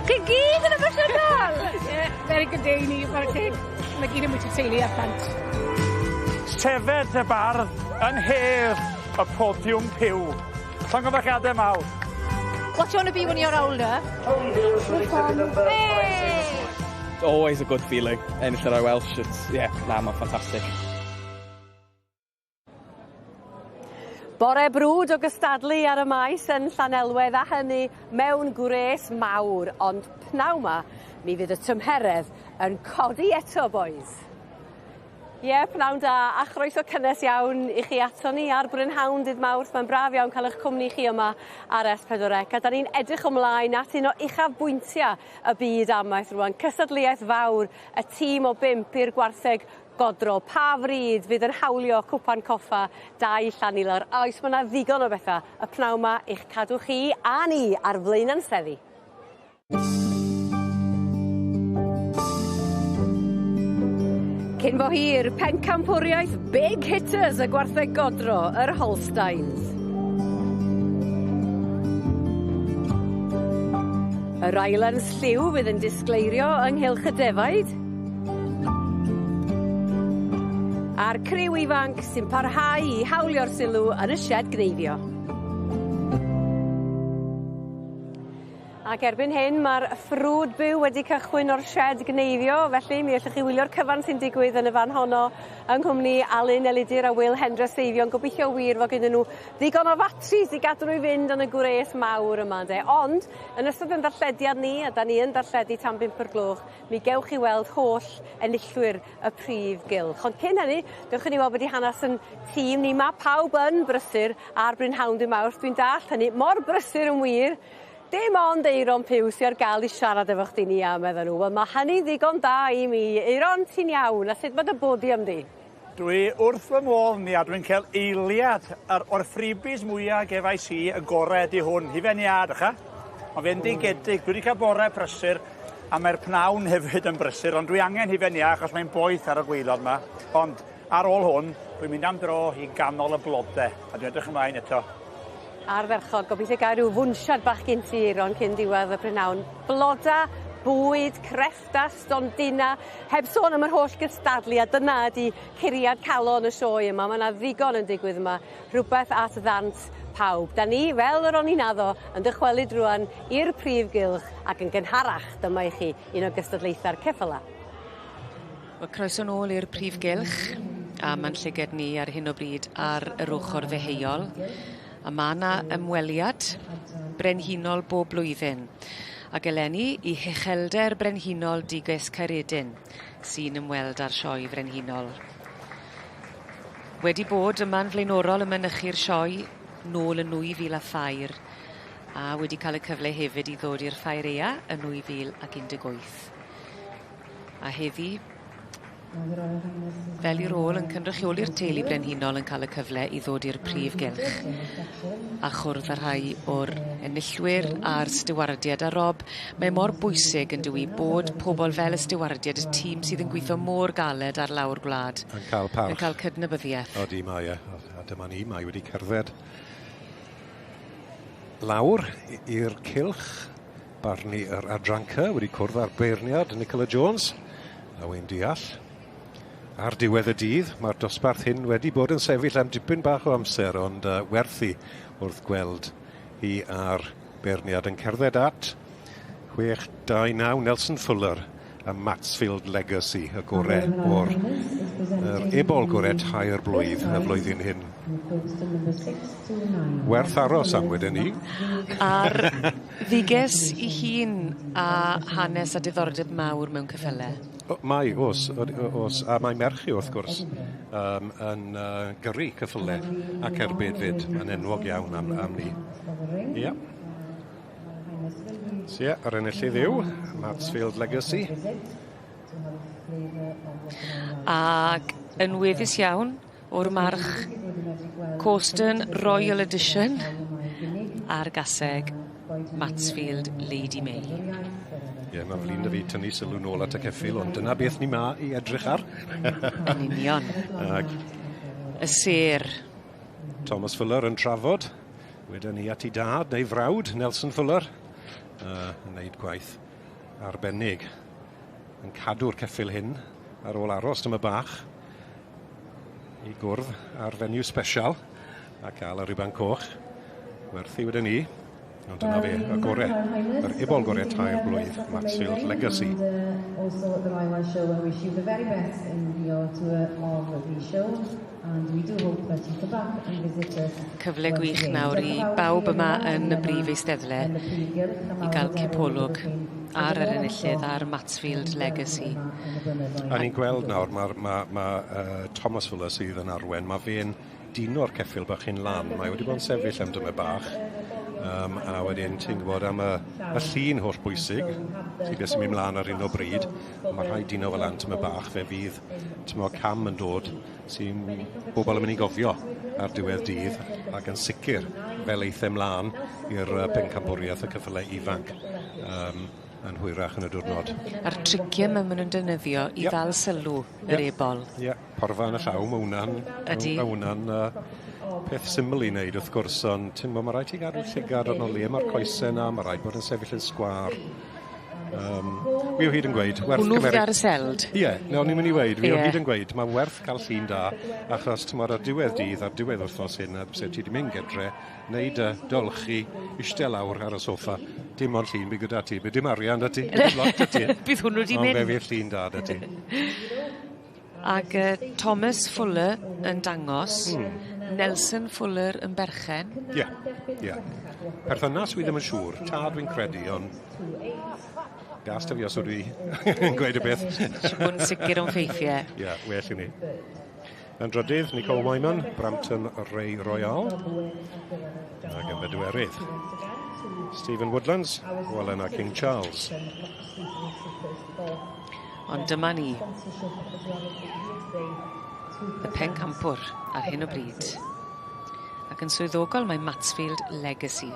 Chi gyd yn emosiynol! Ie, very good day i ni, chware teg. Ma' gyd yn bwyty teulu a plant. Sefed y bardd yn hedd y podiwm piw. Llongyfarchiade mawr. What do you want to be when you're older? Hey! It's always a good feeling, ennill yr Welsh, it's, yeah, na, mae'n ffantastig. Bore brwd o gystadlu ar y maes yn Llanelwedd a hynny mewn gwres mawr, ond pnawn 'ma mi fydd y tymheredd yn codi eto bois. Ie, yeah, pnawn da a chroeso cynnes iawn i chi ato ni ar Brynhawn dydd Mawrth. Mae'n braf iawn cael eich cwmni chi yma ar S4C a da ni'n edrych ymlaen at un o uchafbwyntiau y byd amaeth rwan. Cystadleuaeth fawr y tîm o bump i'r gwartheg godro. Pa fryd fydd yn hawlio cwpan coffa dau Llanilor? Oes, mae yna ddigon o bethau y pnawn 'ma i'ch cadw chi a ni ar flaen ein seddi. Cyn bo hir, pencampwriaeth Big Hitters y gwartheg godro, yr Holsteins. Yr Islands lliw fydd yn disgleirio ynghylch y defaid. A'r criw ifanc sy'n parhau i hawlio'r sylw yn y sied gneifio. Ac erbyn hyn mae'r ffrwd byw wedi cychwyn o'r sied gneifio, felly mi allwch chi wylio'r cyfan sy'n digwydd yn y fan honno yng nghwmni Alun Elidir a Wil Hendra Seifion. Gobeithio wir fod gyda nhw ddigon o fatris i gadw nhw i fynd yn y gwres mawr yma ynde. Ond yn ystod ein darllediad ni, a da ni yn darlledu tan bump o'r gloch, mi gewch chi weld holl enillwyr y prif gylch. Ond cyn hynny, dewch i ni weld be' 'di hanes 'yn tîm ni. Ma' pawb yn brysur ar brynhawn dy' Mawrth, dwi'n dallt hynny, mor brysur yn wir. Dim ond Aeron Pugh sy ar ga'l i siarad efo chdi Nia medden nhw. Wel ma' hynny'n ddigon da i mi. Aeron ti'n iawn a sut ma' dy bodium di? Dwi wrth fy modd Nia, dwi'n cael eiliad ar o'r freebies mwya gefais i, y gore ydi hwn, hufen iâ drycha. Mae'n fendigedig, dwi wedi cael bore prysur a mae'r pnawn hefyd yn brysur, ond dwi angen hufen iâ achos mae'n boeth ar y gwaelod 'ma. Ond ar ôl hwn, dwi'n mynd am dro i ganol y blode, a dwi'n edrych ymlaen eto. Ardderchog, gobeithio gael rhyw fwnsiad bach gin ti Aeron cyn diwedd y prynhawn. Bloda, bwyd, creffta, stondina, heb sôn am yr holl gystadlu a dyna ydi curiad calon y sioe yma. Ma' 'na ddigon yn digwydd yma, rhywbeth at ddant pawb. Da ni, fel yr o'n i'n addo, yn dychwelyd rŵan i'r prif gylch ac yn gynharach dyma i chi un o gystadlaethau'r ceffyla. Wel croeso nôl i'r prif gylch a ma'n llyged ni ar hyn o bryd ar yr ochor ddeheuol a ma' 'na ymweliad brenhinol bob blwyddyn ag eleni i Huchelder Brenhinol Duges Caeredin sy'n ymweld â'r sioe frenhinol. Wedi bod yma'n flaenorol yn mynychu'r sioe nôl yn 2003 a wedi ca'l y cyfle hefyd i ddod i'r Ffair Ea yn 2018. A heddi, fel i rôl yn cynrychioli'r teulu brenhinol yn cael y cyfle i ddod i'r prif gylch a chwrdd â rhai o'r enillwyr a'r stiwardiad. A Rob, mae mor bwysig yn dyw 'i bod pobol fel y stiwardiad, y tîm sydd yn gweitho mor galed ar lawr gwlad. Yn cael parch. Yn cael cydnabyddiaeth. Odi mae e, a dyma ni, mae wedi cerdded lawr i'r cylch Barnu yr adran C wedi cwrdd â'r beirniad Nicola Jones a wy'n deall. Ar diwedd y dydd, mae'r dosbarth hyn wedi bod yn sefyll am dipyn bach o amser, ond uh, werthu wrth gweld hi a'r beirniad yn cerdded at 6-2-9 Nelson Fuller a Matsfield Legacy, y gore o'r yr ebol gore tair blwydd y flwyddyn hyn. Werth aros am wedyn ni. A'r dduges 'i hun a hanes a diddordeb mawr mewn ceffyle. O, mae, o's, o's, a mae merch hi wrth gwrs um, yn uh, gyrru ceffyle ac erbyd fyd, mae'n enwog iawn am, am ni. Ia. Yeah. So ie, yr enillydd yw Mansfield Legacy. Ac yn weddus iawn o'r march Corston Royal Edition a'r gaseg Mansfield Lady May. Ie, mae'n flin 'da fi tynnu sylw nôl at y ceffyl, ond dyna beth ni 'ma i edrych ar. Yn union. Ag Y sêr. Thomas Fuller yn trafod. Wedyn ni at 'i dad neu frawd, Nelson Fuller, uh, yn neud gwaith Arbennig yn cadw'r ceffyl hyn ar ôl aros tymed bach i gwrdd ar fenyw special a cael y riban coch. Werthu wedyn ni. Ond dyna fe, y gore, yr ebol gore 3 blwydd, Mansfield Legacy. And also at the Royal Welsh Show and wish you the very best in your tour of the show. And we do hope that you come back and visit us. Cyfle gwych nawr i bawb yma yn y brif eisteddle i gael cipolwg ar yr enillydd ar Mansfield Legacy. A ni'n gweld nawr, mae ma Thomas Fuller sydd yn arwen, mae fe'n dino'r ceffyl bach hyn lan. Mae wedi bod yn sefyll am dymed bach. A wedyn ti'n gwybod am y llun holl bwysig, sydd beth sy'n mynd mlaen ar hyn o bryd. Mae rhaid dino fel lan tymed bach, fe fydd tymo, cam yn dod sy'n bobl yn mynd i gofio ar diwedd dydd ac yn sicr fel eith e mlaen i'r pencampwriaeth y ceffylau ifanc yn hwyrach yn y diwrnod. A'r triciau yma maen nhw'n defnyddio i ddal sylw yr ebol. Ie, yeah, porfa yn y llaw, mae hwnna'n Ydi. Mae hwnna'n peth syml i wneud wrth gwrs, ond ti'n gwybod, mae rhaid ti gadw llygad arno le mae'r coesau yna, mae rhaid bod yn sefyll yn sgwâr. Fi o hyd yn gweud, werth Hwnnw cymeryd. ar y seld. Ie, yeah, no, o'n i'n mynd i weud, fi o hyd yn gweud, mae werth cael llun da, achos ti'n ar diwedd dydd, ar diwedd wythnos hyn, a se ti wedi mynd gedre, wneud y dolchi, eistedd lawr ar y soffa, dim ond llun bydd gyda ti, bydd dim arian da ti, bydd dim lot da ti. Bydd hwnnw 'di Ond mynd. fe fydd llun da da ti. Ac Thomas Fuller yn dangos, Nelson Fuller yn berchen. Ie. Perthynas wi ddim yn siŵr, tad dwi'n credu, ond gas da fi os ydw i yn gweud y beth. Eisiau bod yn sicr o'n ffeithiau. Ie, yeah, well i ni. Yn drydydd, Nicole Wyman, Brampton Ray Royal. Ac yn bedwerydd, Stephen Woodlands, Wallen a King Charles. Ond dyma ni, y pencampwr ar hyn o bryd. Ac yn swyddogol mae Mansfield Legacy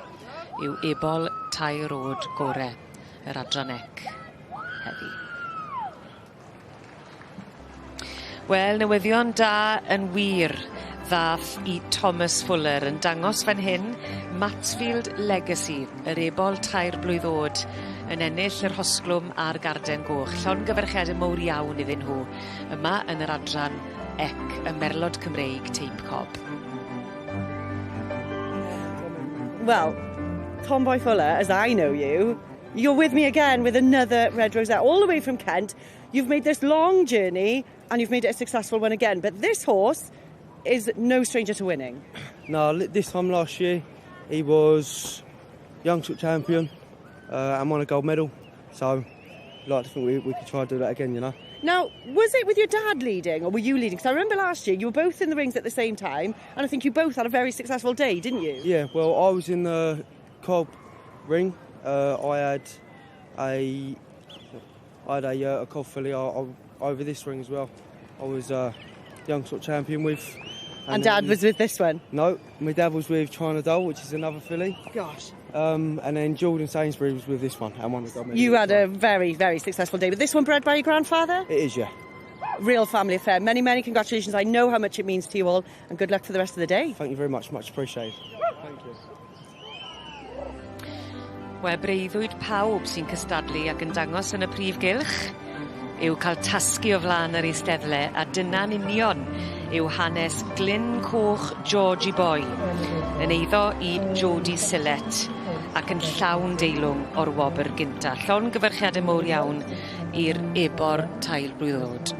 yw ebol 3 oed gore yr adran C heddi. Wel, newyddion da yn wir ddath i Thomas Fuller yn dangos fan hyn Mansfield Legacy, yr ebol 3 blwydd o'd yn ennill yr hosglwm a'r garden goch. Llongyfarchiade mowr iawn iddyn nhw yma yn yr adran C y Merlod Cymreig Teip Cob. Well, Tom Boy Fuller, as I know you, you're with me again with another Red Rosette, all the way from Kent. You've made this long journey and you've made it a successful one again. But this horse is no stranger to winning. No, this time last year he was young champion and won a gold medal. So I'd like to think we could try and do that again. Now, was it with your dad leading or were you leading? Because I remember last year you were both in the rings at the same time and I think you both had a very successful day, didn't you? Yeah, well, I was in the cob ring. I had a cob filly over this ring as well. I was young sort champion with. And Dad then- was with this one? No, my dad was with China Doll, which is another filly. Gosh. And then Jordan Sainsbury was with this one and won the gold medal. You had a very, very successful day. But this one bred by your grandfather? It is, yeah. Real family affair. Many, many congratulations. I know how much it means to you all and good luck for the rest of the day. Thank you very much, much appreciated. Thank you. Wel, breuddwyd pawb sy'n cystadlu ac yn dangos yn y prif gylch yw cael tasgu o flaen yr eisteddle a dyna'n union yw hanes Glyn Coch Georgie Boy yn eiddo i Jodie Sillett ac yn llawn deilwng o'r wobr gynta. Llongyfarchiadau mowr iawn i'r ebor 3 blwydd o'd.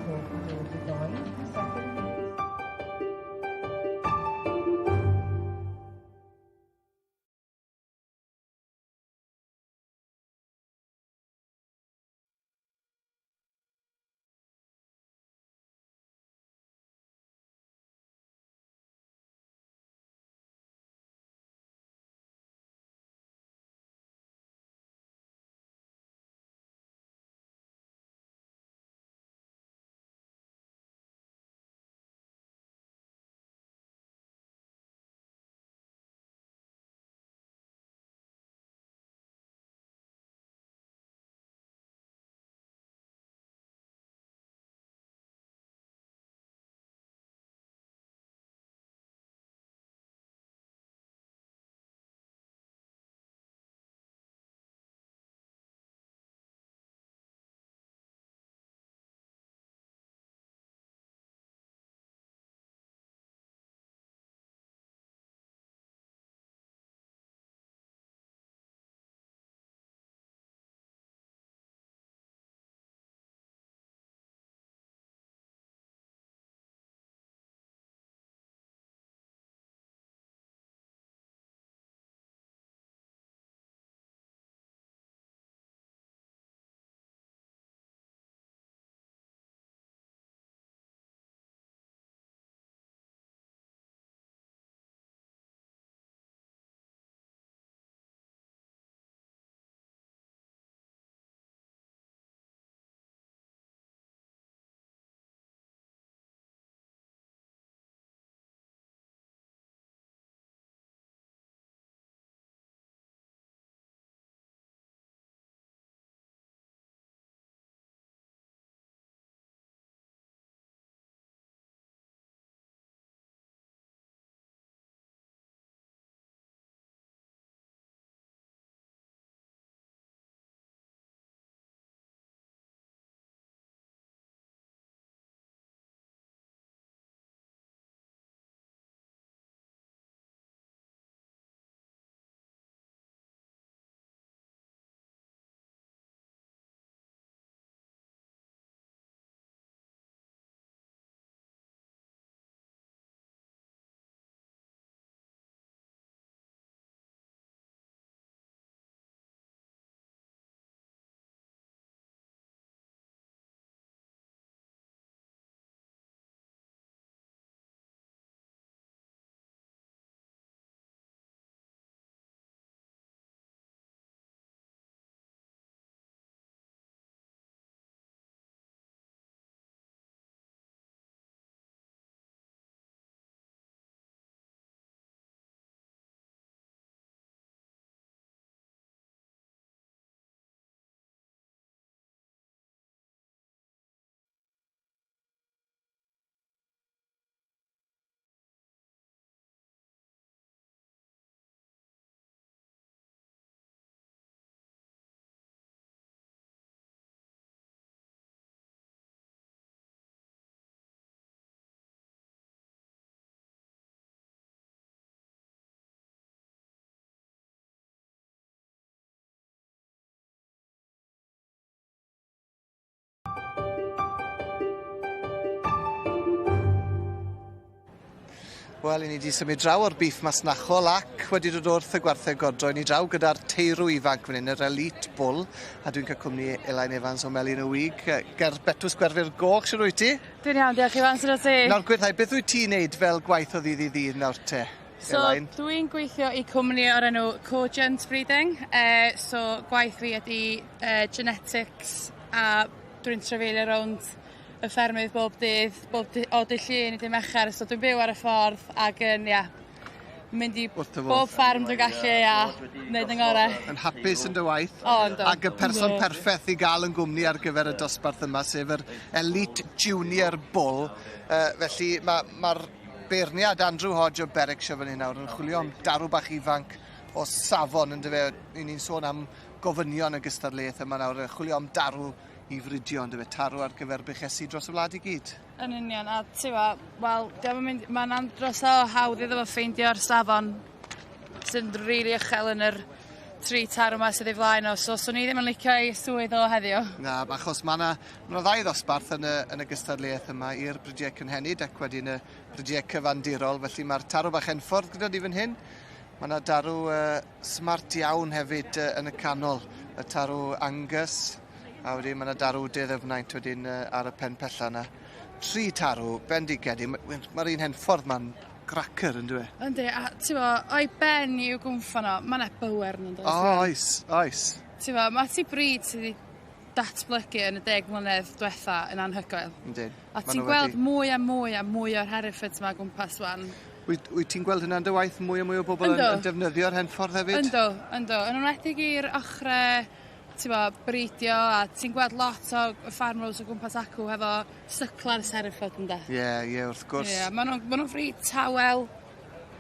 Wel, i ni 'di symud draw o'r beef masnachol ac wedi dod wrth y gwartheg godro. I ni draw gyda'r teirw ifanc fan hyn, yr Elite Bull, a dwi'n cael cwmni Elain Evans o Melin y Wig, ger Betws Gwerfyl Goch, shwd wyt ti? Dwi'n iawn, diolch Ifan, sut wyt ti? Nawr, gweud beth wyt ti'n neud fel gwaith o ddydd i ddydd nawr te? So, Elain? Dwi'n gweithio i cwmni o'r enw Cogent Breeding. So, gwaith fi ydi genetics a dwi'n trafeilio rownd y ffermydd bob dydd, bob dy- o dy Llun i dy Mercher, so dwi'n byw ar y ffordd ac yn, ia, mynd i bob ffarm dwi'n gallu a wneud yng ngorau. Yn hapus yn dy waith. O, yndw. Ac y person Yndw. perffaith i gael yn gwmni ar gyfer y dosbarth yma, sef yr Elite Junior Bull. Felly mae'r ma beirniad Andrew Hodge o Berwickshire fan hyn nawr yn chwilio am darw bach ifanc o safon yn dyfe. Ni'n sôn am gofynion y gystadleuaeth yma nawr, chwilio am darw i fridio yn dyfe, tarw ar gyfer buchesi dros y wlad i gyd. Yn union, a ti'n gwbo, wel, dio'm yn mynd, mae'n andros o hawdd iddo fo ffeindio'r safon sy'n rili uchel yn yr tri tarw 'ma sydd ei flaen o, so swn i ddim yn licio ei swydd o heddiw. Na, achos mae yna ma ddau ddosbarth yn y gystadleuaeth yma i'r bridiau cynhenid ac wedyn y bridiau cyfandirol, felly mae'r tarw bach Henffordd gyda ni fan hyn. Mae yna darw smart iawn hefyd yn y canol, y tarw Angus, a wedyn mae yna darw De Ddyfnaint wedyn ar y pen pella yna. Tri tarw, bendigedig, mae'r un Henffordd ma'n cracker yn dwi? Yndi, a ti'n bo, o'i ben i'w gwmffon o, mae yna bywer yn does? O, oes, oes. Ti'n bo, mae ti brid sydd wedi datblygu yn y 10 mlynedd diwetha yn anhygoel. Yndyn. A ti'n gweld mwy a mwy a mwy o'r Herefords yma o gwmpas wan. Wyt ti'n gweld hynna yn dy waith, mwy a mwy o bobl yn defnyddio'r Henffordd hefyd? Yndw, yndw. Yn enwedig i'r ochre, ti'n bo, bridio, a ti'n gweld lot o ffarmers o gwmpas acw hefo sucklers Hereford ynde. Ie, ie, wrth gwrs. Ie, ma' nhw'n frid tawel,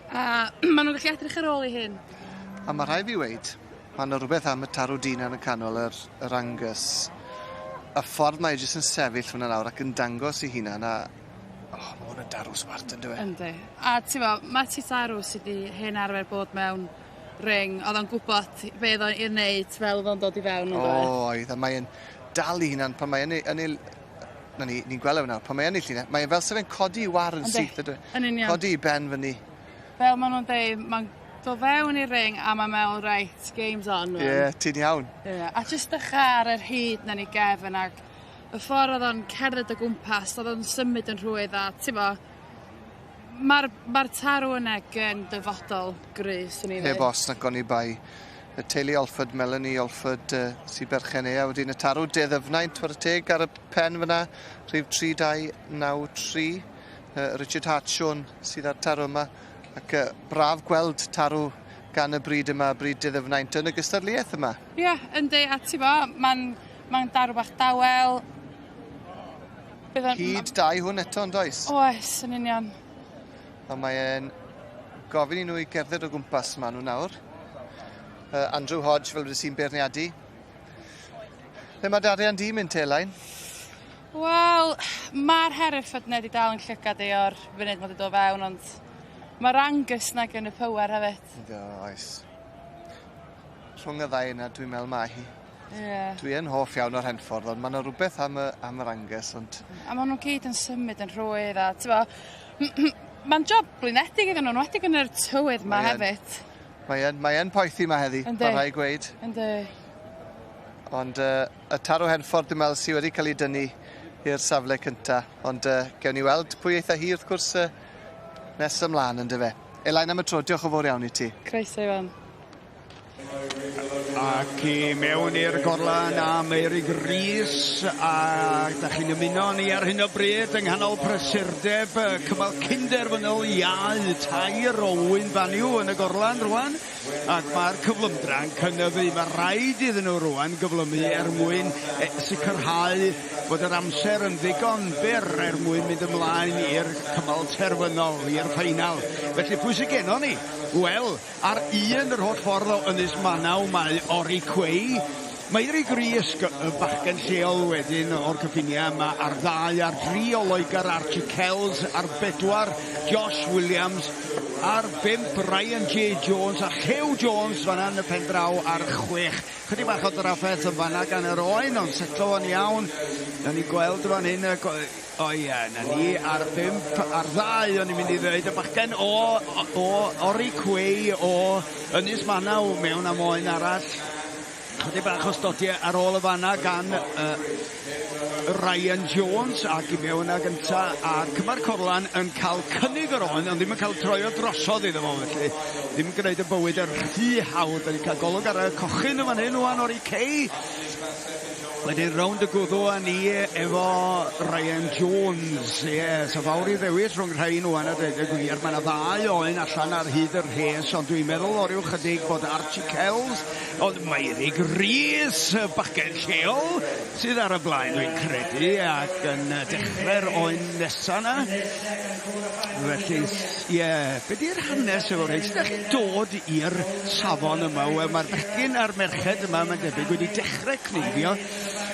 a ma' nhw'n gallu edrych ar ôl eu hun. A mae rhaid fi weud, mae yna rhywbeth am y tarw dyn yn y canol, yr Angus. Y ffordd mae e jyst yn sefyll fyna nawr ac yn dangos ei hunan a... Oh, mae hwn yn darw smart yn dyw e? Yndi. A ti'n bo, mae ti tarw sydd wedi hen arfer bod mewn ring, oedd o'n gwybod be oedd o'n i'w wneud fel oedd o'n dod i fewn. O, oedd, a mae'n dal ei hunan pan mae'n yn ei... Na ni, ni'n gweld e nawr, pan mae'n ei llinell, mae'n fel sef e'n codi i war yn syth, ydw e? Yn union. Codi i ben fyny. Fel maen nhw'n deud, mae'n dod fewn i'r ring a mae'n meddwl, right, game's on. Ie, yeah, ti'n iawn. Ie, yeah, a jyst dechrau ar yr hyd na ni gefn ac y ffordd oedd o'n cerdded o gwmpas, oedd o'n symud yn rhwydd a, ti'n bo, mae'r ma tarw yna gen dyfodol gry, swn i'n Heb os na goni bai. Y teulu Olford, Melanie Olford sy'n berchen e, a wedyn y tarw De Ddyfnaint, chwarae teg ar y pen fyna, rhif 3293. Richard Hartshorn sydd ar tarw yma, ac braf gweld tarw gan y bryd yma, bryd De Ddyfnaint, yn y gystadleuaeth yma. Ie, yeah, yndi, a ti'n bo, mae'n ma darw bach dawel. Hyd dau hwn eto, yn does? Oes, yn union. A mae'n gofyn i nhw i gerdded o gwmpas ma nhw nawr. Andrew Hodge, fel wedi sy'n beirniadu. Le mae Darian di mynd te, Elain? Wel, mae'r Hereford na wedi dal yn llygad i o'r funud mae wedi dod fewn, ond mae'r Angus na gen y power hefyd. Ynddo, oes. Rhwng y ddau yna, dwi'n meddwl mae hi. Yeah. Dwi yn hoff iawn o'r Henffordd, ond mae yna rhywbeth am yr Angus, ond... A maen nhw'n gyd yn symud yn rhwydd, a ti'n bo, mae'n job blinedig iddyn nhw, enwedig yn yr tywydd ma hefyd. Mae yn poethi ma heddi, mae rhaid gweud. Yndi. Ond y tarw Henffordd, dwi'n meddwl, sydd wedi cael ei dynnu i'r safle cynta. Ond gewn ni weld pwy eitha hi, wrth gwrs, nes ymlaen yn dyfe. Elain, am y tro, diolch yn fawr iawn i ti. Croeso, Iwan. Ac i mewn i'r gorlan a Meirig Rees, a da chi'n ymuno ni ar hyn o bryd yng nghanol prysurdeb cymal cynderfynol iau tair o wyn banyw yn y gorlan rwan, ac mae'r cyflymdra'n cynyddu. Mae rhaid iddyn nhw rwan gyflymu er mwyn sicrhau bod yr amser yn ddigon byr er mwyn mynd ymlaen i'r cymal terfynol, i'r ffeinal. Felly pwy sydd gennon ni? Wel, ar un yr holl ffordd o Ynys Manaw mae Ori Quay, Meiri Gris, y bachgen lleol wedyn o'r cyffiniau yma ar ddau, ar dri o Loegr, Archie Kells, ar bedwar, Josh Williams, ar bump, Ryan J Jones a Llew Jones fan'na yn y pen draw ar chwech. Chydig bach o drafferth yn fan'na gan yr oen, ond setlo fo'n iawn. Na ni gweld fan hyn, y o ie, na ni ar bump, ar ddau o'n i'n mynd i ddweud, y bachgen o, o Ori Cwei o Ynys Manaw mewn am oen arall. Chydig bach o stodiau ar ôl y fanna gan Ryan Jones ac i mewn ag ynta a'r cymar Corlan yn cael cynnig yr oen ond ddim yn cael troi o drosodd iddo fo felly ddim yn gwneud y bywyd yn rhy hawdd. Da ni'n cael golwg ar y cochyn yn fan hyn ŵan o'r Kay. Wedyn rownd y gwddw â ni efo Ryan Jones. Ie, yeah, so fawr i ddewis rhwng rhain ŵan a dweud y gwir. Mae yna ddau oen allan ar hyd y rhes, ond dwi'n meddwl o ryw chydig bod Archie Kells, ond Meirig Rees, y bachgen lleol, sydd ar y blaen dwi'n credu, ac yn dechrau'r oen nesa yna. Felly, ie, yeah, be di'r hanes efo rhain? Sut ydych chi'n dod i'r safon yma? Wel, mae'r bechgyn a'r merched yma, mae'n debyg, wedi dechrau cneifio,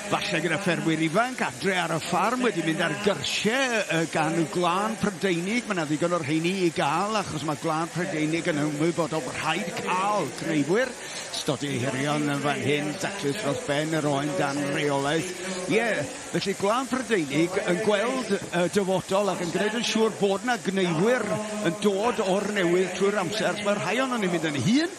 falle gyda ffermwyr ifanc adre ar y ffarm, wedi mynd ar gyrsiau gan y gwlân Prydeinig. Mae yna ddigon o'r rheini i gael, achos mae gwlân Prydeinig yn ymwybodol bod rhaid cael cneifwyr. Stodi hirion yn fan hyn, daclus dros ben yr oen dan reolaeth. Ie, yeah, felly gwlân Prydeinig yn gweld y dyfodol ac yn gwneud yn siŵr bod yna gneifwyr yn dod o'r newydd trwy'r amser. Mae rhai ohonon ni'n mynd yn hŷn,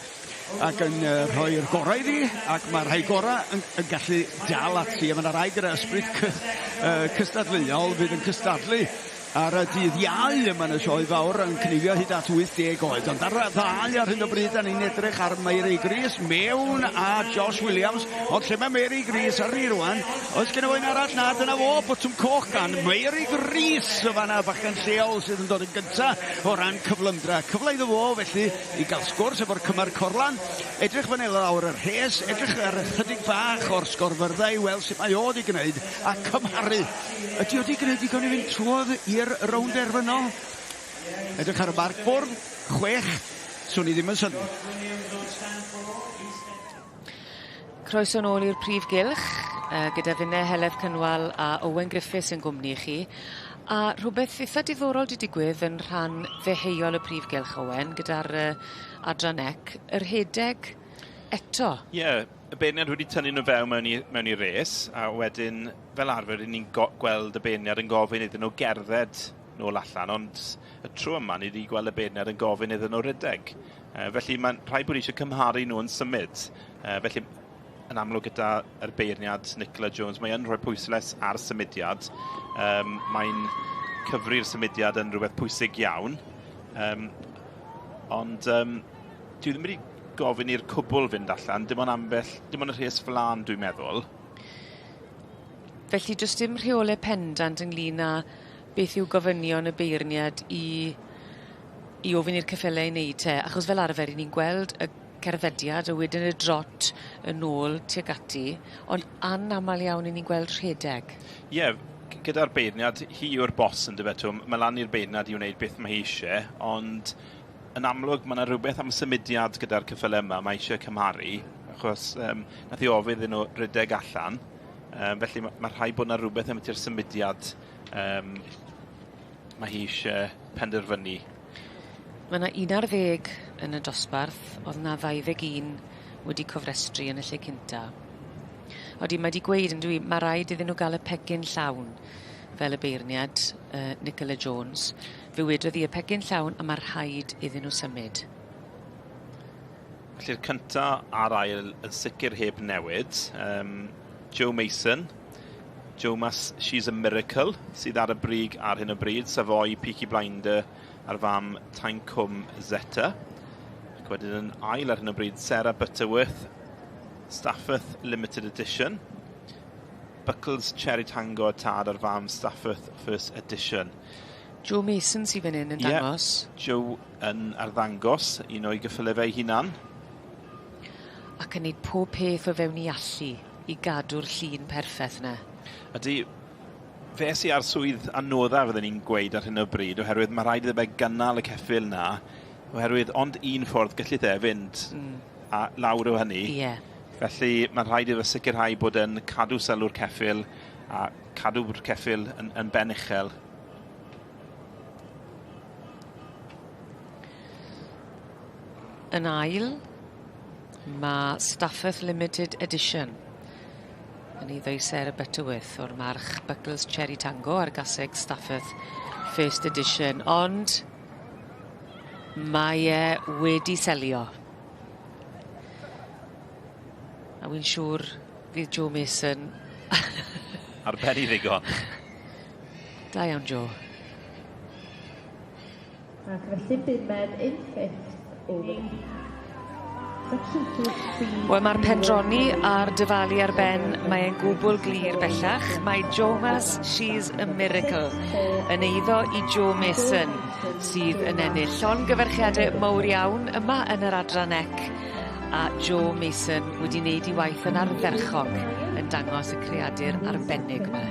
ac yn rhoi'r gorau iddi, ac mae'r rhai gorau yn, yn gallu dal ati, a mae yna rai gyda ysbryd cystadleuol fydd yn cystadlu ar y dydd Iau yma yn y sioe fawr yn cnifio hyd at 80 oed. Ond ar y ddau ar hyn o bryd, da ni'n edrych ar Mary Gris mewn a Josh Williams. Ond lle mae Mary Gris ar ni rwan? Oes gen i un arall? Na, dyna fo, botwm coch gan Mary Gris y fanna, bachgen lleol sydd yn dod yn gynta o ran cyflymdra. Cyfle iddo fo, felly, i gael sgwrs efo'r cymar Corlan, edrych fyny lawr y rhes, edrych ar ychydig bach o'r sgorfyrddau i weld sut mae o wedi gwneud a cymharu. Ydy o wedi gwneud digon i fynd trwodd i'r rownd derfynol? Edrych ar y marc bwrdd, chwech, swn i ddim yn synnu. Croeso nôl i'r prif gylch gyda finne Heledd Cynwal a Owen Griffiths yn gwmni i chi. A rhwbeth itha diddorol 'di digwydd yn rhan ddeheuol y prif gylch Owen gyda'r yy adran ec, y rhedeg eto. Ie, y beirniad wedi tynnu nhw fewn mewn i mewn i res a wedyn fel arfer 'yn ni'n gweld y beirniad yn gofyn iddyn nhw gerdded nôl allan ond y tro yma ni 'di gweld y beirniad yn gofyn iddyn nhw redeg. Felly mae'n rhaid bod eisiau cymharu nhw yn symud. Felly yn amlwg gyda yr beirniad Nicola Jones, mae yn rhoi pwyslais ar symudiad. Mae'n cyfri'r symudiad yn rhywbeth pwysig iawn. Ond dwi ddim wedi gofyn i'r cwbl fynd allan, dim ond ambell, dim ond y rhes flan dwi'n meddwl. Felly does dim rheole pendant ynglyn â beth yw gofynion y beirniad i i ofyn i'r ceffyle i neud te? Achos fel arfer 'yn ni'n gweld y cerddediad a wedyn y drot yn ôl tuag ati, ond anamal iawn 'yn ni'n gweld rhedeg. Ie, gyda'r beirniad, hi yw'r boss yndyfe, t'mo' ma' lan i'r beirniad i wneud beth mae hi isie, ond yn amlwg ma' 'na rywbeth am y symudiad gyda'r ceffyle yma, mae isie cymharu, achos nath hi ofyn iddyn nhw redeg allan, felly ma' rhaid bod 'na rywbeth ambiti'r symudiad mae hi isie penderfynu. Mae 'na 11 yn y dosbarth, o'dd 'na 21 wedi cofrestru yn y lle cynta. Odi, mae 'di gweud yndyw 'i, ma' raid iddyn nhw ga'l y pecyn llawn fel y beirniad Nicola Jones. Fe wedodd 'i y pecyn llawn a ma' rhaid iddyn nhw symud. Felly'r cynta a'r ail yn sicr heb newid. Joe Mason, Jomas She's a Miracle sydd ar y brig ar hyn o bryd, Savoy Peaky Blinder a'r fam Taincwm Zeta. Ac wedyn yn ail ar hyn o bryd, Sarah Butterworth, Stafford Limited Edition. Buckles Cherry Tango tad a'r fam Stafford First Edition. Joe Mason sydd fan hyn yn dangos. Yeah, Joe yn arddangos un o'i gyffyle fe'i hunan. Ac yn neud pob peth o fewn 'i allu i gadw'r llun perffeth 'na. Ydy, fe sy ar swydd anodda fydden ni'n gweud ar hyn o bryd, oherwydd mae rhaid iddo fe gynnal y ceffyl 'na, oherwydd ond un ffordd gellith e fynd a lawr o hynny. Ie. Felly mae'n rhaid iddo sicrhau bod yn cadw sylw'r ceffyl a cadw'r ceffyl yn, yn ben uchel. Yn ail, mae Stafford Limited Edition yn eiddo i Sarah Butterworth o'r march Buckles Cherry Tango a'r gaseg Stafford First Edition, ond mae e wedi selio. A wy'n siŵr fydd Joe Mason ar ben i ddigon. Da iawn, Joe. Ac felly bumed in fifth over section 2C. Wel mae'r pendroni a'r dyfalu ar ben, mae e'n gwbl glir bellach. Mae Jomas She's a Miracle yn eiddo i Joe Mason sydd yn ennill. Llongyfarchiade mowr iawn yma yn yr adran ec a Joe Mason wedi wneud 'i waith yn ardderchog yn dangos y creadur arbennig 'ma.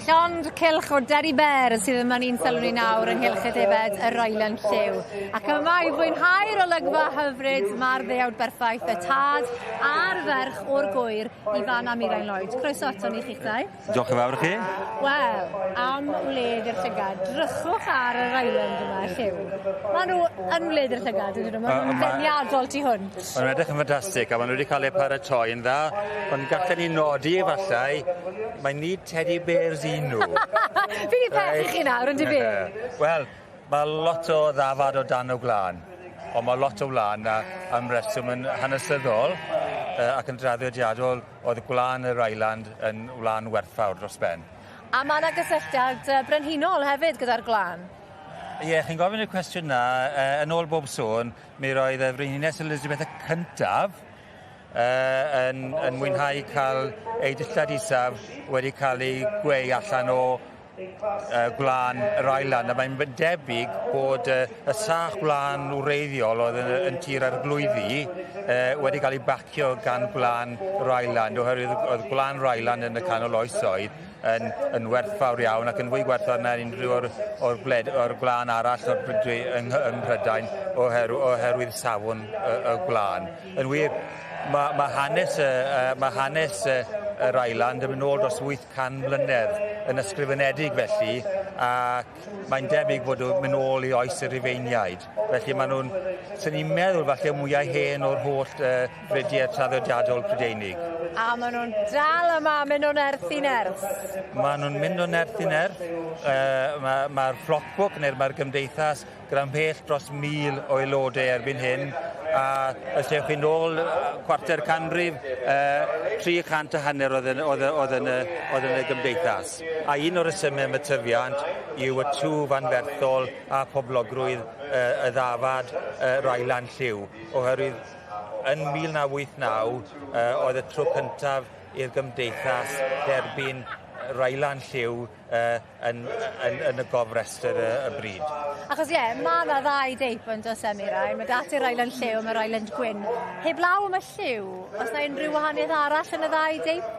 Llond cylch o Derry Bear sydd yma ni'n sylw ni nawr ynghylch y defaid y Ryland Lliw. Ac yma i fwynhau'r olygfa hyfryd mae'r ddeuawd berffaith, y tad a'r ferch o'r gwyr, Ifan a Mirain Lloyd. Croeso ato ni chi'ch dau. Diolch yn fawr i chi. Wel, am wledd i'r llygad, drychwch ar yr island yma, Lliw. Maen nhw yn wledd i'r llygad, ydyn nhw? Maen nhw'n ddeniadol tu hwnt. Maen nhw'n edrych yn ffantastig a maen nhw wedi cael eu paratoi yn dda, ond gallen ni nodi efallai, mae nid teddy bears i nhw. Fi 'di pechu chi nawr, yn dyfe? Wel, mae lot o ddafad o dan y gwlân, ond mae lot o wlân 'na am reswm yn hanesyddol ac yn draddodiadol oedd gwlân yr island yn wlân werthfawr dros ben. A mae 'na gysylltiad brenhinol hefyd gyda'r gwlân. Ie, chi'n gofyn y cwestiwn 'na, yn ôl bob sôn, mi roedd y Frenhines Elizabeth y cyntaf yn, yn mwynhau cael ei dillad isaf wedi cael ei gweu allan o gwlân yr island, a mae'n debyg bod y sach gwlân wreiddiol oedd yn, yn tir arglwyddi wedi cael ei bacio gan gwlân yr island, oherwydd oedd gwlân yr island yn y canol oesoedd yn, yn werthfawr iawn ac yn fwy gwerthfawr na unrhyw o'r, or gwled, o'r gwlân arall o'r Brydwy yng, yng Mhrydain oherwydd, oherwydd safon y, y gwlân. Yn wir, mae, mae hanes, y, mae hanes y, yr island yn mynd nôl dros 800 mlynedd yn ysgrifenedig felly, ac mae'n debyg bod nhw'n mynd nôl i oes y Rufeiniaid. Felly maen nhw'n, sy'n ni'n meddwl falle mwyau hen o'r holl uh, bridiau traddodiadol Prydeinig. A maen nhw'n dal yma, mynd o nerth i nerth. Maen nhw'n mynd o nerth i nerth. Uh, Mae'r ma flockbook neu'r mae'r gymdeithas gyda mhell dros 1,000 o aelodau erbyn hyn, a os ewch chi nôl cwarter canrif, uh, 300 a hanner oedd yn, oedd, oedd, yn, y, oedd yn y gymdeithas. A un o'r rhesymau am y tyfiant yw y twf anferthol a poblogrwydd uh, y ddafad uh, Railan Lliw, oherwydd yn 1989 uh, oedd y tro cyntaf i'r gymdeithas dderbyn Railan Lliw uh, yn, yn, yn y gofrestr y, y bryd. Achos ie, yeah, mae yna ddau deip yn does e, Mirain. Mae dati'r Island Lliw a mae'r Island Gwyn. Heblaw am y lliw, oes yna unrhyw wahaniaeth arall yn y ddau deip?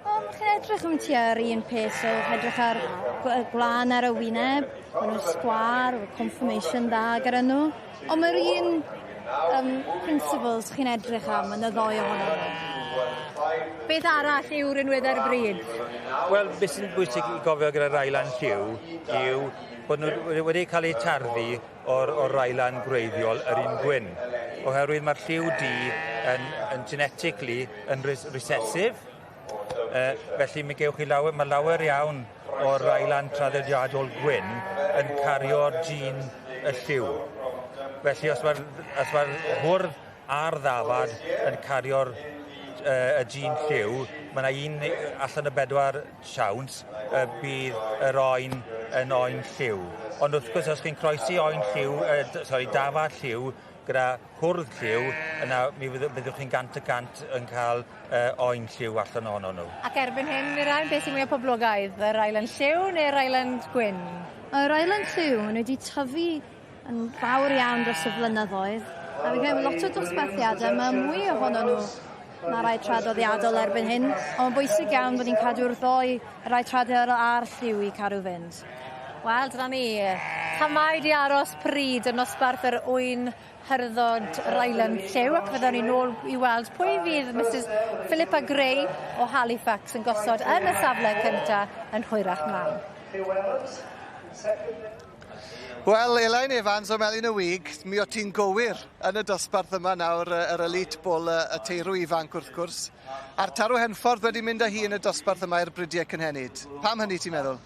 Um, chi'n edrych am tua'r un peth, so edrych ar gwlân ar y wyneb, maen nhw'n sgwâr, conformation dda gyda nhw. Ond mae'r un um, principles chi'n edrych am yn y ddou ohonyn nhw. Beth arall yw rinweddau'r bryd? Wel, beth sy'n bwysig i gofio gyda'r Railan lliw yw bod nhw wedi cael eu tarddu o'r, or Railan gwreiddiol, yr un gwyn. Oherwydd mae'r lliw du yn, yn genetically yn recessive, uh, felly mi gewch chi lawer, mae lawer iawn o'r Railan traddodiadol gwyn yn cario'r gene y lliw. Felly os mae'r os mae'r hwrdd a'r ddafad yn cario'r uh, y gene lliw, mae yna un allan o bedwar siawns uh, bydd yr oen yn oen lliw. Ond wrth gwrs, os chi'n croesi oen lliw, uh, sorry, dafad lliw gyda hwrdd lliw, yna mi fyddwch chi'n 100% yn cael uh, oen lliw allan ohono nhw. Ac erbyn hyn, Mirain, beth sy'n mwyaf poblogaidd? Yr Island lliw neu'r Island gwyn? Yr Island lliw, maen nhw wedi tyfu yn fawr iawn dros y blynyddoedd. A fi'n credu lot o dosbarthiadau, mae mwy ohono nhw na rai traddodiadol erbyn hyn. Ond mae'n bwysig iawn bod ni'n cadw'r ddou, y rai traddodiadol a'r lliw i cadw fynd. Wel, dyna ni. Chamau 'di aros pryd yn nosbarth yr ŵyn hyrddod Ryland Lliw ac fyddwn ni nôl i weld pwy fydd Mrs Philippa Gray o Halifax yn gosod yn y safle cynta yn hwyrach mlaen. Wel, Elain Evans o Melin y Wig, mi o ti'n gywir yn y dosbarth yma nawr, yr Elite Bull, y teirw ifanc wrth gwrs. A'r tarw Henffordd wedi mynd â hi yn y dosbarth yma i'r bridiau cynhenid. Pam hynny ti'n meddwl?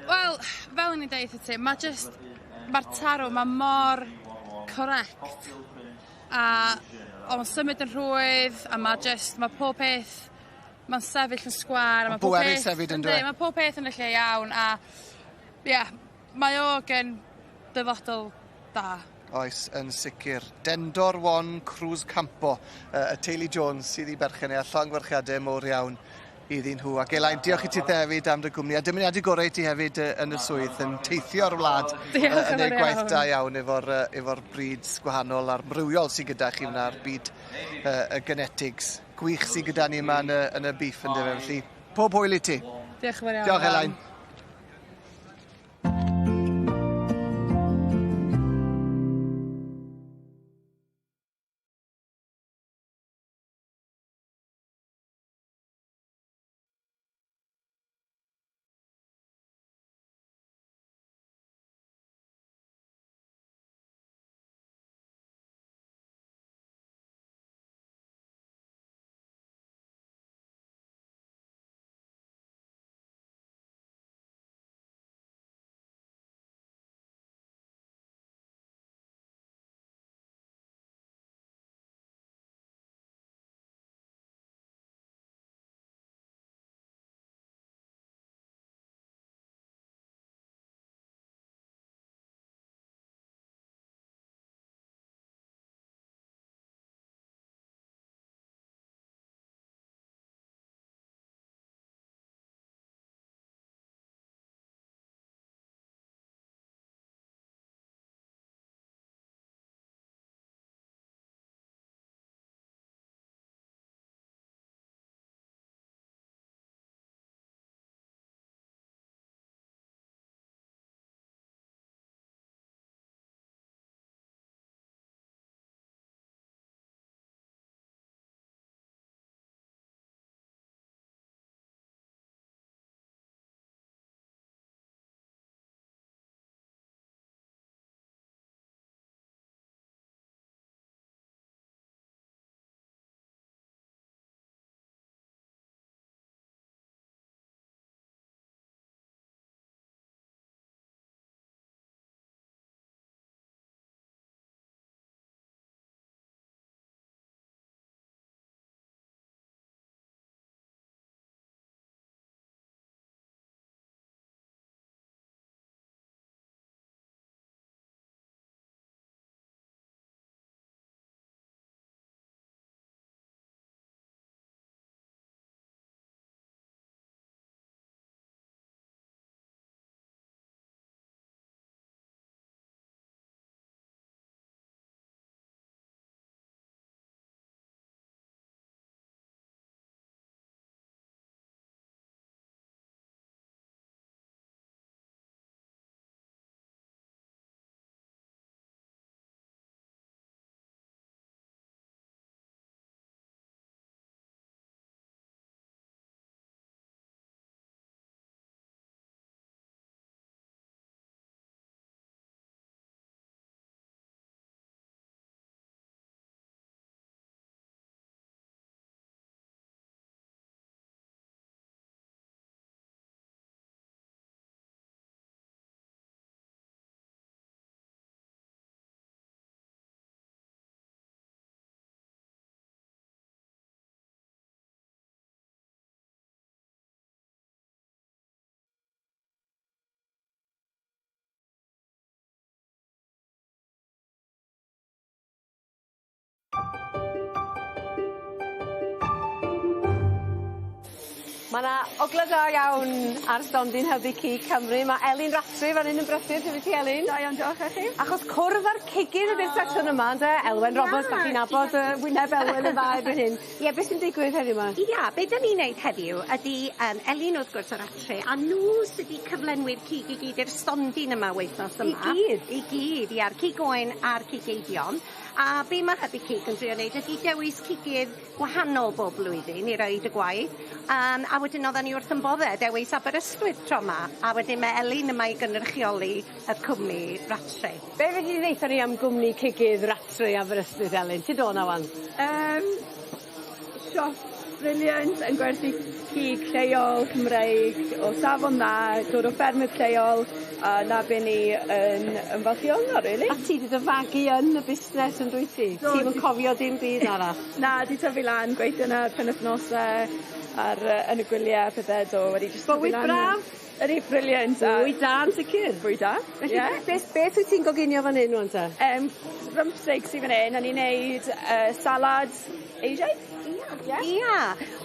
Wel, fel o'n i'n deud wrth ti, mae just, mae'r tarw, mae mor correct. A o'n symud yn rhwydd, a mae just, mae pob peth, mae'n sefyll yn sgwâr. A mae pob pwerus hefyd yn dyw e? Mae pob peth yn y lle iawn, a ie, yeah, mae o gen dyfodol da. Oes, yn sicr. Dendor One Cruz Campo, y teulu Jones sydd i berchen e, a llongyfarchiadau mowr iawn iddyn nhw. Ac Elain, diolch i ti hefyd am dy gwmni, a dymuniadau gorau i ti hefyd yn y swydd, yn teithio'r wlad yn ei gwaith da iawn efo'r efo breeds gwahanol a'r mrywiol sydd gyda chi fyna, a'r byd y genetics gwych sydd gyda ni yma yn y beef yn dyfe. Felly, pob hwyl i ti. Diolch yn fawr iawn. Diolch, Elain. Ma' 'na ogla da iawn ar stondin Hybu Cig Cymru. Ma' Elin Rattray fan 'yn yn brysur. Shwd wyt ti Elin? Da iawn diolch a chi? Achos cwrdd â'r cigydd ydi'r sesiwn yma ynde? Elwen Roberts 'dach chi'n nabod wyneb Elwen yn dda erbyn hyn. Ie beth sy'n digwydd heddiw 'ma? Ia be' 'dan ni'n neud heddiw ydi yym Elin wrth gwrs o Rattray a n'w sy 'di cyflenwi'r cig i gyd i'r stondin yma wythnos yma. I gyd? I gyd ia'r cig oen a'r cig eidion. A be' ma' Hybu Cig yn drio neud ydi dewis cigydd gwahanol bob blwyddyn i roid y gwaith yym a wedyn oddan ni wrth 'yn bodde dewis Aberystwyth tro 'ma a wedyn ma' Elin yma i gynrychioli y cwmni Rattray. Be' fedri di ddeutho ni am gwmni cigydd Rattray Aberystwyth Elin? Tyd o 'na wan. Yym siop brilliant yn gwerthu cig lleol Cymreig o safon dda dod o ffermydd lleol a 'na be' ni yn ymfalchio ynddo rili. A ti 'di dy fagu yn y busnes yndwyt ti? Do. Ti'm yn cofio dim byd arall? Na 'di tyfu lan gweithio 'na ar penwthnose ar yy yn y gwylie a pethe do wedi jyst tyfu Bywyd lan. braf? Ydi brilliant a... Bwyd da yn sicir. Bwyd da. Felly ie. beth beth wyt ti'n goginio fan 'yn rŵan te? Rump steak sy fan 'yn a ni'n neud salad Asiaidd. Ia. Ia.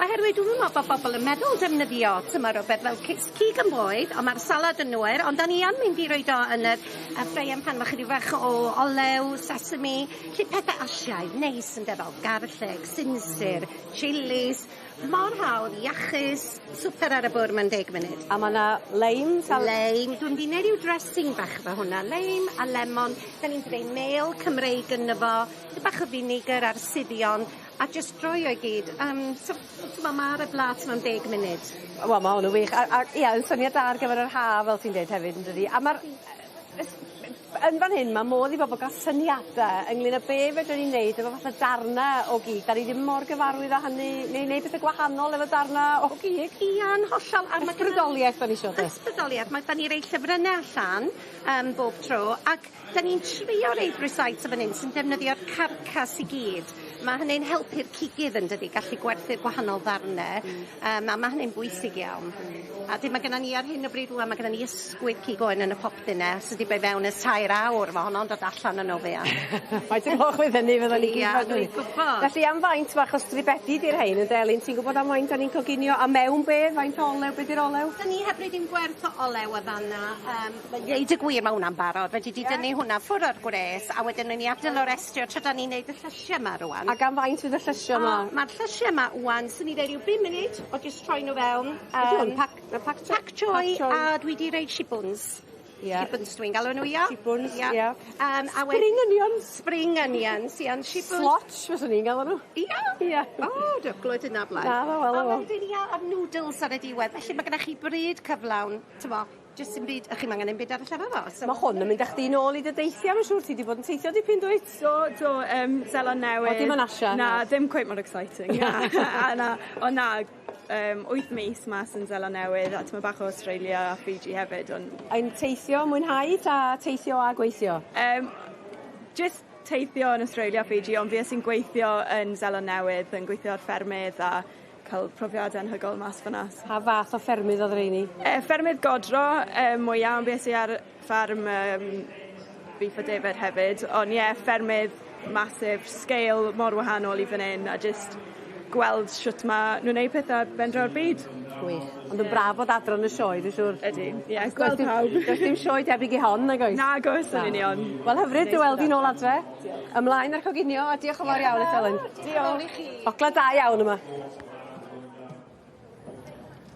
Oherwydd dwi'm yn me'wl bo' bobol yn meddwl defnyddio t'mo' rwbeth fel cig yn boeth on' ma'r salad yn oer ond 'dan ni yn mynd i roid o yn yr y frying pan efo chydig fach o olew, sesame, 'lly pethe Asiaidd neis ynde fel garlleg, sinsir, chillies, mor hawdd, iachus, swper ar y bwr' mewn deg munud. A ma' 'na leims a... Leim, dwi mynd i neud ryw dressing bach efo hwnna, leim a lemon, 'dan ni'n greu mêl Cymreig yno fo, 'dy' bach o vinegar a'r suddion, a jyst droi o i gyd yym so t'mo' ma' ar y blat mewn deg munud. Wel ma' 'wn yn wych a a ia yn syniad da ar gyfer yr ha' fel ti'n deud hefyd yndydi? A ma'r yn fan hyn ma' modd i bobol ga'l syniade ynglŷn â be' fedrwn ni neud efo fatha darna o gig 'dan ni ddim mor gyfarwydd â hynny neu neud pethe gwahanol efo darna o gig. Ia'n hollol a ma' Ysbrydoliaeth 'dan ni isio de? Ysbrydoliaeth ma' 'dan ni rei llyfrynne allan yym bob tro ac 'dan ni'n trio reid rysáit o fan 'yn sy'n defnyddio'r carcas i gyd. Ma' hynny'n helpu'r cigydd yndydi gallu gwerthu'r gwahanol ddarne yym a ma' hynny'n bwysig iawn. A 'dyn ma' gynnon ni ar hyn o bryd rŵan ma' gynnon ni ysgwydd cig oen yn y popty 'ne sy 'di bod fewn ers tair awr ma' honno'n dod allan yn o fuan. Faint o gloch fydd hynny fyddwn ni gyd Ia fan dwi'n gwbod. Felly am faint bach o stribedi 'di'r rhein ynde Elin ti'n gwbod am faint 'dan ni'n coginio a mewn be' faint o olew be' 'di'r olew? 'Dyn ni heb roi dim gwerth o olew y fan 'na yym ma' ddeud y gwir ma' wnna'n barod fedri di dynnu hwnna ffwr o'r gwres a wedyn newn ni adel o restio tra 'dan ni'n neud y llysie 'ma rŵan. Ac am faint fydd y llysie 'ma? O ma'r llysie 'ma ŵan swn i ddeud ryw bum munud o jyst troi n'w fewn. Ydi hwn pac- ma' pac choi? Pac choi a dwi 'di roid shibwns. Ie. Shibwns dwi'n galw n'w ia? Shibwns ia. Yym a wed-... Spring onions. Spring onions ia'n shibwns. Slotch fyswn i'n galw n'w. Ia? Ia. O dwi'm glwed hynna o blaen. Na wel wel. A wedyn ia a'r noodles ar y diwedd felly ma' gynnach chi bryd cyflawn t'mo' jyst sim byd 'ych chi'm angen dim byd arall arno fo so... Ma' hwn yn mynd â chdi nôl i dy deithia' ma' siŵr ti 'di bod yn teithio dipyn dwyt? Do do yym Seland Newydd. O dim yn Asia? Na ddim cweit mor exciting. Na na on' na yym wyth mis mas yn Seland Newydd a tymed bach o Australia a Fiji hefyd on'... Yn teithio mwynhau 'ta teithio a gweithio? Yym jyst teithio yn Australia a Fiji ond fues i'n gweithio yn Seland Newydd yn gweithio ar ffermydd a ca'l profiade anhygol mas fyn 'na. Pa fath o ffermydd o'dd reini? Ffermydd godro yym mwya ond bues i ar ffarm yym beef a defed hefyd on' ie ffermydd massive scale mor wahanol i fan 'yn a jyst gweld shwt ma' nw'n neud pethe ar ben draw'r byd. Gwych. Ond yn braf bod adra yn y sioe dwi siŵr. Ydi ie gweld pawb. Does dim sioe debyg i hon nag oes? Nag oes yn union. Wel hyfryd dy weld di nôl adre. Diolch. Ymlaen â'r coginio a diolch yn fawr iawn i ti Elen. Diolch i chi. Ogla da iawn yma.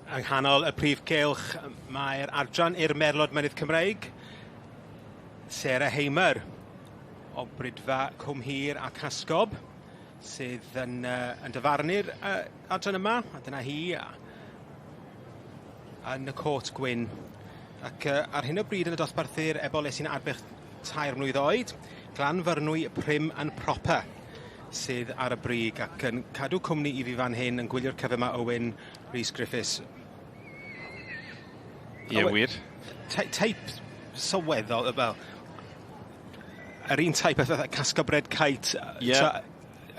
Yng nghanol y prif gylch mae'r adran i'r Merlod Mynydd Cymreig, Sarah Hamer o Bridfa Cwm Hir a Casgob sydd yn, yn dyfarnu'r adran yma, a dyna hi yn y cot gwyn. Ac ar hyn o bryd yn y dosbarthu'r ebol sy'n arbych 3 mlwydd oed, Glanfyrnwy Prim and Proper sydd ar y brig ac yn cadw cwmni i fi fan hyn yn gwylio'r cyfer yma Owen Rhys Griffiths. Ie, wir. Teip sylweddol, fel, yr un teip oedd Casco Bred Kite. Ie. Yeah.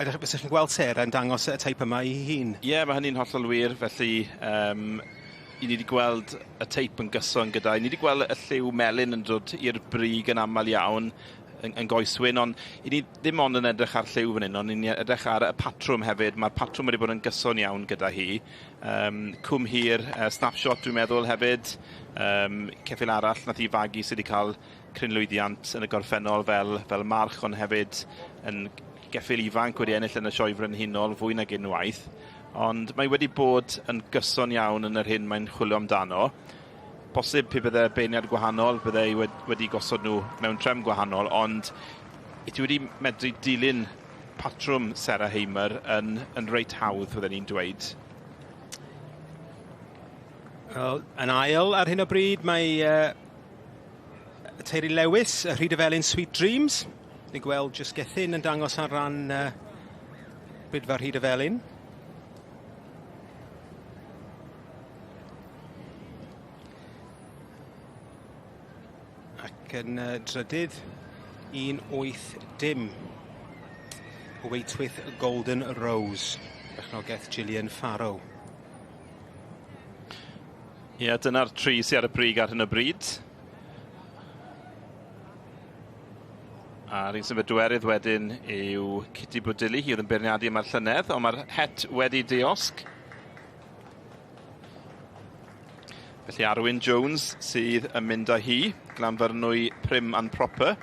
Ydych chi'n gweld Sarah yn dangos y teip yma i hun? Ie, yeah, mae hynny'n hollol wir, felly i ni wedi gweld y teip yn gyson gyda. I ni wedi gweld y lliw melyn yn dod i'r brig yn aml iawn. yn goeswyn, ond i ni ddim ond yn edrych ar lliw fan hyn, ond i ni edrych ar y patrwm hefyd. Mae'r patrwm wedi bod yn gyson iawn gyda hi. Cwm Hir, Snapshot dwi'n meddwl hefyd. Ceffyl arall nath i fagu sydd wedi cael cryn lwyddiant yn y gorffennol fel march, ond hefyd yn geffyl ifanc wedi ennill yn y Sioe Frenhinol fwy nag unwaith. Ond mae wedi bod yn gyson iawn yn yr hyn mae'n chwilio amdano. Bosib pe bydde beirniad gwahanol, bydde i wedi gosod nhw mewn trefn gwahanol, ond i ti wedi medru dilyn patrwm Sarah Hamer yn reit hawdd, fydden ni'n dweud. Wel, yn ail ar hyn o bryd mae Teulu Lewis, y Rhydyfelin Sweet Dreams. Ni'n gweld Jys Gethin yn dangos ar ran Bridfa Rhydyfelin. Ac yn drydydd, 1-8-0. Waitwith Golden Rose, berchnogaeth Gillian Farrow. Ie, yeah, dyna'r tri sydd ar y brig ar hyn o bryd. A'r un sy'n bedwerydd wedyn yw Kitty Bodilly, hi oedd yn beirniadu yma'r llynedd, ond mae'r het wedi diosg. Felly Arwyn Jones sydd yn mynd â hi, Glanfyrnwy Prim and Proper.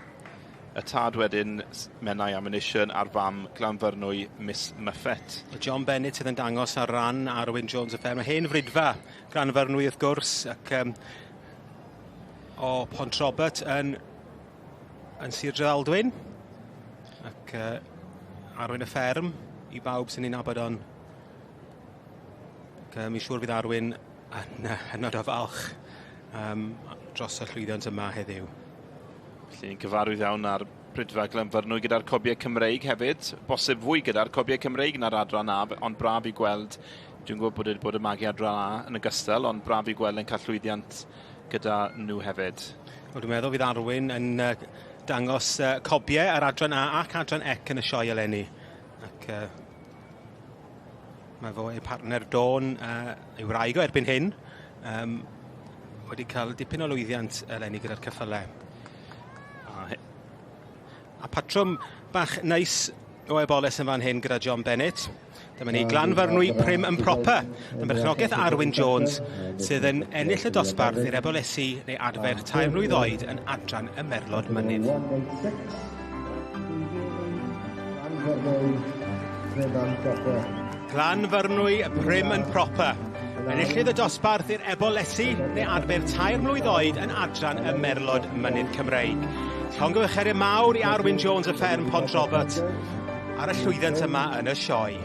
Y tad wedyn Menai Ammunition a'r fam Glanfyrnwy Miss Muffet. John Bennett sydd yn dangos ar ran Arwyn Jones y fferm. Hen fridfa Glanfyrnwy wrth gwrs, ac o Pont Robert yn Sir Drefaldwyn. Ac Arwyn y fferm i bawb sy'n ei nabod o'n. Ac mi'n siŵr fydd Arwyn yn hynod o falch dros y llwyddiant yma heddiw. Felly ni'n cyfarwydd iawn ar Bridfa Glanfyrnwy gyda'r cobiau Cymreig hefyd. Bosib fwy gyda'r cobiau Cymreig na'r adran A, ond braf i gweld, dwi'n gwybod bod bod y magu adran A yn ogystal, ond braf i gweld yn cael llwyddiant gyda nhw hefyd. Wel, dwi'n meddwl fydd Arwyn yn dangos cobiau ar adran A ac adran C yn y sioe eleni. Ac mae fo ei partner Dawn, ei wraig o erbyn hyn, wedi cael dipyn o lwyddiant eleni gyda'r ceffylau. A patrwm bach neis o eboles yn fan hyn gyda John Bennett. Dyma ni Glanfyrnwy Prim and Proper, yn berchnogaeth Arwyn Jones, sydd yn ennill y dosbarth i'r ebolesi neu adfer 3 mlwydd oed yn adran y Merlod Mynydd. Glanfyrnwy Prim and Proper. Enillydd y dosbarth i'r ebolesi neu adfer 3 mlwydd oed yn adran y Merlod Mynydd Cymreig. Llongyfarchiadau mawr i Arwyn Jones y fferm Pont Robert ar y llwyddiant yma yn y sioe.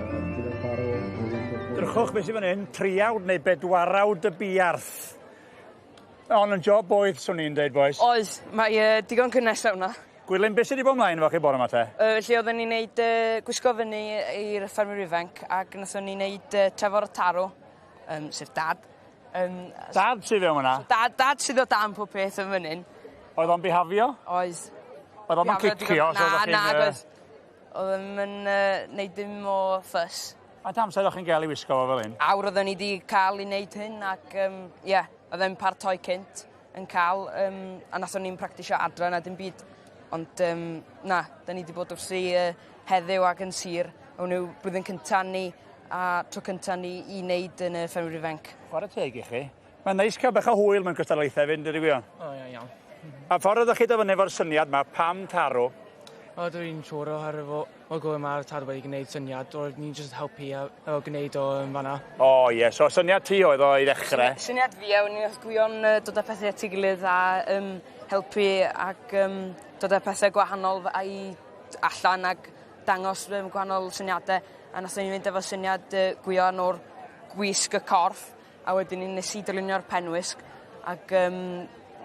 Drychwch beth sydd fan hyn, triawd neu bedwarawd y buarth. Ond yn job boeth, swn i'n deud, boys. Oes, mae digon cynnes iawn na. Gwilym, beth sydd wedi bod ymlaen efo chi bore yma te? Felly oedden ni'n neud gwisgo fyny i'r ffermwyr ifanc ac nathon ni neud Trefor y Tarw, sef dad. Dad sydd fewn yna? So dad sydd o dan pob peth yn fan hyn. Oedd o'n bihafio? Oedd. Oedd o'n cicio? Na, na, oedd. Oedd o'n neud dim o ffys. Faint amser o'ch chi'n gael i wisgo fo fel hyn? Awr oedden ni wedi cael i wneud hyn ac ie, oedd e'n paratoi cynt yn cael, a nathon ni'n practisio adra na dim byd. Ond na, da ni wedi bod wrthi heddiw ac yn sir. Hwn yw blwyddyn cynta ni a tro cynta ni i wneud yn y ffermwyr ifanc. Chwarae teg i chi. Mae'n neis cael bach o hwyl mewn cystadlaethau fynd, ydy gwir? O, ie, iawn. A ffordd ydych chi dod fyny efo'r syniad yma, pam tarw? O, dwi'n siŵr oherwydd o gwybod mae'r tarw wedi gwneud syniad, o'r ni'n jyst helpu efo gwneud o yn fan'na. O ie, so syniad ti oedd o i ddechrau? Syniad fi, a o'n i'n Gwion dod â pethau at ei gilydd a helpu ac dod â pethau gwahanol i allan ac dangos gwahanol syniadau. A nathon ni fynd efo syniad Gwion o'r gwisg y corff, a wedyn ni nes i dylunio'r penwisg ac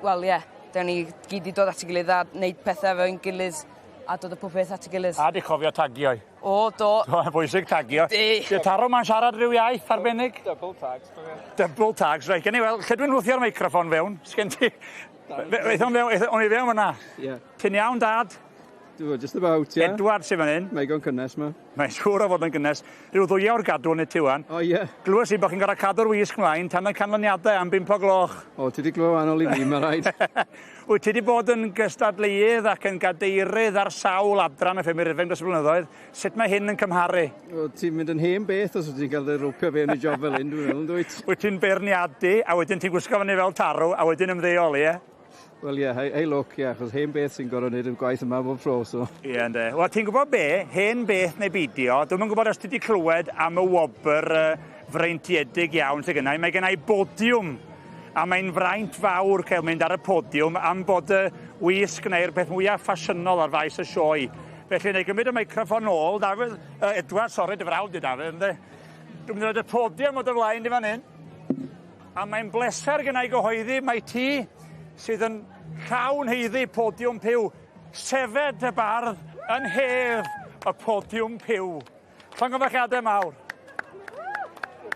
wel ie, da ni gyd i dod at ei gilydd a wneud pethau efo'n gilydd a dod â pob peth at ei gilydd. A di chofio tagio i. O, do. Mae'n bwysig tagio. Di. Di'r tarw ma'n siarad rhyw iaith arbennig? Double tags. Double tags, reit. Gen i weld, lle dwi'n wthio'r meicroffon fewn? Sgen ti? Eith o'n fewn, o'n i fewn fyna? Ie. Ti'n iawn, dad? Dwi just about, ie. Yeah. Edward sy'n fan hyn. Mae'n gon cynnes ma. Mae'n siŵr o fod yn gynnes. Rhyw 2 awr gadw yn y tiwan. O, ie. Yeah. Glywes i bod chi'n gorfod cadw'r wisg mlaen tan y canlyniadau am 5 o gloch. O, ti wedi glywed wahanol i fi, mae rhaid. Wyt ti wedi bod yn gystadleuydd ac yn gadeirydd ar sawl adran y ffermwyr ifanc dros y blynyddoedd. Sut mae hyn yn cymharu? O, ti'n mynd yn hen beth os wyt ti'n cael dy ropio fewn i job fel hyn, dwi'n meddwl, dwyt? Wyt ti'n beirniadu, a wedyn ti'n gwisgo fyny fel tarw, a wedyn ymddeol, ie? Wel ie, yeah, hei lwc, ie, yeah, achos hen beth sy'n gorfod wneud y gwaith yma bob tro, so. Ie, yeah, yndê. Wel, ti'n gwybod be? Hen beth neu beidio, dwi'm yn gwybod os ti wedi clywed am y wobr freintiedig iawn sydd gennau. Mae gennau bodiwm, a mae'n fraint fawr cael mynd ar y podiwm am bod y wisg neu'r peth mwyaf ffasiynol ar faes y sioe. Felly, neu gymryd y meicroffon nôl, Dafydd, Edward, sori, dy frawd di Dafydd, yndê? Dwi'n mynd i roed y podiwm o dy flaen di fan hyn. A mae'n bleser gennau gyhoeddi mai ti sydd yn llawn haeddu podiwm piw. Sefed y bardd yn hedd y podiwm piw. Llongyfarchiadau mawr.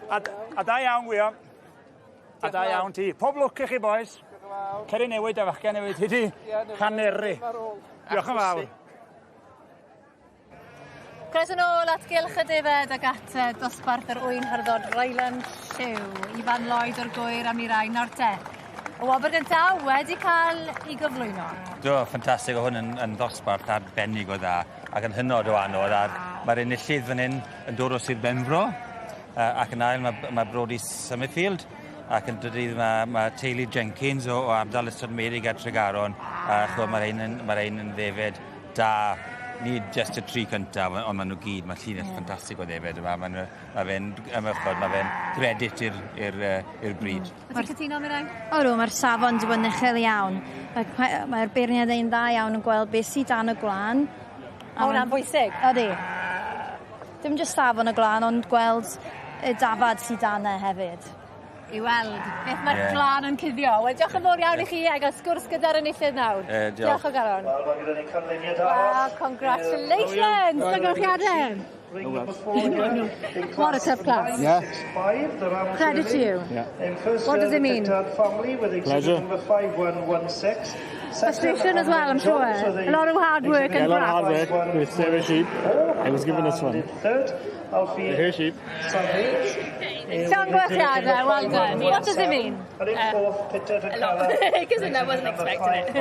A da iawn, Gwion. A da iawn ti. Pob lwc i chi, boys. Cer i newid a fachgen newid. Ti di haneru. Diolch yn fawr. Croeso nôl at Gylch y Defaid ac at dosbarth yr ŵyn hyrddod Ryland Lliw. Ifan Lloyd o'r Gwyr am i rai nawr te. Y wobr gyntaf wedi cael ei gyflwyno. Do, ffantastig. O hwn yn ddosbarth arbennig o dda ac yn hynod o anodd. A'r, mae'r enillydd fan hyn yn dod o Sir Benfro ac yn ail mae Brody Summerfield ac yn drydydd mae teulu Jenkins o ardal Ystad Meurig a Tregaron. A ch'mo, mae'r ein yn ddefed da. Nid jyst y tri cyntaf, ond maen nhw gyd, mae llinell ffantastig o ddefed yma. Mae fe'n ymychod, mae fe'n gredit i'r bryd. Wyt ti'n cytuno, Mirain? Odw, mae'r safon wedi bod yn uchel iawn. Mae'r beirniad ein dda iawn yn gweld beth sydd dan y gwlân. Ma' hwnna'n bwysig. Ydy. Dim jyst safon y gwlân, ond gweld y dafad sydd dan e hefyd. I weld beth mae'r gwlân yn cuddio. Wel, diolch yn fawr iawn i chi a gael sgwrs gyda'r enillydd nawr. Diolch. Diolch o galon. Wel, mae gyda ni canlyniad arall. Wow, congratulations! Llongyfarchiadau! What a tough class. Yeah. Credit to you. Yeah. What does it mean? Pleasure. Number 5116. Frustration as well, I'm sure. A lot of hard work and Yeah, a lot of hard graft. work with Sarah sheep. I was given this one. The hair sheep. Llongyfarchiadau, well done. What does it mean? A lot. Because I wasn't expecting it.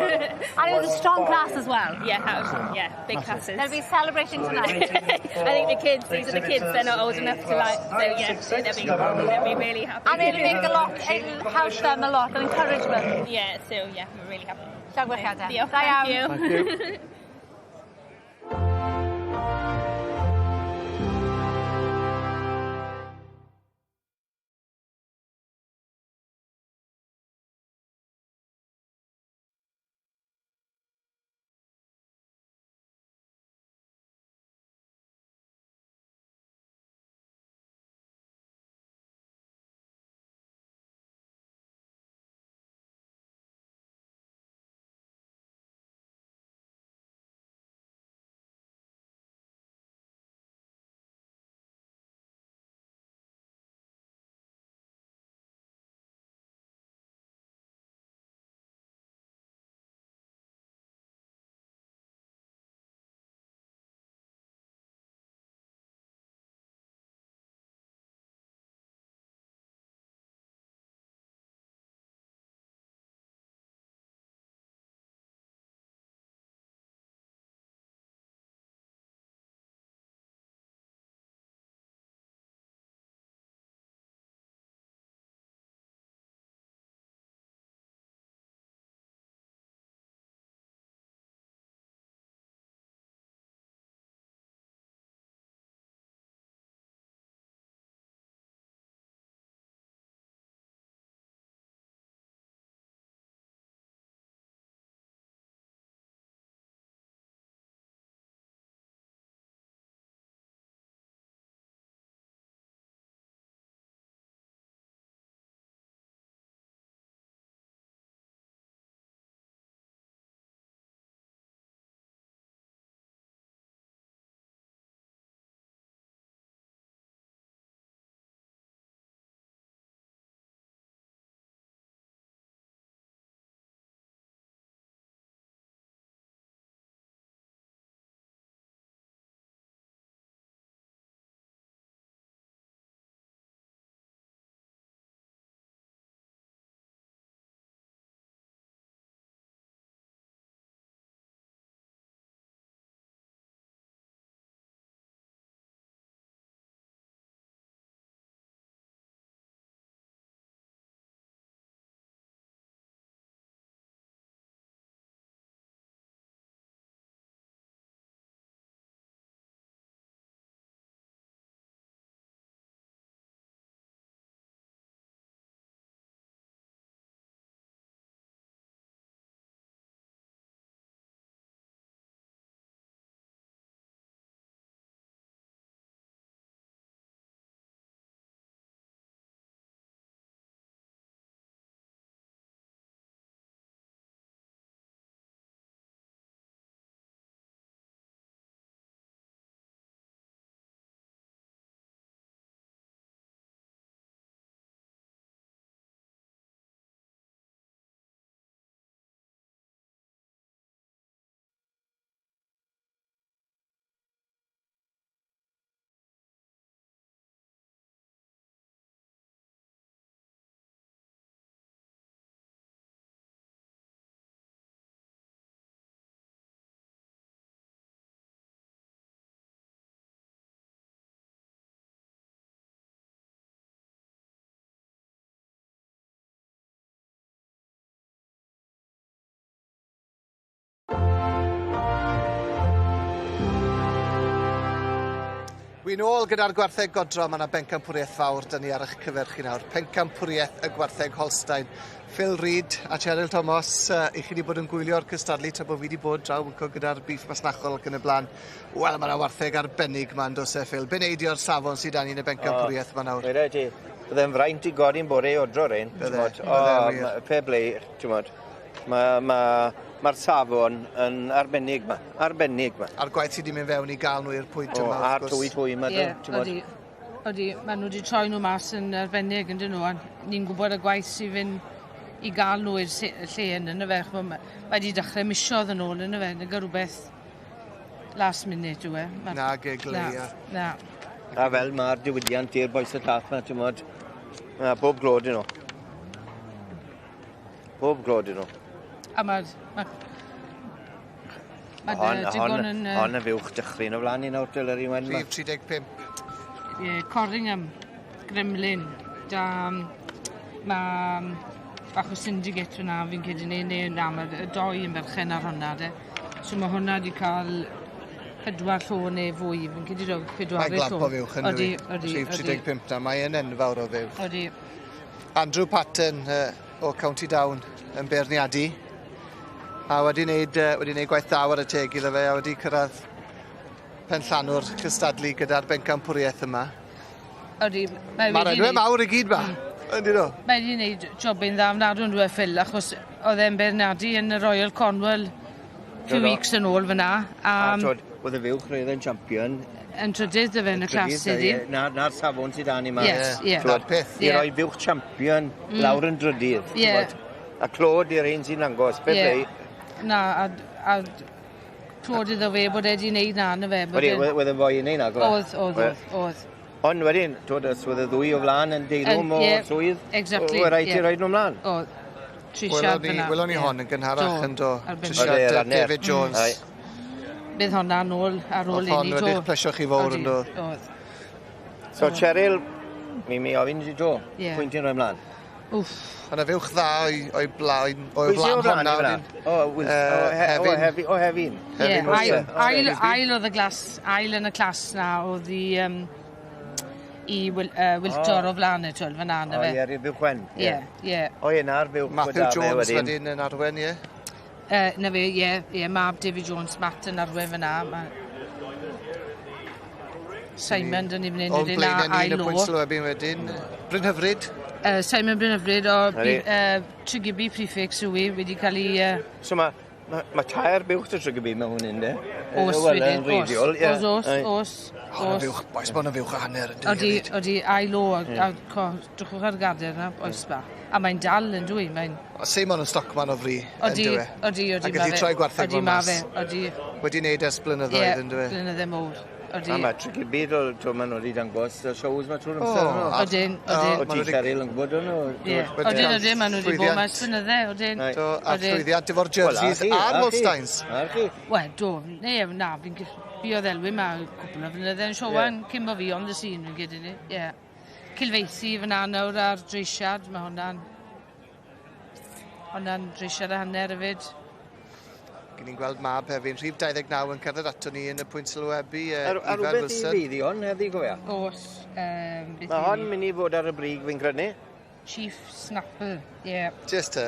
And it was a strong class as well. Yeah, big classes. They'll be celebrating tonight. I think the kids, these are the kids, they're not old enough to like, so yeah, they'll be really happy. And it'll make a lot, it'll help them a lot, it'll encourage them. Yeah, so yeah, we're really happy. Llongyfarchiadau. Diolch, Da thank iawn. you. Thank you. Wi'n ôl gyda'r gwartheg godro, mae yna bencampwriaeth fawr 'da ni ar eich cyfer chi nawr. Pencampwriaeth y gwartheg Holstein. Phil Reid a Cheryl Thomas, i chi wedi bod yn gwylio'r cystadlu tra bod fi wedi bod draw yn gyda'r bîff masnachol ac yn y blaen. Wel, mae yna wartheg arbennig 'ma yn does e, Phil? Be neidio'r safon sydd 'da ni yn y bencampwriaeth yma nawr? Weda i ti, bydde'n fraint i godi'n bore i odro rein. Bydde, bydde wir. Fair play, ti'n Mae'r ma, ma safon yn arbennig ma. Arbennig ma. A'r gwaith sydd wedi mynd fewn i gael nhw i'r pwynt yma, wrth gwrs. A'r twy twy yma, yeah, odi, odi, maen nhw wedi troi nhw mas yn arbennig, yn dyn nhw. A ni'n gwybod y gwaith sydd fynd i gael nhw i'r lle yn yna fe. Mae wedi dechrau misoedd yn ôl yn fe, nag rhywbeth last minute yw e. Na, gegle, ia. Na. A fel mae'r diwydiant i'r boes y llath ma, ti'n modd, bob glod i nhw. Bob glod i nhw. A mae'r... Ma, ma hon, hon, yn... Hon y fuwch dychryn o flaen i nawr, dyl yr un wen. Rhif 35. Ie, Corringham, Gremlin, da... Mae bach o syndicate fyna fi'n credu neu, neu na, mae'r doi yn berchen ar hwnna de. So mae hwnna wedi cael pedwar llo neu fwy, fi'n credu do, pedwaredd llo. Mae'n glamp o fuwch yn Odi, odi, Rhif 35 na, mae'n enfawr o fuwch. Odi. Andrew Patton o County Down yn beirniadu. A wedi wneud, wedi wneud gwaith da ar y teg iddo fe, a wedi cyrraedd penllanw'r cystadlu gyda'r bencampwriaeth yma. Odi. Mae'r enwau mawr i gyd ma. Yndyn nhw? Mae wedi wneud jobyn dda ofnadwy yn dweud Phil, achos oedd e'n beirniadu yn y Royal Cornwall few weeks yn ôl fyna. A twyd, oedd y fuwch roedd e'n champion. Yn trydydd dy fe yn y clas iddi. Na'r na safon sydd dan i ma. Yes, yeah. Na'r peth. I roi fuwch champion lawr yn drydydd. Yeah. A clod i'r un sy'n dangos, beth yeah. Na, a clod iddo fe bod e wedi wneud na, na fe. Wedi, oedd e'n foi yn ei na, Oedd, oedd, oedd, oedd. Ond wedyn, twyd, os oedd y ddwy o flaen yn deilwm o swydd, exactly, oedd rhaid i roed nhw ymlaen. Oedd. Trisiad fyna. Welon ni hon yn gynharach yn do. Trisiad David Jones. Bydd honna nôl ar ôl i ni. Oedd hon wedi'ch plesio chi fawr yn do. Oedd. So Cheryl, mi ofyn i to, pwynt i'n rhoi ymlaen. Wff. Yna fuwch dda o'i blaen, o'i flaen honna. O, Hefin. O, Hefin. Ail oedd y glas, ail yn y clas na, oedd i i Wiltor o flaen y twel, fyna na fe. O, ie, i'r fuwch wen. Ie, ie. O, ie, na'r fuwch. Matthew Jones wedyn yn arwen, ie? Na fe, ie, ie, mab David Jones, Matt yn arwen fyna. Simon, dyn ni'n mynd wedyn, a ail o. O'n blaen ni yn y pwynt sylwebu wedyn. Brynhyfryd? Simon Brynhyfryd o Trygybi prefix yw i, wedi cael ei... So mae tair buwch dy Trygybi mewn hwn un, de? Os wedyn, os, os, os, os. Os, oes bod yna fuwch a hanner yn dwi hefyd. Odi, ail o, a drychwch ar gader na, oes ba. A mae'n dal yn dwi, mae'n... Simon yn stockman o fri, yn dwi. Odi, odi, A gallu troi gwartheg Odi, ma fe, odi. Wedi wneud ers blynyddoedd, yn dwi. Ie, blynydde mowr. Odi. A mae Trygybi, maen nhw wedi dangos y shows ma trwy'r amser. Odyn, odyn. O ti Cheryl yn gwybod hwnnw? Odyn, odyn, maen nhw wedi bod mas blynydde, odyn. Do, a llwyddiant efo'r jerseys a'r Holsteins. Wel, do, ne, na, fi'n buodd Elwyn ma cwpl o flynydde yn siowan cyn bo fi on the scene, fi'n credu ni. Ie. Cilfeithi fyna nawr ar dreisiad, mae hwnna'n dreisiad a hanner hefyd. Gyn ni'n gweld mab hefyd, rhif 29 yn cerdded ato ni yn y pwynt sylwebu, Ifan Wilson. A rhywbeth i feiddi hon heddi, gofia? Oes. Mae hon mynd i fod ar y brig fi'n credu. Chief Snapper, ie. Yeah. Just y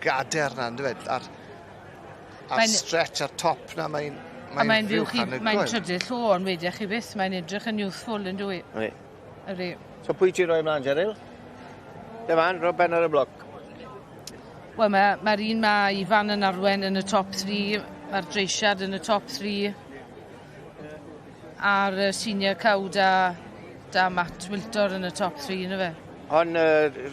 gader na, ynddo fe, a'r stretch a'r top na, mae'n mae'n fuwch anhygoel. Mae'n trydydd llo, ond wedech chi byth, mae'n edrych yn youthful yn dwi. Ydy. So pwy ti'n rhoi ymlaen, Cheryl? Dyma, rho ben ar y bloc. Wel, mae'r ma un ma Ifan yn arwen yn y top 3, mae'r dreisiad yn y top 3, a'r senior cow da Matt Wiltor yn y top 3, yna fe. Hon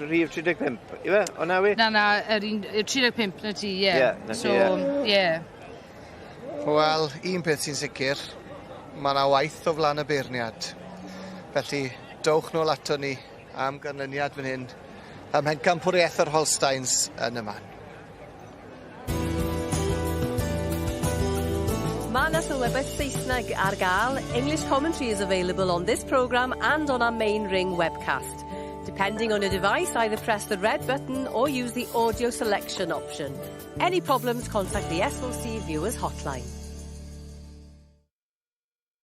rhif 35, yw e? Honna wi? Na, yr un, 35 na ti, ie. Ie, na ti, ie. Ie. Wel, un peth sy'n sicr, mae yna waith o flaen y beirniad. Felly, dowch nôl ato ni am ganlyniad fan hyn, ym mhencampwriaeth yr Holsteins yn y man. Mae yna sylwebaeth Saesneg ar gael. English commentary is available on this programme and on our main ring webcast. Depending on your device, either press the red button or use the audio selection option. Any problems, contact the S4C Viewers Hotline.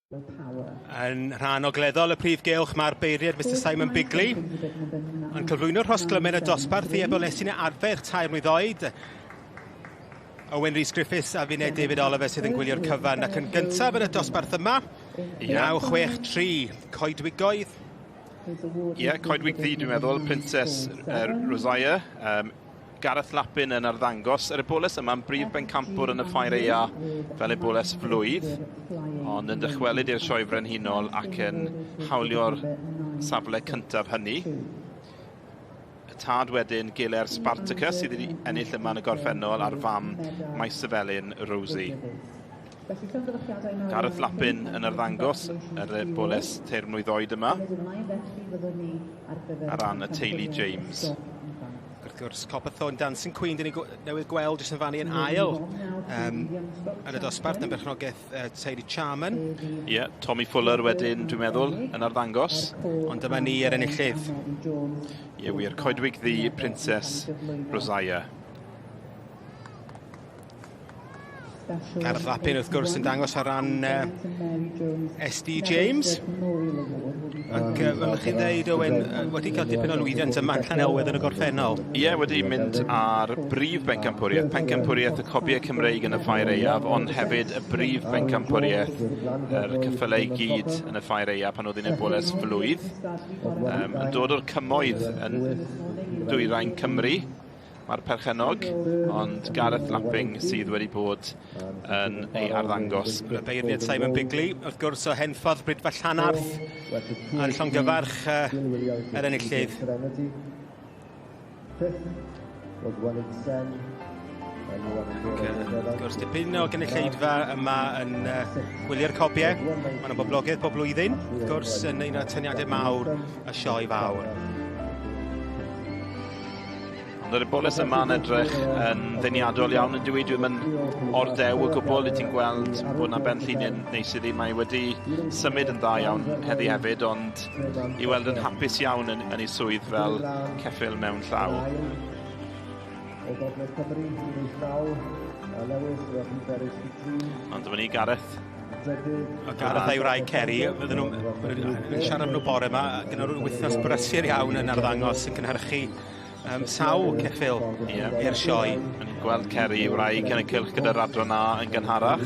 Yn rhan ogleddol y prif gylch mae'r beirniad Mr Simon Bigley yn cyflwyno'r rhosglymyn y dosbarth i ebolesyn adferch 3 mlwydd oed. Owen Rhys Griffiths a finne David Oliver sydd yn gwylio'r cyfan ac yn gyntaf yn y dosbarth yma, 963, Coedwigoedd. Ie, yeah, Coedwig Ddu dwi'n meddwl, Princess Rosia. Gareth Lappin yn arddangos. Yr eboles yma'n brif bencampwr yn y ffair aea fel eboles flwydd, ond yn dychwelyd i'r sioe frenhinol ac yn hawlio'r safle cyntaf hynny. Y tad wedyn, Giler Spartacus, sydd wedi ennill yma yn y gorffennol, a'r fam Maesyfelin Rosie. Gareth Lappin yn arddangos yr eboles 3 mlwydd oed yma ar ran y teulu James. Wrth gwrs, Copperthorne Dancing Queen, dyn ni newydd gweld jyst yn fannu yn ail yn y dosbarth yn berchnogaeth teulu Charman. Ie, yeah, Tommy Fuller wedyn, dwi'n meddwl, yn arddangos. Ond dyma ni yr enillydd. Ie, wir, Coedwig Ddu, Princess Rosia. Gareth Lappin, wrth gwrs, yn dangos ar ran SD James. Ac fel chi'n dweud, Owen, wedi cael dipyn o lwyddiant yma yn Llanelwedd yn y gorffennol. Ie, yeah, wedi mynd ar brif bencampwriaeth, pencampwriaeth y Cobiau Cymreig yn y Ffair Aeaf, ond hefyd y brif bencampwriaeth yr ceffylau i gyd yn y Ffair Aeaf pan oedd hi'n eboles flwydd. Yn dod o'r cymoedd yn dwyrain Cymru, mae'r perchennog, ond Gareth Lapping sydd wedi bod yn ei arddangos. Y beirniad Simon Bigley, wrth gwrs o Henffordd Brydfa Llanarth, yn llongyfarch yr enillydd. Wrth gwrs, dipyn o gynulleidfa yma yn gwylio'r cobiau. Maen nhw'n boblogaidd pob blwyddyn, wrth gwrs, yn un o'r tyniadau mawr y sioe fawr. Ond yr eboles yma'n edrych yn ddeniadol iawn yn dwi. Dwi'n mynd ordew o gwbl i ti'n gweld bod yna ben llinyn neis iddi. Mae wedi symud yn dda iawn heddi hefyd, ond i weld yn hapus iawn yn ei swydd fel ceffyl mewn llaw. Ond dyma ni Gareth. O Gareth a'i wraig Kerry, fydden nhw'n siarad am nhw bore yma, gyda nhw'n wythnos brysur iawn yn arddangos yn cynhyrchu sawl ceffyl i'r sioe. Yn gweld Kerry wraig yn y cylch gyda'r adran A yn gynharach.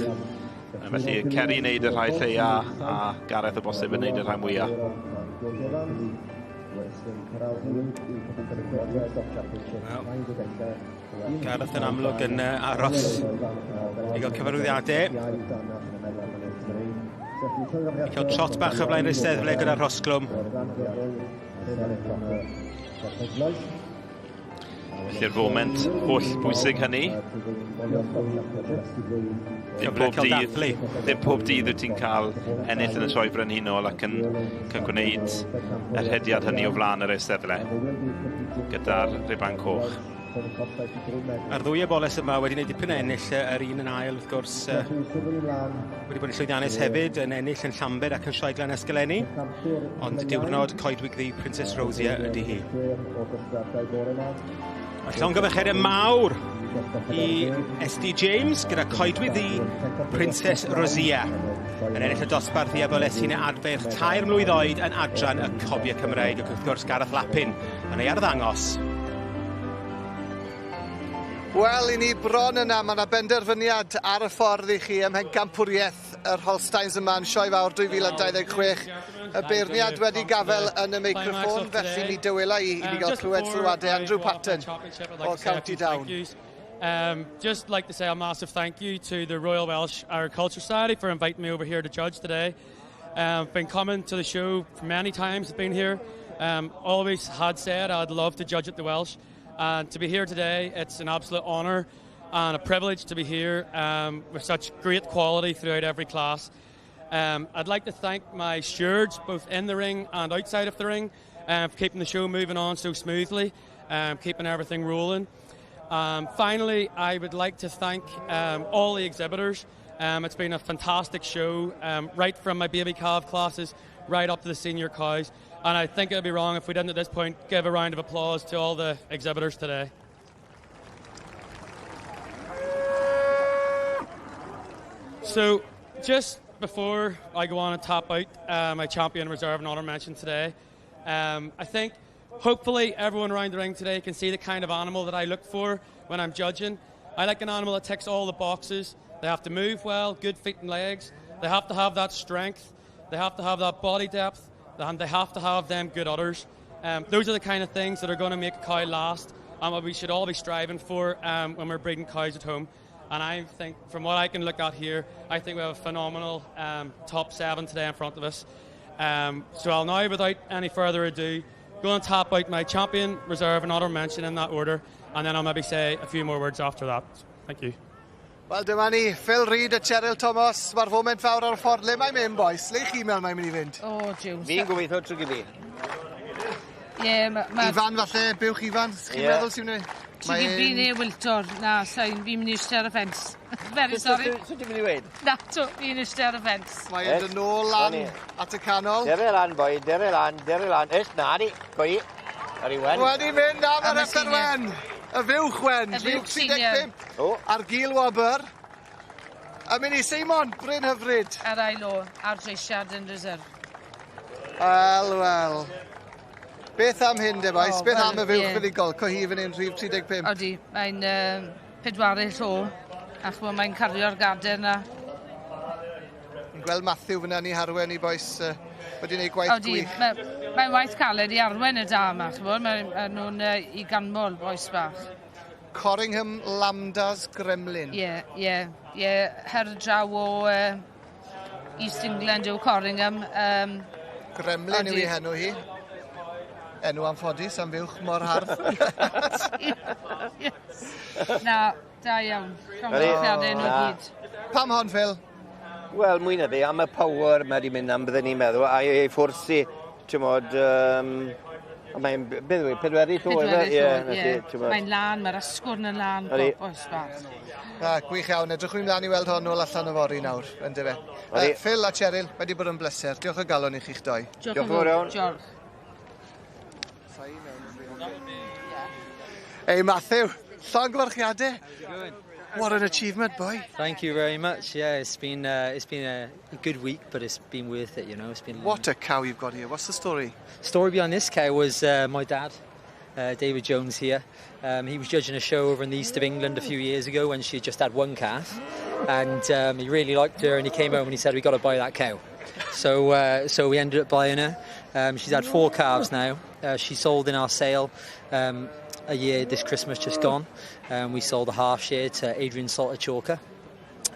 Felly Kerry yn neud y rhai lleia a Gareth o bosib yn neud y rhai mwyaf. Gareth yn amlwg yn aros i gael cyfarwyddiadau. I cael trot bach o flaen yr eisteddfle gyda'r rhosglwm. Felly'r foment holl bwysig hynny. Ddim pob dydd wyt ti'n cael ennill yn y sioe frenhinol ac yn cael gwneud yr rhediad hynny o flaen yr eisteddle gyda'r rhuban coch. A'r ddwy eboles yma wedi gwneud dipyn o ennill, yr un yn ail wrth gwrs, wedi bod yn llwyddiannus hefyd, yn ennill yn Llambed ac yn Sioe Glan Ysgaleni, ond diwrnod Coedwig Ddu Princess Rosia ydy hi. A llongyfarchiadau mawr i SD James gyda Coedwig Ddu Princess Rosia yn ennill y dosbarth i ebolesyn adferch 3 mlwydd oed yn adran y Cobiau Cymreig, ac wrth gwrs Gareth Lappin yn ei arddangos. Wel, i ni bron yna, mae yna benderfyniad ar y ffordd i chi ym mhencampwriaeth yr Holsteins yma yn Sioe Fawr 2026. Y beirniad wedi gafel yn y meicroffon, felly mi dywela i ni gael clywed sylwadau Andrew Patton o County Down. Just like to say a massive thank you to the Royal Welsh Agriculture Society for inviting me over here to judge today. Been coming to the show for many times, I've been here. Always had said I'd love to judge at the Welsh. And to be here today, it's an absolute honour and a privilege to be here with such great quality throughout every class. I'd like to thank my stewards, both in the ring and outside of the ring, for keeping the show moving on so smoothly, keeping everything rolling. Finally, I would like to thank all the exhibitors. It's been a fantastic show, right from my baby calf classes right up to the senior cows. And I think it would be wrong if we didn't at this point give a round of applause to all the exhibitors today. So, just before I go on and tap out my champion reserve and honour mention today, I think hopefully everyone around the ring today can see the kind of animal that I look for when I'm judging. I like an animal that ticks all the boxes. They have to move well, good feet and legs. They have to have that strength. They have to have that body depth. And they have to have them good udders. Those are the kind of things that are going to make a cow last and what we should all be striving for when we're breeding cows at home. And I think, from what I can look at here, I think we have a phenomenal top 7 today in front of us. So I'll now, without any further ado, go and tap out my champion, reserve and honour mention in that order, and then I'll maybe say a few more words after that. Thank you. Wel, dyma ni, Phil Reid a Cheryl Thomas. Mae'r foment fawr ar y ffordd. Le mae'n mynd, boys? Le chi'n meddwl mae'n mynd i fynd? O, Jiws. Fi'n gobeithio trwy gilydd. Ie, ma. Ifan, falle, buwch Ifan. Chi'n meddwl sy'n mynd? Trwy neu Wiltor. Na, sain, fi'n mynd i eistedd ar y ffens. Very sorry. Sut ti'n mynd i weud? Na, to, fi'n eistedd ar y ffens. Mae'n dod nôl lan at y canol. Dere lan, boi, dere lan, dere lan. Ys, na di, goi. Ar i wen. Wedi mynd am yr effer wen. Y fuwch wen. Y fuwch senior. 35. Ar gil wobr. A mynd i Seimon, Bryn Hyfryd. Ar ail o, ar dreisiad yn reserve. Wel, wel. Beth am hyn, de boys? Beth am y fuwch fuddugol? Cohi fan hyn, rhif 35. Odi, mae'n pedwaredd llo, a ch'mo' mae'n cario'r gader 'na. Yn gweld Matthew fyna ni harwen i bois wedi gwneud gwaith gwych. Odi, mae'n waith caled i arwen y da yma, ch'mod, mae nhw'n i ganmol bois bach. Corringham Lambdas Gremlin. Ie, ie, ie, her draw o East England yw Corringham. Gremlin yw ei henw hi. Enw anffodus am fuwch mor hardd. Yes. Na, da iawn. Llongyfarchiadau nhw gyd. Pam hon, Phil? Wel, mwy na fi, am y power mae wedi mynd am bydden ni'n meddwl, a ei ffwrsi, ti'n modd, mae'n, beth yw e, pedwerydd llo, Pedwerydd llo, ie. Mae'n lan, mae'r asgwrn yn lan, oes bach. Na, gwych iawn. Edrychwn ymlaen i weld hon nôl allan yfory nawr, yndyfe. Phil a Cheryl, mae wedi bod yn bleser. Diolch o galon i chi'ch doi. Diolch yn fawr iawn. Diolch. Hey, Matthew, llongyfarchiadau. What an achievement, boy. Thank you very much. Yeah, it's been a good week, but it's been worth it, you know. It's been What a cow you've got here. What's the story? Story behind this cow was my dad, David Jones here. He was judging a show over in the east of England a few years ago when she had just had one calf, and he really liked her, and he came home and he said, "We got to buy that cow." So so we ended up buying her. She's had 4 calves now. She sold in our sale a year this Christmas just gone. We sold a half share to Adrian Salter Chalker,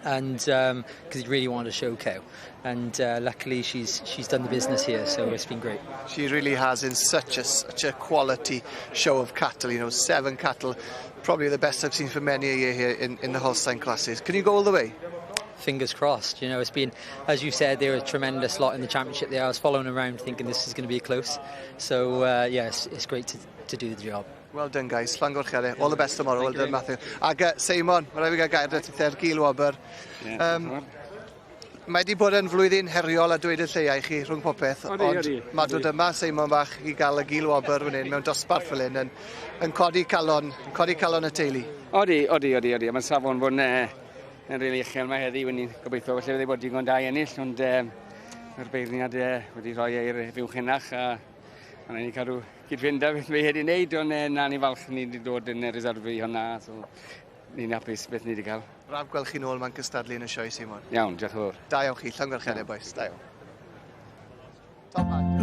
and because he really wanted a show cow, and luckily she's done the business here, so it's been great. She really has, in such a quality show of cattle, you know, 7 cattle, probably the best I've seen for many a year here in the Holstein classes. Can you go all the way? Fingers crossed, you know, it's been, as you said, they were a tremendous lot in the championship there. I was following around thinking this is going to be close. So, yes, it's great to do the job. Well done, guys. Llongyfarchiadau. All the best tomorrow. Well done, Matthew. Ac Seimon, mae rhaid fi gael gair 'da ti ar gil wobr. Mae wedi bod yn flwyddyn heriol a dweud y lleia i chi rhwng popeth, ond mae dod yma, Seimon bach, i gael y gil wobr fan hyn mewn dosbarth fel hyn yn codi calon, yn codi calon y teulu. Odi, odi, odi, odi. Mae'n safon bod yn rili uchel mae heddi, ni'n gobeithio felly fydde bod digon da i ennill, ond mae'r beirniad wedi rhoi ei'r fuwch henach a ni'n cadw cyd-fynd â beth mae wedi wneud, ond na, ni'n falch ni wedi dod yn reserfu hwnna, so ni'n hapus beth ni wedi cael. Braf gweld chi nôl ma'n cystadlu yn y sioe, Simon. Iawn, diolch yn fawr. Da iawn chi, llongyfarchiadau, bois, da iawn. Top man.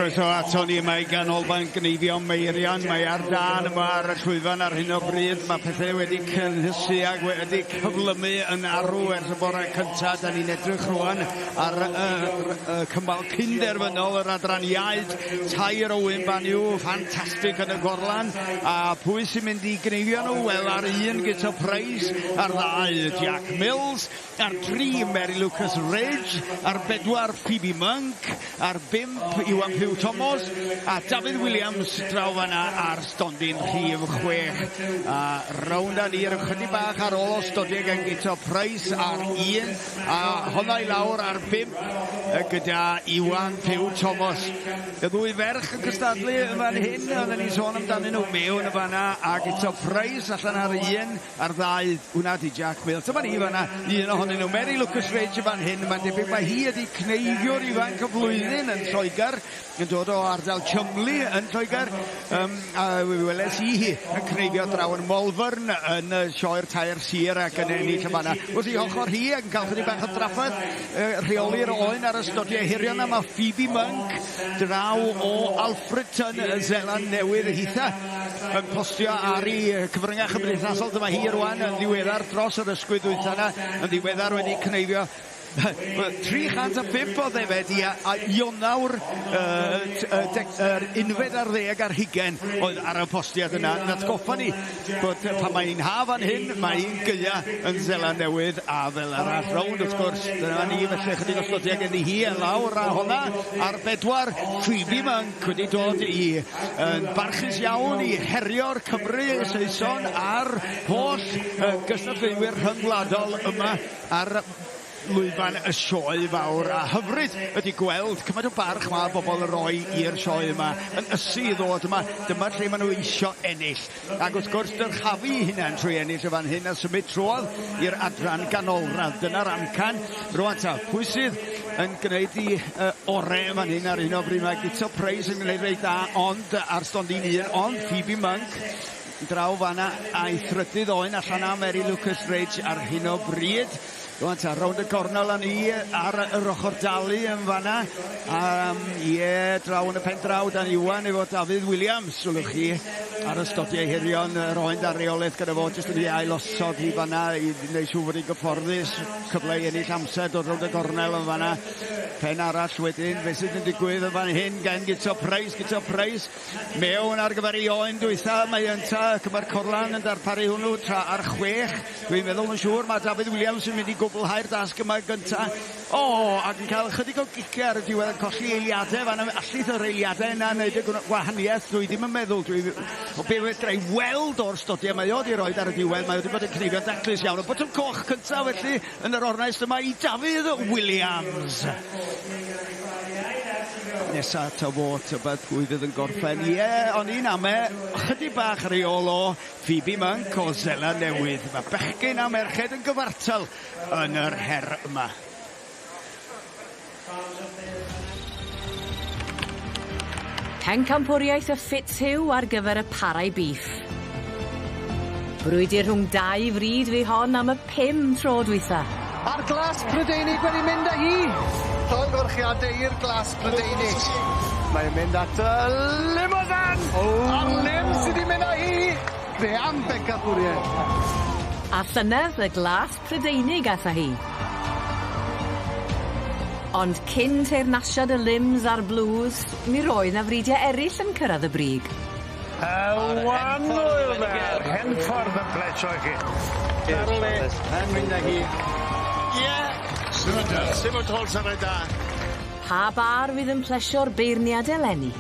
Croeso ato ni yma i Ganolfan Gneifio Meirion. Mae ar dân yma ar y llwyfan ar hyn o bryd. Mae pethau wedi cynhysu ac wedi cyflymu yn arw ers y bore cyntaf. Da ni'n edrych rwan ar y cymal cynderfynol yr adran iaid. 3 o wyn banyw, ffantastig yn y gorlan. A pwy sy'n mynd i gneifio nhw? Wel, ar 1 Guto Price, ar 2 Jack Mills, ar 3 Mary Lucas Ridge, ar 4 Phoebe Monk, ar 5 Iwan Pugh Thomas, a Dafydd Williams draw fanna ar stondin rhif 6. A rownd â ni ryw chydig bach ar ôl o stodiau gan Guto Price ar 1, a honna i lawr ar 5 gyda Iwan Pugh Thomas. Y ddwy ferch yn cystadlu yn fan hyn, oedden ni'n sôn amdanyn nhw mewn yn fanna, a Guto Price allan ar 1, ar 2, hwnna di Jack Mills. Dyma ni fanna, un ohonyn nhw, Mary Lucas Ridge yn fan hyn, mae'n debyg mae hi ydi cneifiwr ifanc y flwyddyn yn Lloegr, yn dod o ardal Chumley yn Lloegr, a weles i hi yn cneifio draw yn Malvern yn y sioe'r tair sir ac yn ennill yn fanna. Wrth i ochr hi ac yn cael chydig bach o drafferth rheoli'r oen ar y stodiau hirion, a mae Phoebe Monk draw o Alfreton, Seland Newydd hitha yn postio ar ei cyfryngau cymdeithasol. Dyma hi rwan yn ddiweddar dros yr ysgwydd dwytha yna, yn ddiweddar wedi cneifio 305 o ddefed i a Ionawr yr 21 oedd ar y postiad yna. Yn atgoffa ni bod pan mae'n haf fan hyn, mae hi'n gaea yn Seland Newydd a fel arall rownd wrth gwrs. Dyna ni felly chydig o stodiau gen i hi yn lawr a honna ar 4 Phoebe Monk wedi dod i yn barchus iawn i herio'r Cymru Saeson a'r holl gystadleuwyr rhyngwladol yma ar lwyfan y sioe fawr, a hyfryd ydy gweld cymaint o barch mae bobl yn rhoi i'r sioe yma, yn ysu i ddod yma. Dyma lle maen nhw isio ennill. Ac wrth gwrs dyrchafu eu hunain trwy ennill y fan hyn a symud trwodd i'r adran ganolradd. Dyna'r amcan. Rwan ta, pwy sydd yn gwneud i ore fan hyn ar hyn o bryd? Mae Guto Price yn gwneud reit dda, ond ar stondin 1, ond Phoebe Monk draw fanna a'i thrydydd oen allan am Mary Lucas Ridge ar hyn o bryd. Rwan ta, rownd y gornel â ni ar yr ochr dalu yn fanna. Ie, draw yn y pen draw, dan Iwan efo Dafydd Williams, sylwch chi, ar y stodiau hirion, yr oen dar reolaeth gyda fo, jyst wedi ailosod hi fanna i wneud siŵr fod hi'n gyfforddus, cyfle i ennill amser, dod rownd y gornel yn fanna. Pen arall wedyn, fe sydd yn digwydd yn fan hyn gan Guto Price, Guto Price mewn ar gyfer ei oen dwytha, mae ynta Cymar Corlan yn darparu hwnnw tra ar 6. Dwi'n meddwl yn siŵr mae Dafydd Williams yn mynd i gwblhau'r dasg yma gynta. O, ac yn cael ychydig o giciau ar y diwedd, yn colli eiliadau fan allith yr eiliadau yna wneud y gwahaniaeth. Dwi ddim yn meddwl, o be fedra i weld o'r stodiau mae o wedi roed ar y diwedd, mae o wedi bod yn cneifio'n daclus iawn. Y botwm coch cyntaf felly yn yr ornest yma i Dafydd Williams. Nesa ta fo, tybed pwy fydd yn gorffen. Ie, o'n i'n ame chydig bach ar ei ôl o Phoebe Monk o Seland Newydd. Mae bechgyn a merched yn gyfartal yn yr her yma. Pencampwriaeth y Fitzhugh ar gyfer y parau beef. Brwydr rhwng dau fryd fi hon am y 5 tro dwytha. A'r glas Prydeinig wedi mynd â hi. Llongyfarchiadau i'r glas Prydeinig. Mae'n mynd at y Limousin! A'r lim sydd wedi mynd â hi. Fe am bencampwriaeth. A llynedd y glas Prydeinig ath â hi. Ond cyn teyrnasiad y limbs a'r blues, mi roedd na fridiau eraill yn cyrraedd y brig. Wanwyl fer, Henffordd yn plesio i chi. Yn mynd â hi. Ie! Simon Tolson reit da. Pa bar fydd yn plesio'r beirniad eleni?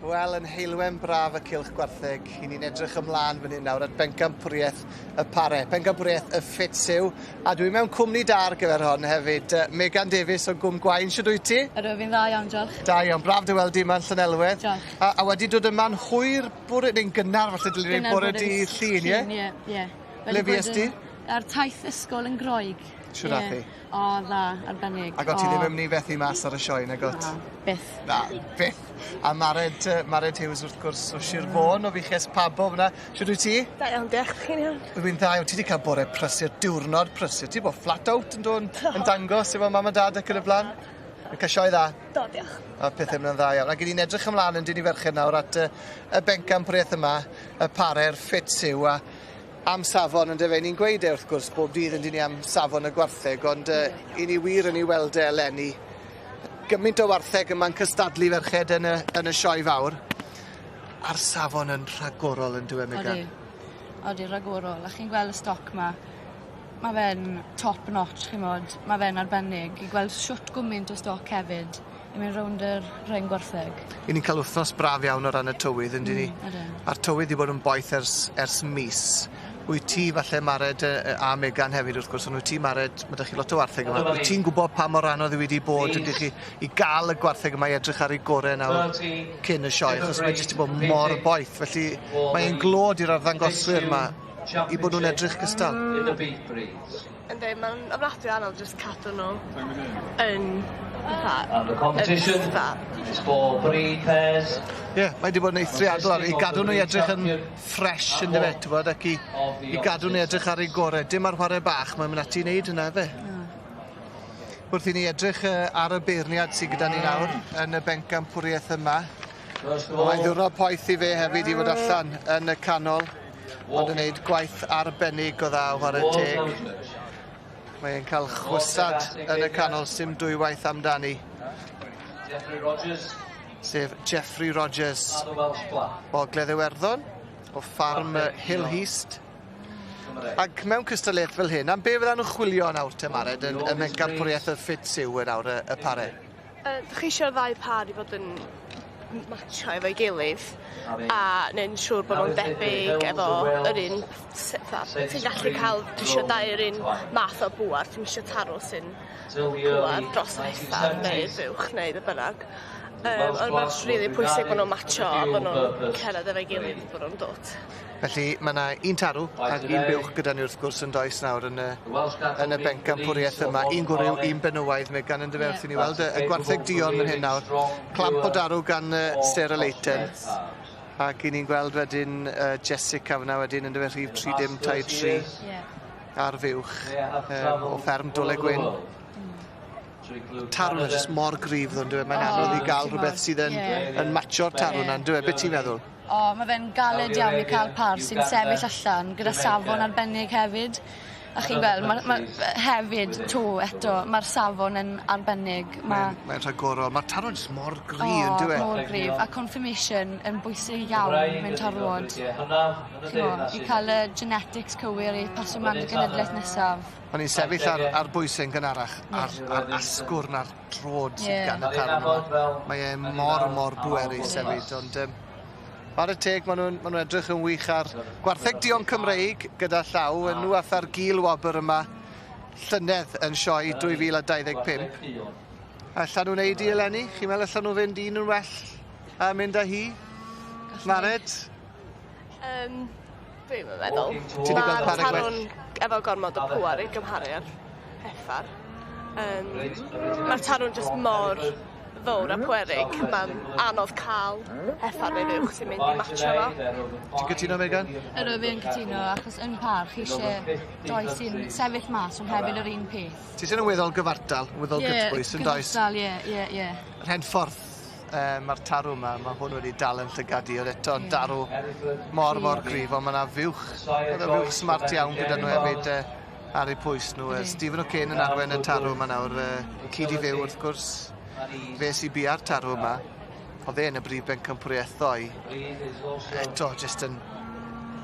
Wel, yn heulwen braf y Cylch Gwartheg, i ni'n edrych ymlaen fan hyn nawr at bencampwriaeth y pare, pencampwriaeth y Fitzhugh, a dwi mewn cwmni da ar gyfer hon hefyd. Megan Davies o Gwm Gwaun, shwd wyt ti? Ydw, fi'n dda iawn, diolch. Da iawn, braf dy weld di yma'n Llanelwedd. Diolch. A wedi dod yma'n hwyr bore, neu'n gynnar falle dylwn i bore dydd Llun, ie? Ie, ie. Le fuest ti? Ar taith ysgol yn Groeg. Shwd ath hi? O, dda, arbennig. Ac o' ti ddim yn myn' i fethu mas ar y sioe nag o't? Na, byth. Na, byth. A Mared Mared Hughes wrth gwrs o Shir Fôn o Fuches Pabo fyna. Shwd wyt ti? Da iawn diolch, chi'n iawn? Dwi'n dda iawn. Ti 'di ca'l bore prysur, diwrnod prysur. Ti 'di bo' flat out yn do yn yn dangos efo mam a dad ac yn y bla'n. Yn ca'l sioe dda? Do, diolch. A pethe'n myn' yn dda iawn. Ag 'yn ni'n edrych ymlaen yndyn ni ferched nawr at y y bencampwriaeth yma, y pare'r ffit yw a am safon yndyfe? Ni'n gweud e wrth gwrs bob dydd yndyn ni am safon y gwartheg ond 'yn ni wir yn 'i weld e eleni. Gymaint o wartheg yma'n cystadlu ferched yn y yn y sioe fawr. A'r safon yn rhagorol yndyw e Megan? Odi. Odi ragorol a chi'n gweld y stoc 'ma ma' fe'n top notch chi'mod ma' fe'n arbennig i gweld shwt gwmynt o stoc hefyd i mynd rownd yr rhein gwartheg. 'Yn ni'n ca'l wthnos braf iawn o ran y tywydd yndyn ni? Ydyn. A'r tywydd 'di bod yn boeth ers ers mis. Wyt ti falle Mared a Megan hefyd wrth gwrs ond wyt ti Mared ma' 'dych chi lot o wartheg yma. Wyt ti'n gwbod pa mor anodd yw 'i 'di bod ydych chi i ga'l y gwartheg yma i edrych ar eu gore nawr cyn y sioe achos mae jyst 'di bod mor boeth felly mae e'n glod i'r arddangoswyr 'ma i bod nw'n edrych cystal. Yndi ma'n ofnadwy o anodd jyst cadw nhw yn fatha And the competition yn fatha is for breed pairs. Ie, mae 'di bod yn eithriadol ar i gadw nhw i edrych yn ffres yndyfe t'wod ac i i gadw nhw i edrych ar eu gore. Dim ar whare bach mae'n mynd ati i neud hwnna yfe? Wrth i ni edrych ar y beirniad sy gyda ni nawr yn y bencampwriaeth yma. Mae'n ddiwrnod poeth i fe hefyd i fod allan yn y canol ond yn neud gwaith arbennig o dda whare teg. Mae e'n ca'l chwysad yn y canol sim dwywaith amdani. Jeffrey Rogers. Sef Jeffrey Rogers. And the Welsh Black. O Ogledd Iwerddon, o ffarm Hill East. Ac mewn cystadleuaeth fel hyn, am be fyddan nhw'n chwilio nawr te Mared yn ym mhencampwriaeth y ffit yw yn awr y, y pare? Dych chi eisiau'r ddau par i fod yn matcho efo'i gilydd a neu'n siŵr bod nhw'n debyg efo yr un fatha ti'n gallu cael dwi isio dau yr un math o bŵar ti'm isio tarw sy'n pŵar dros y heffar neu'r fuwch neu be' bynnag. Ond ma'n rili pwysig bo' nw'n matsio a bo' nw'n cerdded efo'i gilydd bo' nw'n dwt. Felly ma' 'na un tarw ac un buwch gyda ni wrth gwrs yn does nawr yn y yn y bencampwriaeth yma. Un gwryw, un benywaidd Megan yndyfe wrth i ni weld y y gwartheg duon fan hyn nawr. Clamp o darw gan Sarah Leighton. Ac 'yn ni'n gweld wedyn Jessica fyna wedyn yndyfe rhif 30 33. Ie. Ar fuwch o fferm Dole Gwyn. Tarw 'na jyst mor gryf ddo yndyw e? Mae'n anodd i ga'l rhwbeth sydd yn yn matcho'r tarw 'na yndyw e? Be' ti'n meddwl? O ma' fe'n galed iawn i ca'l par sy'n sefyll allan gyda safon arbennig hefyd. A chi'n gweld ma' ma' hefyd 'to eto ma'r safon yn arbennig ma' Mae'n rhagorol. Ma'r tarw'n jyst mor gry yndyw e? O mor gryf a conformation yn bwysig iawn mewn tarwod. Ch'mo' i ca'l y genetics cywir i paso mlan i'r genedleth nesaf. O'n i'n sefyll ar ar bwys e'n gynharach a'r a'r asgwrn a'r trod sydd gan y tarw 'ma. Mae e mor mor bwerus hefyd ond whare teg ma' nw'n ma' nw edrych yn wych ar gwartheg duon Cymreig gyda llaw yn nhw ath ar gil wobr yma llynedd yn sioe 2025. Allan nhw wneud i eleni? Chi'n meddwl allan nhw fynd un yn well a mynd â hi? Mared? Dwi'm yn meddwl. Ti 'di gweld pare gwell? Ma'r tarw'n efo gormod o pŵar i gymharu â'r heffar. Ma'r tarw'n jyst mor fowr a pwerig, ma'n anodd ca'l heffar neu fuwch sy'n mynd i matsio fo. Ti'n cytuno Megan? Ydw fi'n cytuno achos yn par chi isie doi sy'n sefyll mas ond hefyd yr un peth. Ti sy'n yn weddol gyfartal, yn weddol gytbwys yn does? Ie, gyfartal ie, ie, ie. Yr hen ffordd ma'r tarw 'ma, ma' hwn wedi dal yn llygad i, ond eto'n darw mor mor gryf, ond ma' 'na fuwch, ma' 'na fuwch smart iawn gyda nhw hefyd ar eu pwys nhw. Stephen O'Kane yn arwain y tarw yma nawr, cyd i fyw wrth gwrs. Fe sy bia'r tarw yma. O'dd e yn y brif bencampwriaeth ddoe. Eto, jyst yn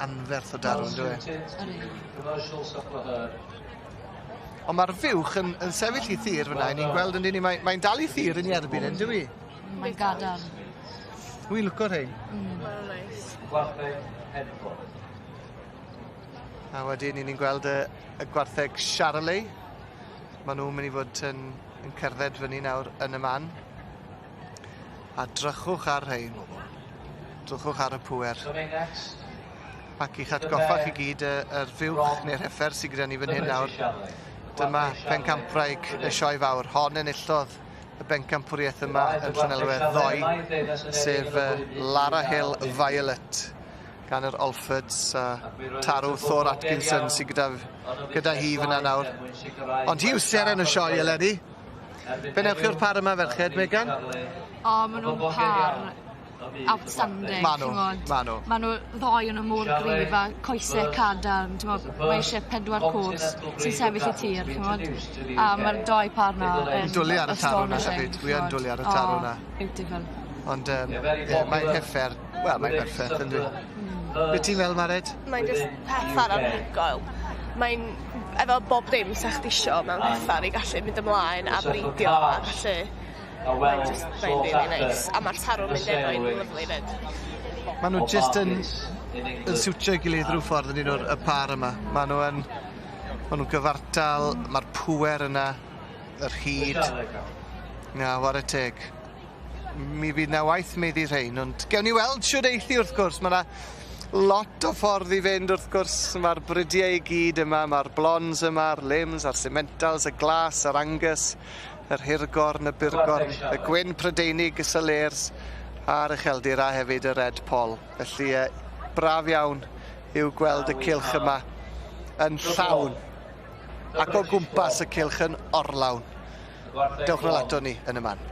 anferth o darw on'd yw e? Ond ma'r fuwch yn yn sefyll 'i thir fyna, 'yn ni'n gweld yndyn ni, mae mae'n dal 'i thir yn 'i erbyn e, on'd yw 'i? Mae'n gadarn. Wi'n lico rhein. Ma' nw'n neis. Gwartheg Henffordd. A wedyn 'yn ni'n gweld y y gwartheg Charolais. Ma' nw'n myn' i fod yn yn cerdded fyny nawr yn y man. A drychwch ar rhein. Drychwch ar y pŵer. Ac i'ch atgoffa chi gyd y yr fuwch neu'r heffer sy gyda ni fan hyn nawr. Dyma pencampwraig y sioe fawr. Hon enillodd y bencampwriaeth yma yn Llanelwedd ddoe, sef Lara Hill Violet gan yr Olfords a Tarw Thor Atkinson sydd gyda, gyda hi fyna nawr. Ond hi yw seren y sioe eleni. Be newch chi o'r par yma ferched, Megan? O, maen nhw'n par outstanding. Ma' nhw, ma' nhw. Ma' nhw ddoi yn nhw mor gryf a coese cadarn, t'mod, mae isie pedwar cwrs sy'n sefyll y tir, ch'mod? A ma'r doi par 'na yn Dwi'n dwlu ar y tarw 'na hefyd, dwi yn dwlu ar y tarw 'na. Beautiful. Ond yym ie mae heffer, wel mae'n berffeth yndi? Be' ti'n feddwl Mared? Mae'n jyst heffer anhygoel. Mae'n efo bob dim sa chdi isio mewn heffer i gallu mynd ymlaen a breidio a gallu Mae'n jyst mae'n rili neis a ma'r tarw'n mynd efo 'i'n lyfli 'fyd. Ma' nw jyst yn yn siwtio'i gilydd ryw ffordd yndyn nw'r y pâr yma. Ma' nw yn ma' nw'n gyfartal, ma'r pŵer yna, yr hyd. Na, ware teg. Mi fydd 'na waith maeddu rhein ond gewn ni weld shwd eith 'i wrth gwrs ma' 'na lot o ffordd i fynd wrth gwrs ma'r brydie i gyd yma ma'r blonds yma a'r limbs a'r simentals y glas a'r Angus yr hirgorn, y burgorn, y gwyn Prydeinig, y Salers a'r ucheldir a hefyd y Red Poll. Felly yy braf iawn yw gweld y cylch yma yn llawn ac o gwmpas y cylch yn orlawn. Dewch nôl ato ni yn y man.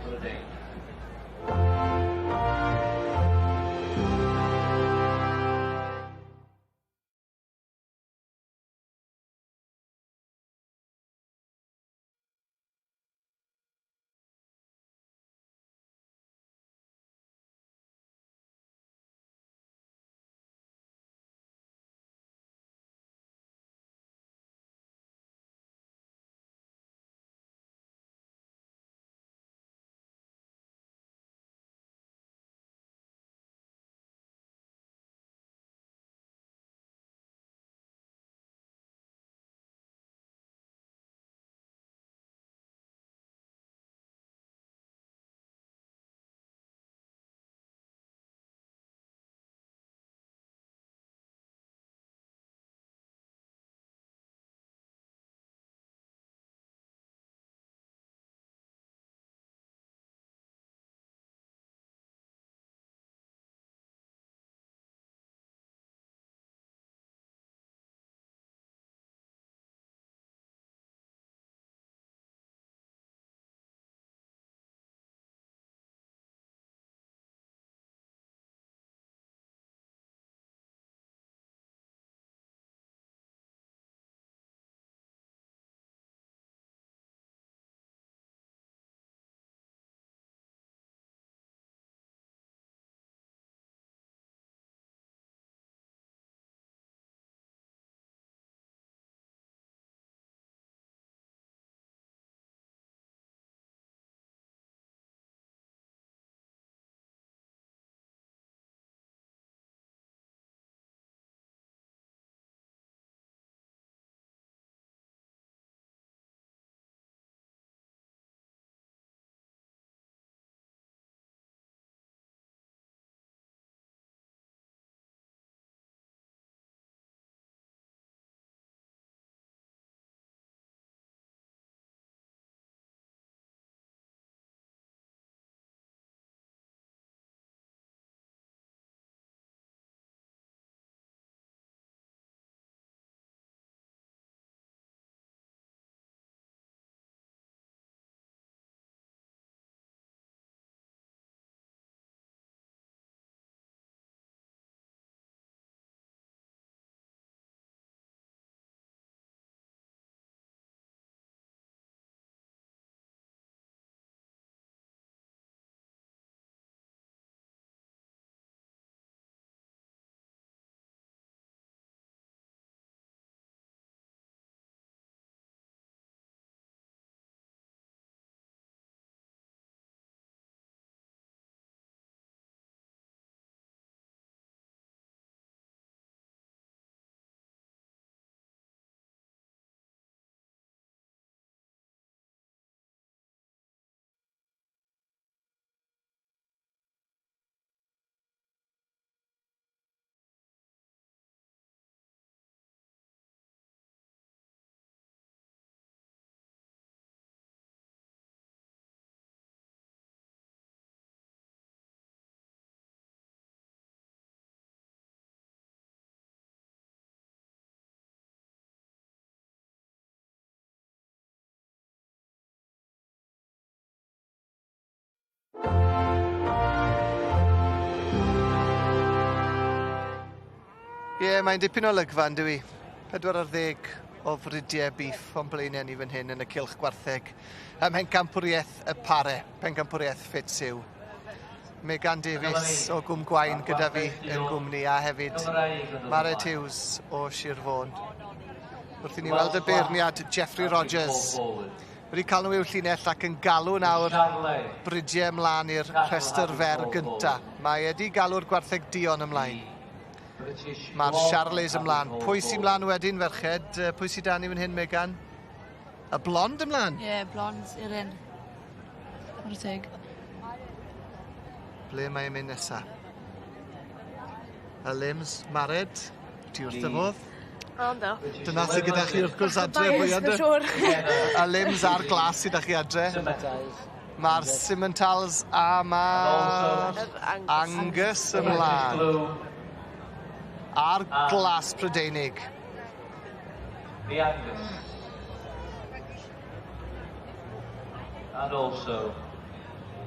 Ie, mae'n dipyn o olygfa, yn dyw 'i? 40 o fridiau beef o'n blaenau ni fan hyn yn y cylch gwartheg. Ym Mhencampwriaeth y Pare, Pencampwriaeth Fitz Hugh. Megan Davies o Gwm Gwaun gyda fi yn gwmni a hefyd Mared Hughes o Sir Fôn. Wrth i ni weld y beirniad Jeffrey Rogers wedi cael nhw i'w llinell ac yn galw nawr bridiau ymlaen i'r rhestr fer gynta. Mae wedi galw'r gwartheg duon ymlaen. Mae'r Charolais ymlaen. Pwy sy'n mlaen wedyn, ferched? Pwy sy'n dan i fan hyn, Megan? Y blond ymlaen? Ie, yeah, blond i'r un. Chwarae teg. Ble mae'n mynd nesa? Y limbs, Mared, ti wrth dy fodd? O, yndw. Dyna sydd gyda chi wrth gwrs adre Bias, fwy mae'n siŵr. Y limbs a'r glas sydd 'da chi adre. Mae'r Simmentals a mae'r Angus ymlaen. A'r glas Prydeinig. The Angus. And also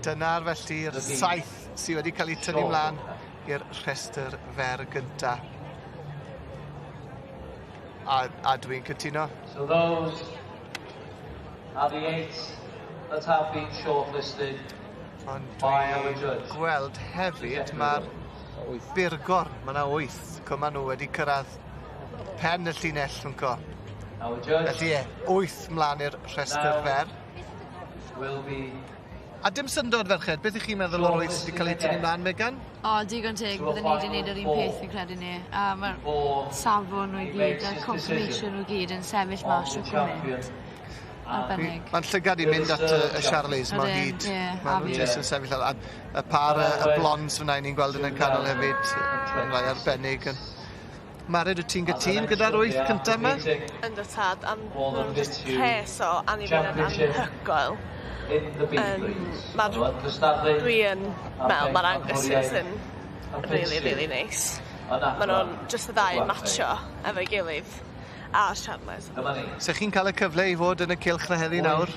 Dyna'r felly'r saith sydd wedi cael eu tynnu mlaen i'r rhestr fer gynta. A dwi'n cytuno. So those are the eight that have been shortlisted Ond by our dwi'n judge. gweld hefyd mae'r Burgorn, mae yna wyth, co maen nhw wedi cyrraedd pen y llinell yn co. Our judge Felly ie, wyth mlaen i'r rhestr fer. will be A dim syndod, ferched, beth ych chi'n meddwl o'r wyth sydd wedi cael eu tynnu mlaen, Megan? O, digon teg, bydden ni wedi gwneud yr un peth fi'n credu ni. A mae'r safon nhw i gyd, a'r conformation nhw gyd yn sefyll mas o gymaint. Arbennig. Mae'n llygad i mynd at y Charolais ma o Ydyn, hyd. ie, Maen a nhw fi. jyst yn sefyll ar. A y par, y blonds fyna ni'n gweld yn y canol hefyd, yn rai arbennig. Mared, wyt ti'n gytûn gyda'r wyth cyntaf yma? Yndw tad, am ma' nhw'n just rhes o anifeiliaid anhygoel. in the beef breeds. Dwi yn meddwl mae'r Anguses yn really, really nice. Maen nhw'n just y ddau yn matcho efo'i gilydd. A Charolais. Se chi'n cael y cyfle i fod yn y cylch na heddi nawr,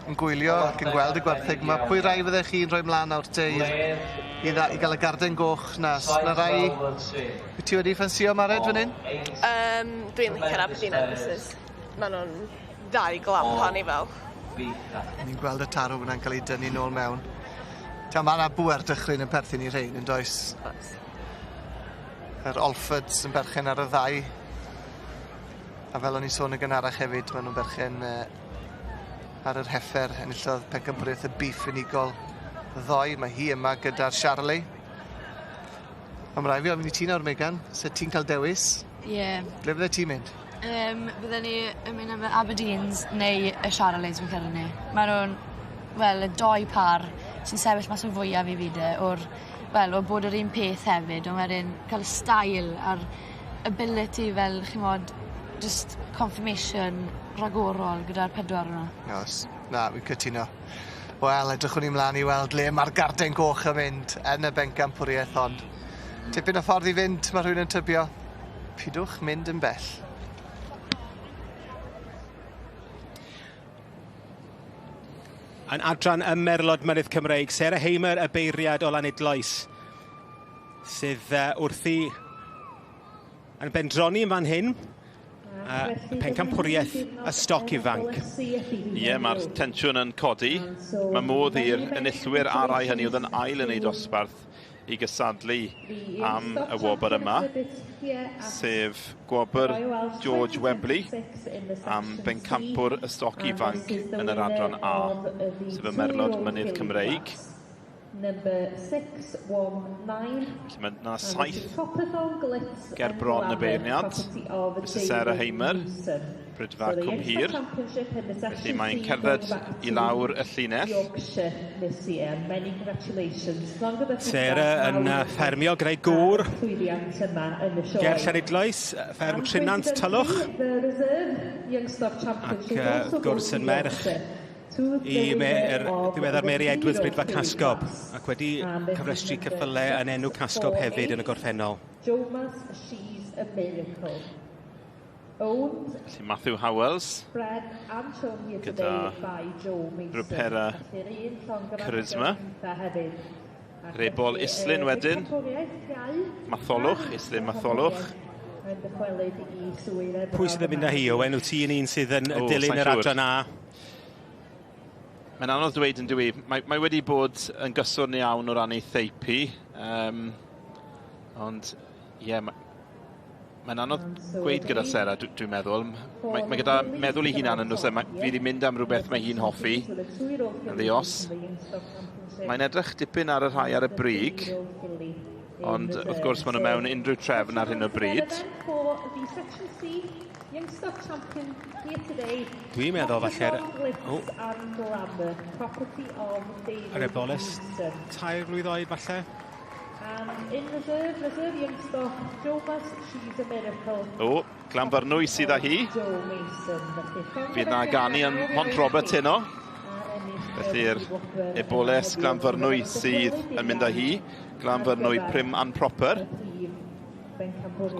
yn gwylio ac yn gweld y gwartheg yma, pwy rai fyddech chi'n rhoi mlaen nawr te i gael y garden goch na? Na rai wyt ti wedi ffansio, Mared, fan hyn? Dwi'n licio'r Aberdeen Anguses. Maen nhw'n ddau glamp anifel. Ni'n gweld y tarw fyna'n cael ei dynnu nôl mewn. Ta, mae yna bŵer dychryn yn perthyn i rhein, yn does? Oes. Yr Olfords yn berchen ar y ddau. A fel o'n i'n sôn yn gynharach hefyd, maen nhw'n berchen ar yr heffer enillodd pencampwriaeth y beef unigol ddoe. Mae hi yma gyda'r Charolais. Ond mae rhaid fi ofyn i ti nawr, Megan, se ti'n cael dewis, Ie. Yeah. ble fydde ti'n mynd? Bydden ni yn mynd am y Aberdeens neu y Charolais fi'n credu ni. Maen nhw'n, wel, y doi par sy'n sefyll mas o fwyaf i fi de, o'r, wel, o bod yr un peth hefyd, ond wedyn cael y style a'r ability fel, chi'mod, just conformation ragorol gyda'r pedwar yna. Oes, na, fi'n cytuno. Wel, edrychwn ni mlaen i weld le mae'r garden goch yn mynd yn y bencampwriaeth hon. Tipyn o ffordd i fynd, mae rhywun yn tybio. Pidwch mynd yn bell. Yn adran y Merlod Mynydd Cymreig, Sarah Hamer, y beirniad o Lanidloes, sydd wrthi yn bendroni yn fan hyn, pencampwriaeth y stoc ifanc. Ie, yeah, mae'r tensiwn yn codi. Mae modd i'r enillwyr a rai hynny oedd yn ail yn ei dosbarth i gysadlu am y wobr yma, sef gwobr George Webley am bencampwr y stoc ifanc yn yr adran A, sef y Merlod Mynydd Cymreig. Number 619. Felly mae yna saith ger bron y beirniad, Mrs Sarah Hamer, Brydfa Cwm Hir. Felly mae'n cerdded i lawr y llinell. Sarah yn ffermio gyda'i gŵr ger Llanidloes, fferm Trinant Tylwch, ac wrth gwrs yn merch i ddiweddar Mary Edwards Brydfa Casgob, ac wedi cyfrestru ceffylau yn enw Casgob hefyd yn y gorffennol. Jomas, She's a Miracle. Owned, Felly Matthew Howells bred and shown here gyda today by Joe Mason. Rupera Felly'r un llongyfarchiad Charisma. cynta hefyd. Ac Rebol felly, Islyn wedyn. Pencampwriaeth iau Matholwch, a Islyn Matholwch. Yn dychwelyd i Swydd Efrog. Pwy sydd yn mynd â hi, Owen? Wyt ti yn un sydd yn O, dilyn sai'n yr siŵr. adran A? Mae'n anodd dweud yn dyw i. Mae wedi bod yn gyswrn iawn o ran ei theip hi. Ond, ie, yeah, mae'n anodd gweud gyda Sarah, dwi'n meddwl. Mae gyda meddwl ei hunan yn e. Fi wedi mynd am rhywbeth mae hi'n hoffi, yn ddi-os. Mae'n edrych dipyn ar y rhai ar y brig, ond wrth gwrs maen nhw mewn unrhyw trefn ar hyn o bryd. For the Section C Youngstock Champion here today. Dwi'n meddwl falle'r Glitz O. and Glamour, property of David Yr eboles Mason. 3 mlwydd oed falle. And in reserve, reserve Youngstock, Jomas, She's a Miracle. O, Glanfyrnwy sydd â hi. Joe Mason. Felly, Fydd na ganu yn Pont Robert heno. Felly'r eboles Glanfyrnwy sydd yn mynd â hi. Glanfyrnwy prim and proper.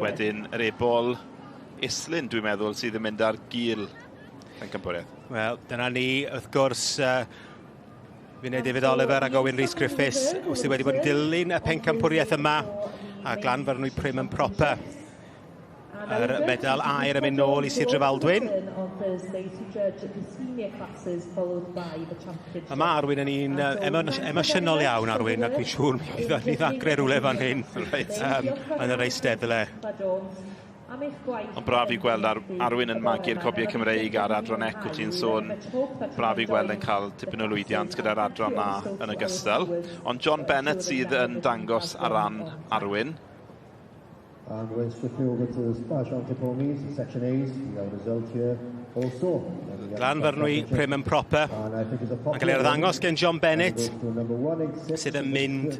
Wedyn yr ebol Islyn, dwi'n meddwl, sydd yn mynd ar gil pencampwriaeth. Wel, dyna ni, wrth gwrs, Finne David Oliver ac Owen Rhys Griffiths, sydd wedi bod yn dilyn y pencampwriaeth yma, a Glanfyrnwy prim and proper. Yr medal aur yn mynd nôl i Sir Drefaldwyn. On Thursday to judge the senior classes followed by the championship. A mae Arwyn yn un emosiynol iawn, Arwyn, ac dwi'n siŵr mi fydd o'n i ddagre rhywle fan hyn yn yr eisteddle. Am eich gwaith. Ond braf i gweld Arwyn yn magu'r cobiau Cymreig a'r adran ec, wyt ti'n sôn. Braf i gweld yn cael tipyn o lwyddiant gyda'r adran na yn ogystal. Ond John Bennett sydd yn dangos ar ran Arwyn. And we're swiftly over to the Specialty Ponies, Section A's. We have a result here also. Glanfyrnwy prim and proper. Yn cael ei arddangos gen John Bennett, sydd yn mynd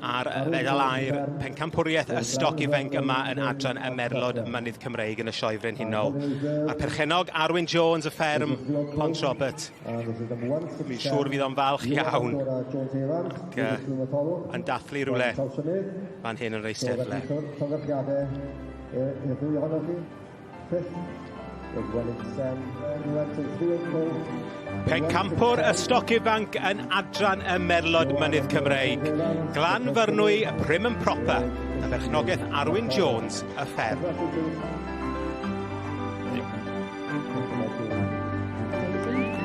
ar fedal aur pencampwriaeth y stoc ifanc yma yn adran y Merlod Mynydd Cymreig yn y Sioe Frenhinol. A'r perchennog Arwyn Jones y fferm Pont Robert. Mi'n siŵr fydd o'n falch iawn ac yn dathlu rhywle fan hyn yn yr eisteddle. Llongyfarchiadau i'r ddwy ohonoch chi. Fifth was 187, Pencampwr y stoc ifanc yn adran y Merlod Mynydd Cymreig. Glanfyrnwy prim and proper. Y berchnogaeth Arwyn Jones, y fferm.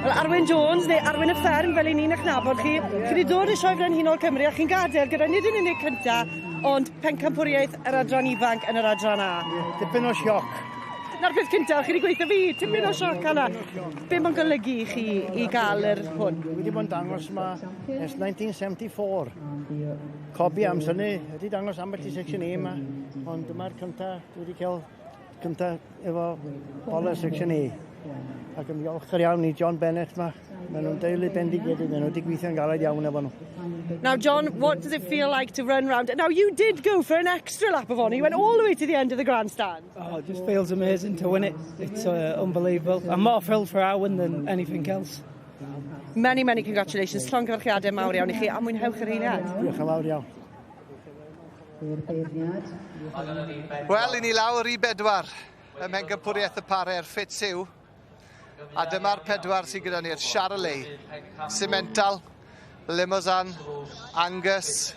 Wel, Arwyn Jones, neu Arwyn y Fferm, fel i ni'n eich nabod chi. Chi wedi dod i Sioe Frenhinol Cymru a chi'n gadael gyda nid yn unig cynta, ond pencampwriaeth yr adran ifanc yn yr adran A. Dipyn o sioc. Na'r peth cynta, chi wedi gweithio fi, tipyn o sioc yna. Be mae'n golygu i chi i gael yr hwn? Dwi wedi bod yn dangos yma ers 1974. Cobi am synnu, wedi dangos ambell i Section A yma, ond dyma'r cynta, dwi wedi cael cynta efo bola Section A. Ac yn ddiolchgar iawn i John Bennett yma. Maen nhw'n deulu bendigedig, maen nhw wedi gweithio'n galed iawn efo nhw. Now, John, what does it feel like to run round? Now, you did go for an extra lap of honour. You went all the way to the end of the grandstand. Oh, it just feels amazing to win it. It's unbelievable. I'm more thrilled for Arwyn than anything else. Many, many congratulations. Llongyfarchiadau mawr iawn i chi, a mwynhewch yr eiliad. Diolch yn fawr iawn. Wel, i ni lawr i bedwar ym Mhencampwriaeth y Pare'r Ffits yw. A dyma'r pedwar sydd gyda ni'r Charolais, Simmental, Limousin, Angus.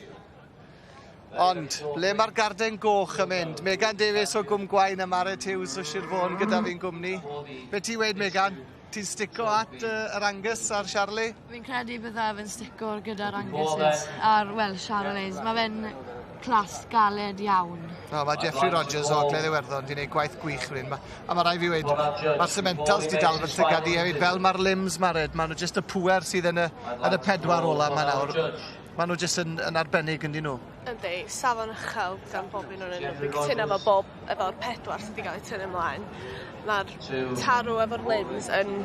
Ond, ble mae'r garden goch yn mynd? Megan Davies o Gwm Gwaun a Mared Hughes o Sir Fôn gyda fi'n gwmni. Be ti'n weud, Megan? Ti'n stico at yr Angus a'r Charolais? Fi'n credu bydda fe'n stico gyda'r Anguses a'r, wel, Charolais. Mae fe'n clas galed iawn. No, mae Jeffrey Rogers o Ogledd Iwerddon wedi gwneud gwaith gwych fan hyn. A mae rhaid fi weud, mae'r Simmentals wedi dal fy llygad i hefyd, fel mae'r Lims, Mared. Maen nhw just y pwer sydd yn y pedwar ola yma nawr. Maen nhw just yn arbennig yn dyn nhw. Yndi, safon uchel gan bob un o'n nhw. Fi'n cytuno efo bob, efo'r pedwar sydd wedi cael eu tynnu ymlaen. Mae'r tarw efo'r limbs yn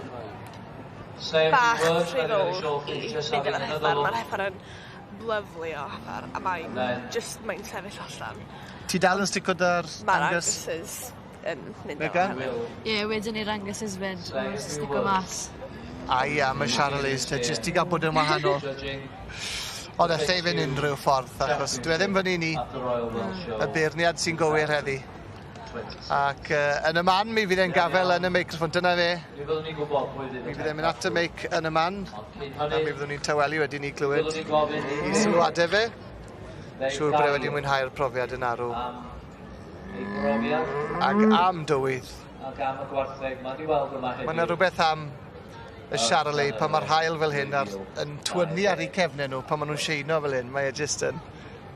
bach rhy fawr i fynd efo'r heffer. Mae'r heffer yn lyfli o heffer, a mae'n just, mae'n sefyll allan. Ti dal yn stico da'r Mae'r Angus? Anguses yn mynd Megan? Ie, yeah, wedyn i'r Anguses fyd, mae'n stico mas. A ia, mae Charolais te, jyst i gael bod yn wahanol. Ond allai fynd unrhyw ffordd, achos dwi e ddim fyny ni. Y beirniad sy'n gywir heddi. Ac yn y man, mi fydd e'n gafel yn y meicroffon. Dyna fe. Mi fydd e'n mynd at y meic yn y man. A mi fyddwn ni'n tawelu wedyn i glywed i sylwadau fe. Siŵr bod e wedi mwynhau'r profiad yn arw. Ei brofiad. Ac am dywydd. Ac am y gwartheg, mae di weld yma heddiw. Mae yna rhywbeth am y Charolais pan mae'r haul fel hyn ar, yn twynnu ar eu cefnau nhw, pan maen nhw'n sheino fel hyn, mae e jyst yn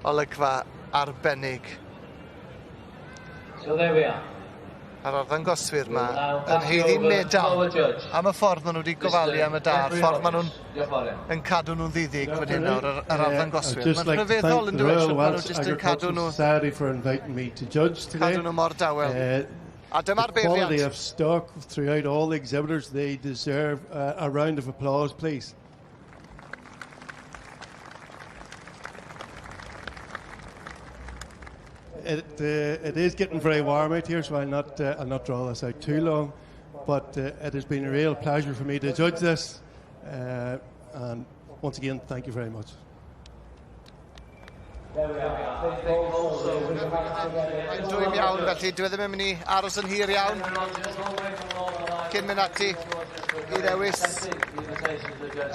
olygfa arbennig. So there we are. A'r arddangoswyr yma yn haeddu medal am y ffordd maen nhw wedi gofalu am y da, a'r ffordd maen nhw'n yn cadw nhw'n ddiddig fan hyn nawr, yr, yr arddangoswyr. Just Mae'n like to rhyfeddol thank yn the dweud Royal sut maen nhw Welsh jyst yn cadw Agricultural nhw, Society for inviting me to judge today. cadw nhw mor dawel. A dyma'r The quality beirniad. of stock throughout all the exhibitors, they deserve a round of applause, please. It is getting very warm out here, so I'll not draw this out too long. But it has been a real pleasure for me to judge this. And once again, thank you very much. Mae'n dwym iawn, felly dwi ddim yn mynd i aros yn hir iawn cyn mynd ati i ddewis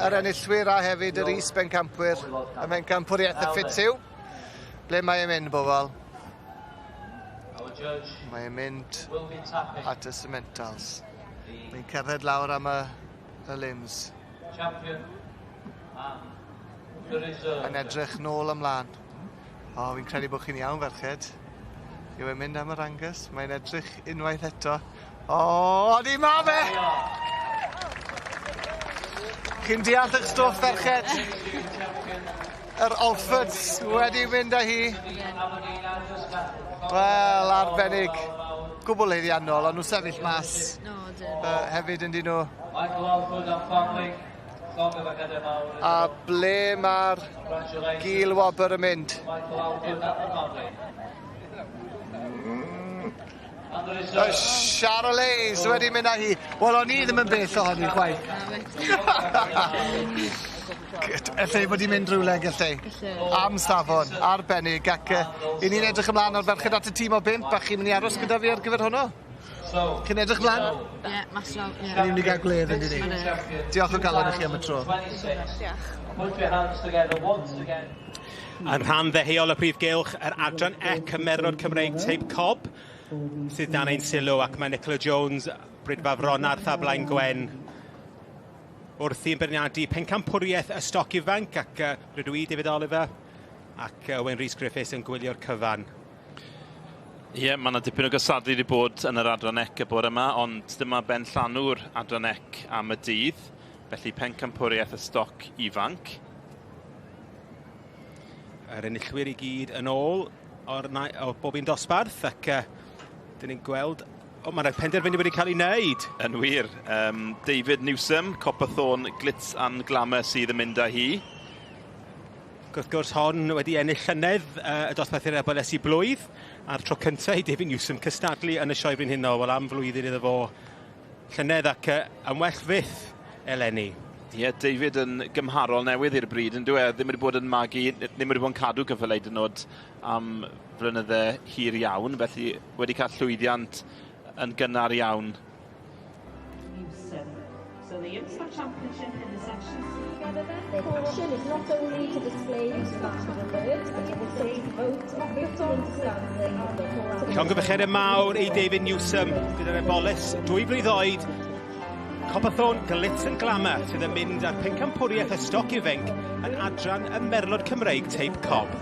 yr enillwyr a hefyd yr is-bencampwyr y bencampwriaeth y ffit yw. Ble mae e'n mynd, bobl? Mae e'n mynd at y Simmentals. Mae'n cerdded lawr am y limbs. Mae'n edrych nôl ymlaen. O, fi'n credu bod chi'n iawn, ferched. Yw e'n mynd am yr Angus? Mae'n edrych unwaith eto. O, odi ma fe! Chi'n deall eich stwff, ferched? Yr Alfords wedi mynd â hi. Wel, arbennig. Gwbl haeddiannol, ond nhw sefyll mas hefyd yn dyn nhw. Michael Alford and family, llongyfarchiadau mawr. A ble mae'r gil wobr yn mynd? Michael Alford and the family. And the Y reserve. Charolais wedi mynd â hi. Wel, o'n i ddim yn bell ohoni chwaith. Ella ei bod hi'n mynd rhywle, gallai. Am safon, arbennig, ac i ni'n edrych ymlaen ar ferched at y tîm o bump, a chi'n mynd i aros gyda fi ar gyfer hwnnw? Chi'n edrych ymlaen? Ie, mas draw. Ie. Ni'n mynd i gael gwledd yn dyn ni. Diolch o galon i chi am y tro. Diolch. Put your hands together once again. Yn rhan ddeheuol y prif gylch, yr adran C y Merlod Cymreig teip Cob sydd dan ein sylw, ac mae Nicola Jones, Brydfa Fronarth a Blaen Gwen wrthi'n beirniadu pencampwriaeth y stoc ifanc, ac rydw i, David Oliver, ac Owen Rhys Griffiths yn gwylio'r cyfan. Ie, yeah, mae yna dipyn o gystadlu wedi bod yn yr adran C y bore yma, ond dyma ben llanw'r adran C am y dydd, felly pencampwriaeth y stoc ifanc. Yr enillwyr i gyd yn ôl o'r, o bob un dosbarth, ac dyn ni'n gweld... O, mae'r penderfyniad wedi cael ei wneud. Yn wir. David Newsom, Copperthorne Glitz and Glamour sydd yn mynd â hi. Ac wrth gwrs hon wedi ennill llynedd y dosbarthiad ebolesi blwydd, a'r tro cyntaf i David Newsom cystadlu yn y sioe frenhinol, wel am flwyddyn iddo fo llynedd ac yn well fyth eleni. Ie, yeah, David yn gymharol newydd i'r bryd, yn dyw e? Ddim wedi bod yn magu, ddim wedi bod yn cadw cyffelyb hyd yn oed am flynydde hir iawn, felly wedi cael llwyddiant yn gynnar iawn. So the Youngstock Championship in the section C. Their passion is not only to display fashionable birds, but also to promote a greater understanding of the Llongyfarchiadau mawr i David Newsom gyda'r eboles 2 blwydd oed. Copperthorne Glitz and Glamour sydd yn mynd ar pencampwriaeth y stoc ifanc yn adran y Merlod Cymreig teip Cob.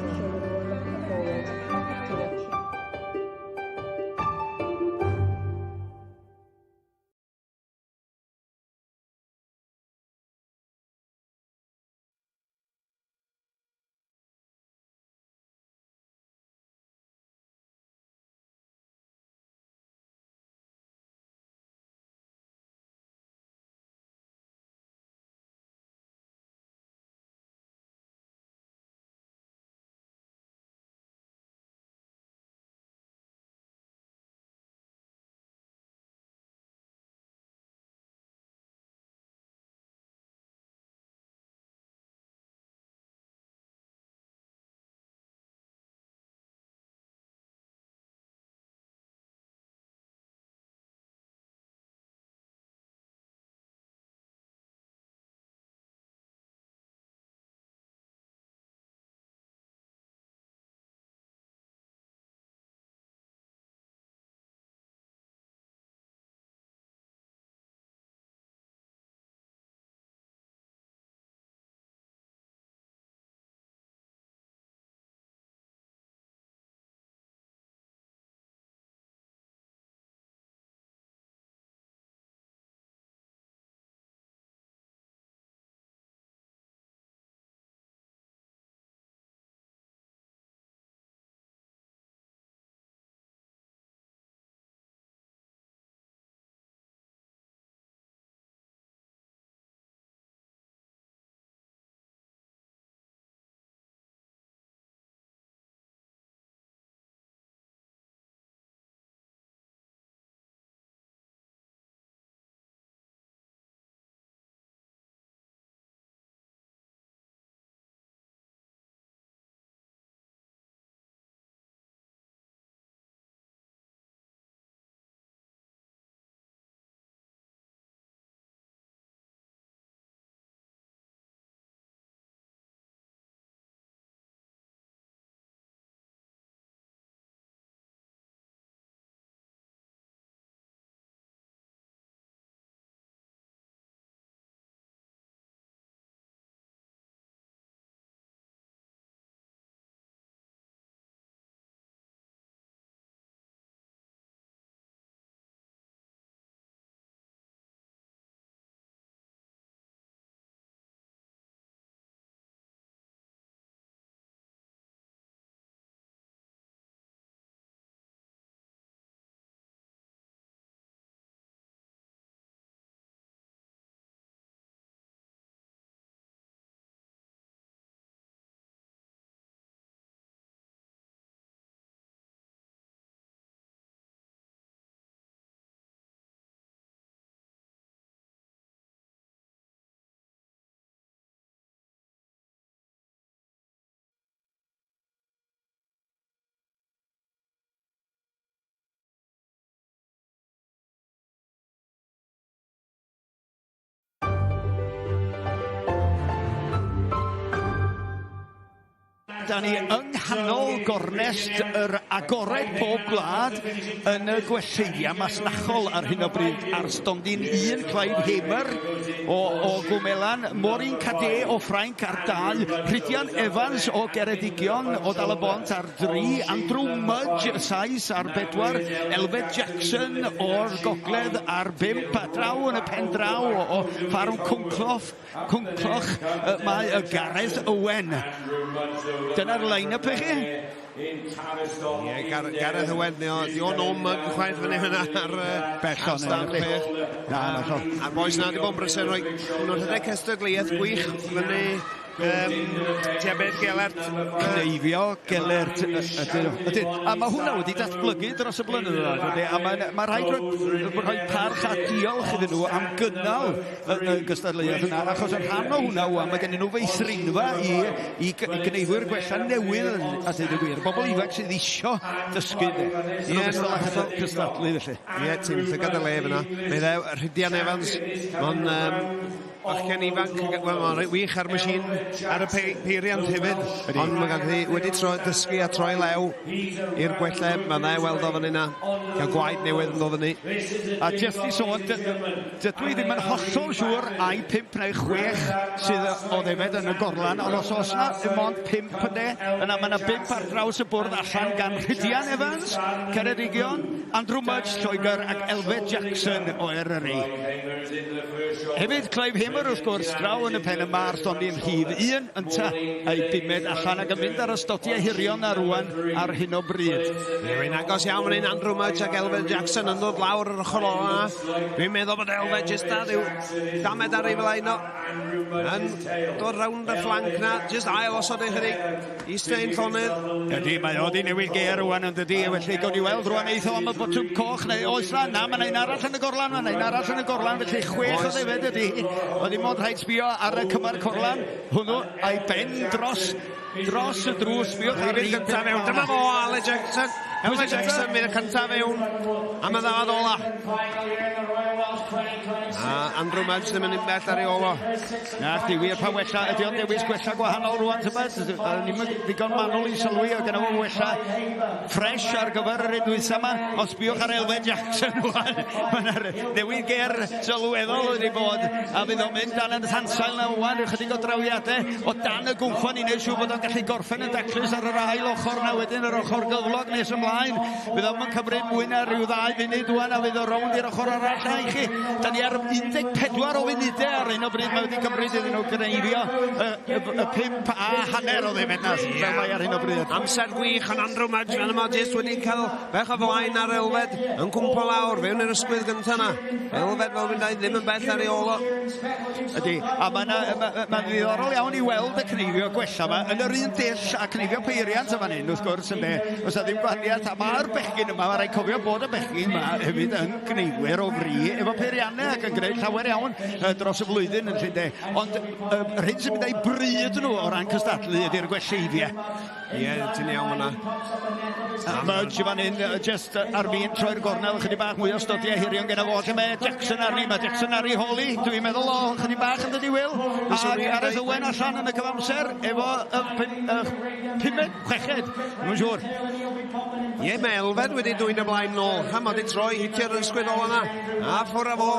da ni yng nghanol gornest yr agored pob gwlad yn y gwelleiddiau masnachol ar hyn o bryd ar stondin 1 Clive Hamer o, o Gwmelan, Maureen Cadet o Ffrainc ar 2, Rhydian Evans o Geredigion o Dal-y-bont ar 3, Andrew Mudge y Sais ar 4, Elfed Jackson o'r Gogledd ar 5, a draw yn y pen draw o, o ffarm Cwncloff Cwncloch, mae y Gareth Owen. Dyna'r line-up i chi. Ie, Gar Gareth Owen, di o'n om yn chwaith fyny hynna ar, Bell ar stand chwech. Na, na, A'r boys na di bod yn brysur rhoi, nhw'n rhedeg cystadleuaeth gwych fyny tua beth Gelert. Cneifio Gelert ydyn nhw. Ydyn. A mae hwnna wedi datblygu dros y blynyddoedd. Ydy. A mae'n ma rhaid rhoi, rhoi parch a diolch iddyn nhw am gynnal y, y gystadleuaeth yna, achos yn rhan o hwnna wan, mae gennyn nhw feithrinfa i, i, i gneifwyr gwella newydd, a dweud y gwir. Bobl ifanc sydd isio dysgu, de. Yn ogystal â cystadlu, felly. Ie, ti'n llygad y le fyna. Mae ddew, Rhydian Evans, mae'n um, bachgen ifanc, wel, mae'n reit wych ar machine, ar y pe peiriant hefyd, ond mae gan wedi tro, dysgu a troi lew i'r gwella, mae'n dda i weld o fan yna, cael gwaed newydd yn dod fyny. A jyst i sôn, Dydw i ddim yn hollol siŵr ai 5 neu 6 sydd o ddefed yn y gorlan, ond os oes 'na ddim ond 5 ynde, yna mae 'na 5 ar draws y bwrdd allan gan Rhydian Evans, Ceredigion, Andrew Mudge, Lloegr ac Elfed Jackson o Eryri. Hefyd Clive Hamer wrth gwrs, draw yn y pen yma ar stondin rhif 1, ynta a'i bumed allan ac yn mynd ar y stodiau hirion na rwan ar hyn o bryd. Ie, mae'n agos iawn fan hyn Andrew Mudge ac Elfed Jackson yn dod lawr yr ochr ola. Dwi'n meddwl bod Elfed jyst ar ryw damed ar ei flaen o. Yn dod rownd y fflanc na, jyst ail osod ei chydig i Stein Llonydd. Ydy, mae o di newid gêr rwan yn dydy, felly gawn ni weld rwan eitho am y botwm coch, neu oes na, na, mae un arall yn y gorlan, mae un arall yn y gorlan, felly chwech o ddefed ydy. Oedd ddim ond rhaid sbio ar y cymar corlan, hwnnw a'i ben dros dros y drws, sbiwch ar y gyntaf fewn, dyma fo, Ale Jackson. Ale Jackson fydd y cyntaf fewn am y ddafad ola. A Andrew Mudge ddim yn un bell ar ei ôl o. Na, chdi wir pa wella, ydy o'n dewis gwella gwahanol rwan tybed? Ni'n ddigon manwl i sylwi o gyda fo wella ffres ar gyfer yr un dwytha yma. Ond sbiwch ar Elfed Jackson rwan. Mae'n newid ger sylweddol wedi bod a fydd o'n mynd dan yn thansail na wan, ychydig o drawiadau o dan y gwmffon i wneud siŵr bod o'n gallu gorffen yn daclus ar yr ail ochr na wedyn yr ochr gyflog nes ymlaen. Fydd o'n cymryd mwy na rhyw ddau funud wan a fydd o rownd i'r ochr arall na i chi. Da ni ar 14 o funudau ar hyn o bryd mae wedi cymryd iddyn nhw gneifio y, y, y 5 a hanner o ddefed na fel mae ar hyn o bryd. Amser gwych ond Andrew Mudge fan yma jyst wedi cael bach o flaen ar Elfed yn cwmpo lawr fewn i'r ysgwydd gyntaf na. Elfed fel fi'n dweud ddim yn bell ar ei ôl o. Ydy, a mae'n ma, ma ddiddorol iawn i weld y cneifio gwella yma yn yr un dull a cneifio peiriant yma hyn, wrth gwrs, ynde. Oes 'na ddim gwahaniaeth, a mae'r bechgyn yma, mae rhaid cofio bod y bechgyn yma hefyd yn gneifwyr o fri efo peiriannau ac yn gwneud llawer iawn dros y flwyddyn yn lle, ynde. Ond yr hyn sy'n mynd â'i bryd nhw o ran cystadlu ydy'r gwelleiddiau. Ie, ti'n iawn fyna. Mudge fan hyn, just ar fin troi'r gornel, chydig bach mwy o stodiau hirion gyda fo, lle mae Jackson arni, mae Jackson ar ei holi, dwi'n meddwl o, chydig bach yn dydi Will, a Gareth Owen allan yn y cyfamser, efo y pumed, chweched, dwi'n siŵr. Ie, mae Elfed wedi dwyn y blaen nôl, ha, mae wedi troi, hitio'r ysgwydd ola yna, a ffwr â fo,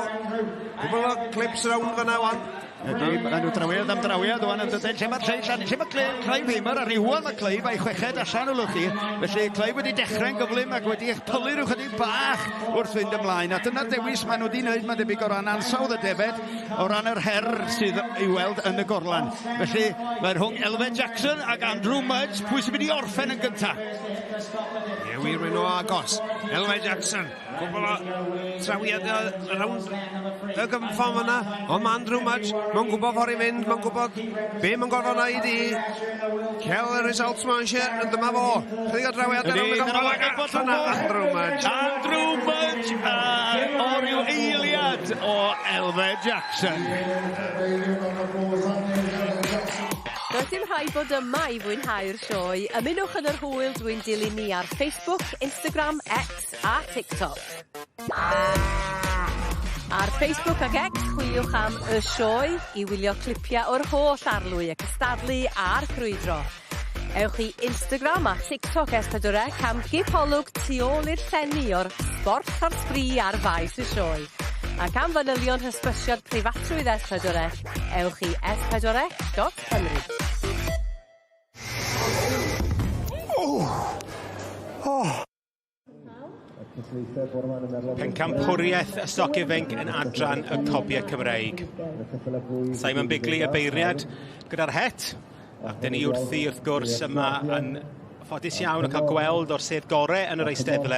cwbl o clips rownd fyna wan. Ydy, maen nhw drawiad am drawiad wan yn dydyn. Lle mae'r lleill arni? Lle mae Clive, Clive Hamer ar rwan mae Clive a'i chweched allan o lwch chi. Felly Clive wedi dechrau'n gyflym ac wedi eich pylu rhyw chydig bach wrth fynd ymlaen. A dyna'r dewis maen nhw wedi wneud, mae'n debyg o ran ansawdd y defed, o ran yr her sydd i weld yn y gorlan. Felly mae rhwng Elfed Jackson ac Andrew Mudge, pwy sy'n mynd i orffen yn gyntaf? Ie, wir, maen nhw agos. Elfed Jackson. Cwbl o trawiad rownd y gynffon fyna. Ond mae Andrew Mudge, mae'n gwybod ffordd i fynd, mae'n gwybod be mae'n gorfod wneud i cael y results mae'n eisiau, ond dyma fo. Chydig o drawiad rownd y gynffon ac allan Andrew Mudge. Andrew Mudge o ryw eiliad o Elfed Jackson. Does dim rhaid bod yma i fwynhau'r sioe. Ymunwch yn yr hwyl drwy'n dilyn ni ar Facebook, Instagram, X a TikTok. Ar Facebook ac X, chwiliwch am Y Sioe i wylio clipiau o'r holl arlwy, y cystadlu a'r crwydro. Ewch i Instagram a TikTok S4C am gipolwg tu ôl i'r llenni o'r sbort a'r sbri ar faes y sioe. Ac am fanylion hysbysiad preifatrwydd S4C, ewch i s4c.cymru. Oh. Oh. Pencampwriaeth y stoc ifanc yn adran y Cobiau Cymreig. Simon Bigley, y beirniad, gyda'r het. Ac dyn ni wrthi, wrth gwrs, yma yn ffodus iawn o cael gweld o'r sedd gore yn yr eisteddle.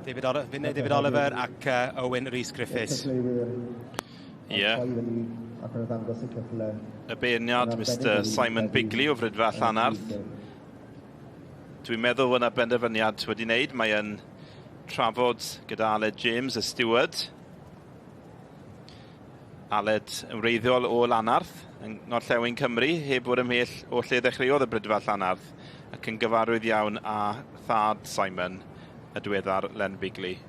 David, Finne David Oliver ac Owen Rhys Griffiths. Ie. Yeah. Y beirniad, Mr Simon Bigley o Fridfa Llanarth. Dwi'n meddwl fod yna benderfyniad wedi wneud. Mae yn trafod gyda Aled James, y steward. Aled yn wreiddiol o Lanarth, yng Ngorllewin Cymru, heb fod ymhell o lle ddechreuodd y Brydfa Llanarth, ac yn gyfarwydd iawn â thad Simon, y diweddar Len Bigley.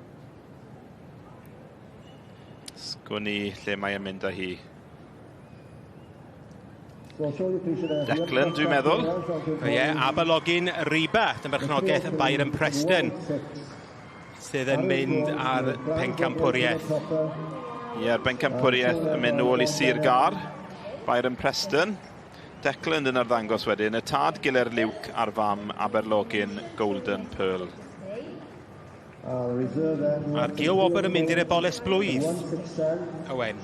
Sgwn i lle mae yn mynd â hi. Declan, dwi'n meddwl. Ie, yeah, Aberlogin Riba, yn berchnogaeth Byron Preston, sydd yn mynd ar pencampwriaeth. Ie, yeah, bencampwriaeth yn mynd nôl i Sir Gâr, Byron Preston. Declan yn arddangos wedyn, y tad Giler Luke a'r fam Aberlogin Golden Pearl. A'r Gil Wobr yn mynd i'r eboles blwydd. Owen.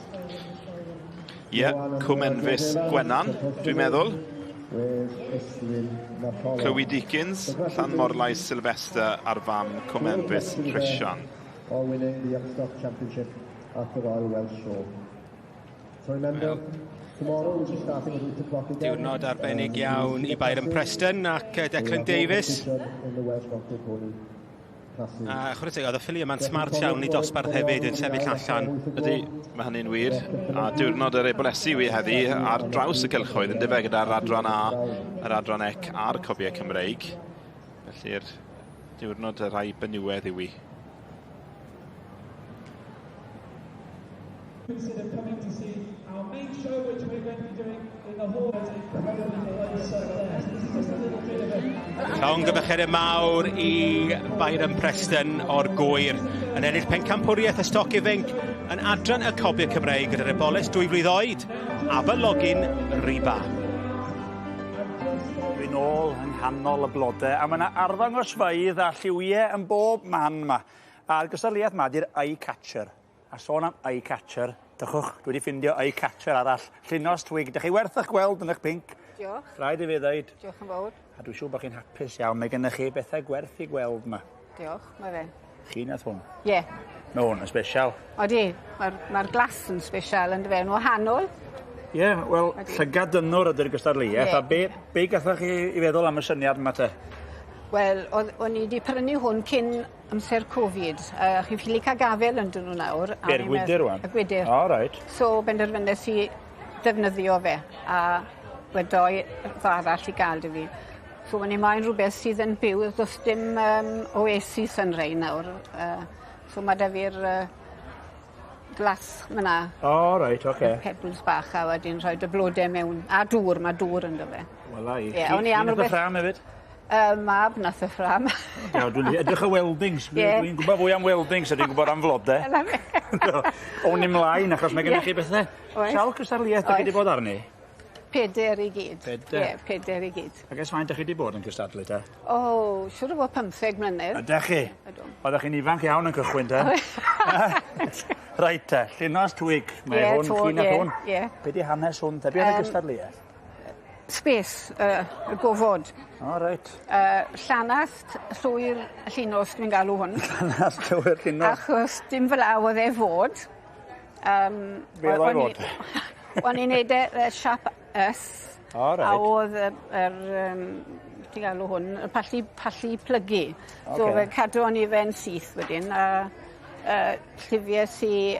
Ie, yeah, Cwm Enfys Gwenan, dwi'n meddwl. Chloe Deakins, Llanmorlais Sylvester a'r fam Cwm Enfys Trisian. Diwrnod arbennig iawn i Byron Preston ac Declan Davies. A chwarae teg, oedd y ffili yma'n smart iawn i dosbarth hefyd yn sefyll allan. Ydy, mae hynny'n wir. A diwrnod yr ebolesi wi heddi ar draws y cylchoedd yn dyfe gyda'r adran A, yr adran C a'r Cobiau Cymreig. Felly'r diwrnod y rhai benywedd yw i. Consider coming to see our main show, which we're going to be doing in the hall. It's incredibly close up there. So this is just a little bit of a... Llongyfarchiadau mawr i Byron Preston o'r Gwyr yn ennill pencampwriaeth y stoc ifanc yn adran y Cobiau Cymreig gyda'r eboles 2 flwydd oed, Aberlogin Riba. Dwi'n ôl yng nghanol y blodau, a mae yna arddangosfeydd a lliwiau yn bob man yma. A'r gystadleuaeth yma di'r eye catcher. A sôn am eye catcher, dychwch, dwi wedi ffindio eye catcher arall. Llinos Twig, dych chi werth eich gweld yn eich pinc. Diolch. Rhaid i fi ddeud. Diolch yn fawr. A dwi'n siŵr bod chi'n hapus iawn, mae gennych chi bethau gwerth i gweld yma. Diolch, mae fe. Chi nath hwn? Ie. Yeah. Mae hwn yn special. Odi, mae'r ma glas yn special yn dyfe, yn wahanol. Ie, yeah, wel, llygad dynwr ydy'r gystadleuaeth, yeah. A be gathoch chi i feddwl am y syniad yma te? Wel, o'n i wedi prynu hwn cyn amser Covid. Chi'n ffili cael gafel yn dyn nhw nawr. Be'r gwydyr rwan? Y gwydyr. O, reit. So, benderfynes i ddefnyddio fe, a wedoi arall i gael dy fi. So, o'n i moyn rhywbeth sydd yn byw, does dim oasis yn rhai nawr. So, mae da fi'r glas myna. O, reit, oce. Pebbles bach a wedyn rhoi y blodau mewn. A dŵr, mae dŵr ynddo fe. Wela i. Ie, o'n i am rhywbeth... Chi nath y ffrâm hefyd? Mab nath y ffrâm. Dwi'n edrych y weldings. Yeah. Dwi'n gwybod fwy am weldings a dwi'n gwybod am flodau. O'n i mlaen achos mae gennych chi bethau. Sawl cystadleuaeth dych chi wedi bod arni? 4 i gyd. 4? Ie, 4 i gyd. Ac ers faint dych chi wedi bod yn cystadlu te? O, siŵr o fod 15 mlynedd. Ydych chi? Ydw. Oeddech chi'n ifanc iawn yn cychwyn te? Reit te, Llinos Twig. Mae hwn, chi nath hwn. Ie. Be di hanes hwn te? Be oedd y gystadleuaeth? Space, y gofod. O, reit. Llanast llwyr Llinos dwi'n galw hwn. Llanast llwyr Llinos. Achos dim fel a oedd e fod. Be oedd e fod? O'n i'n neud e siap S. O, reit. A oedd ti'n galw hwn, y pallu plygu. Okay. So fe cadw o'n i fe'n syth wedyn. A llifies i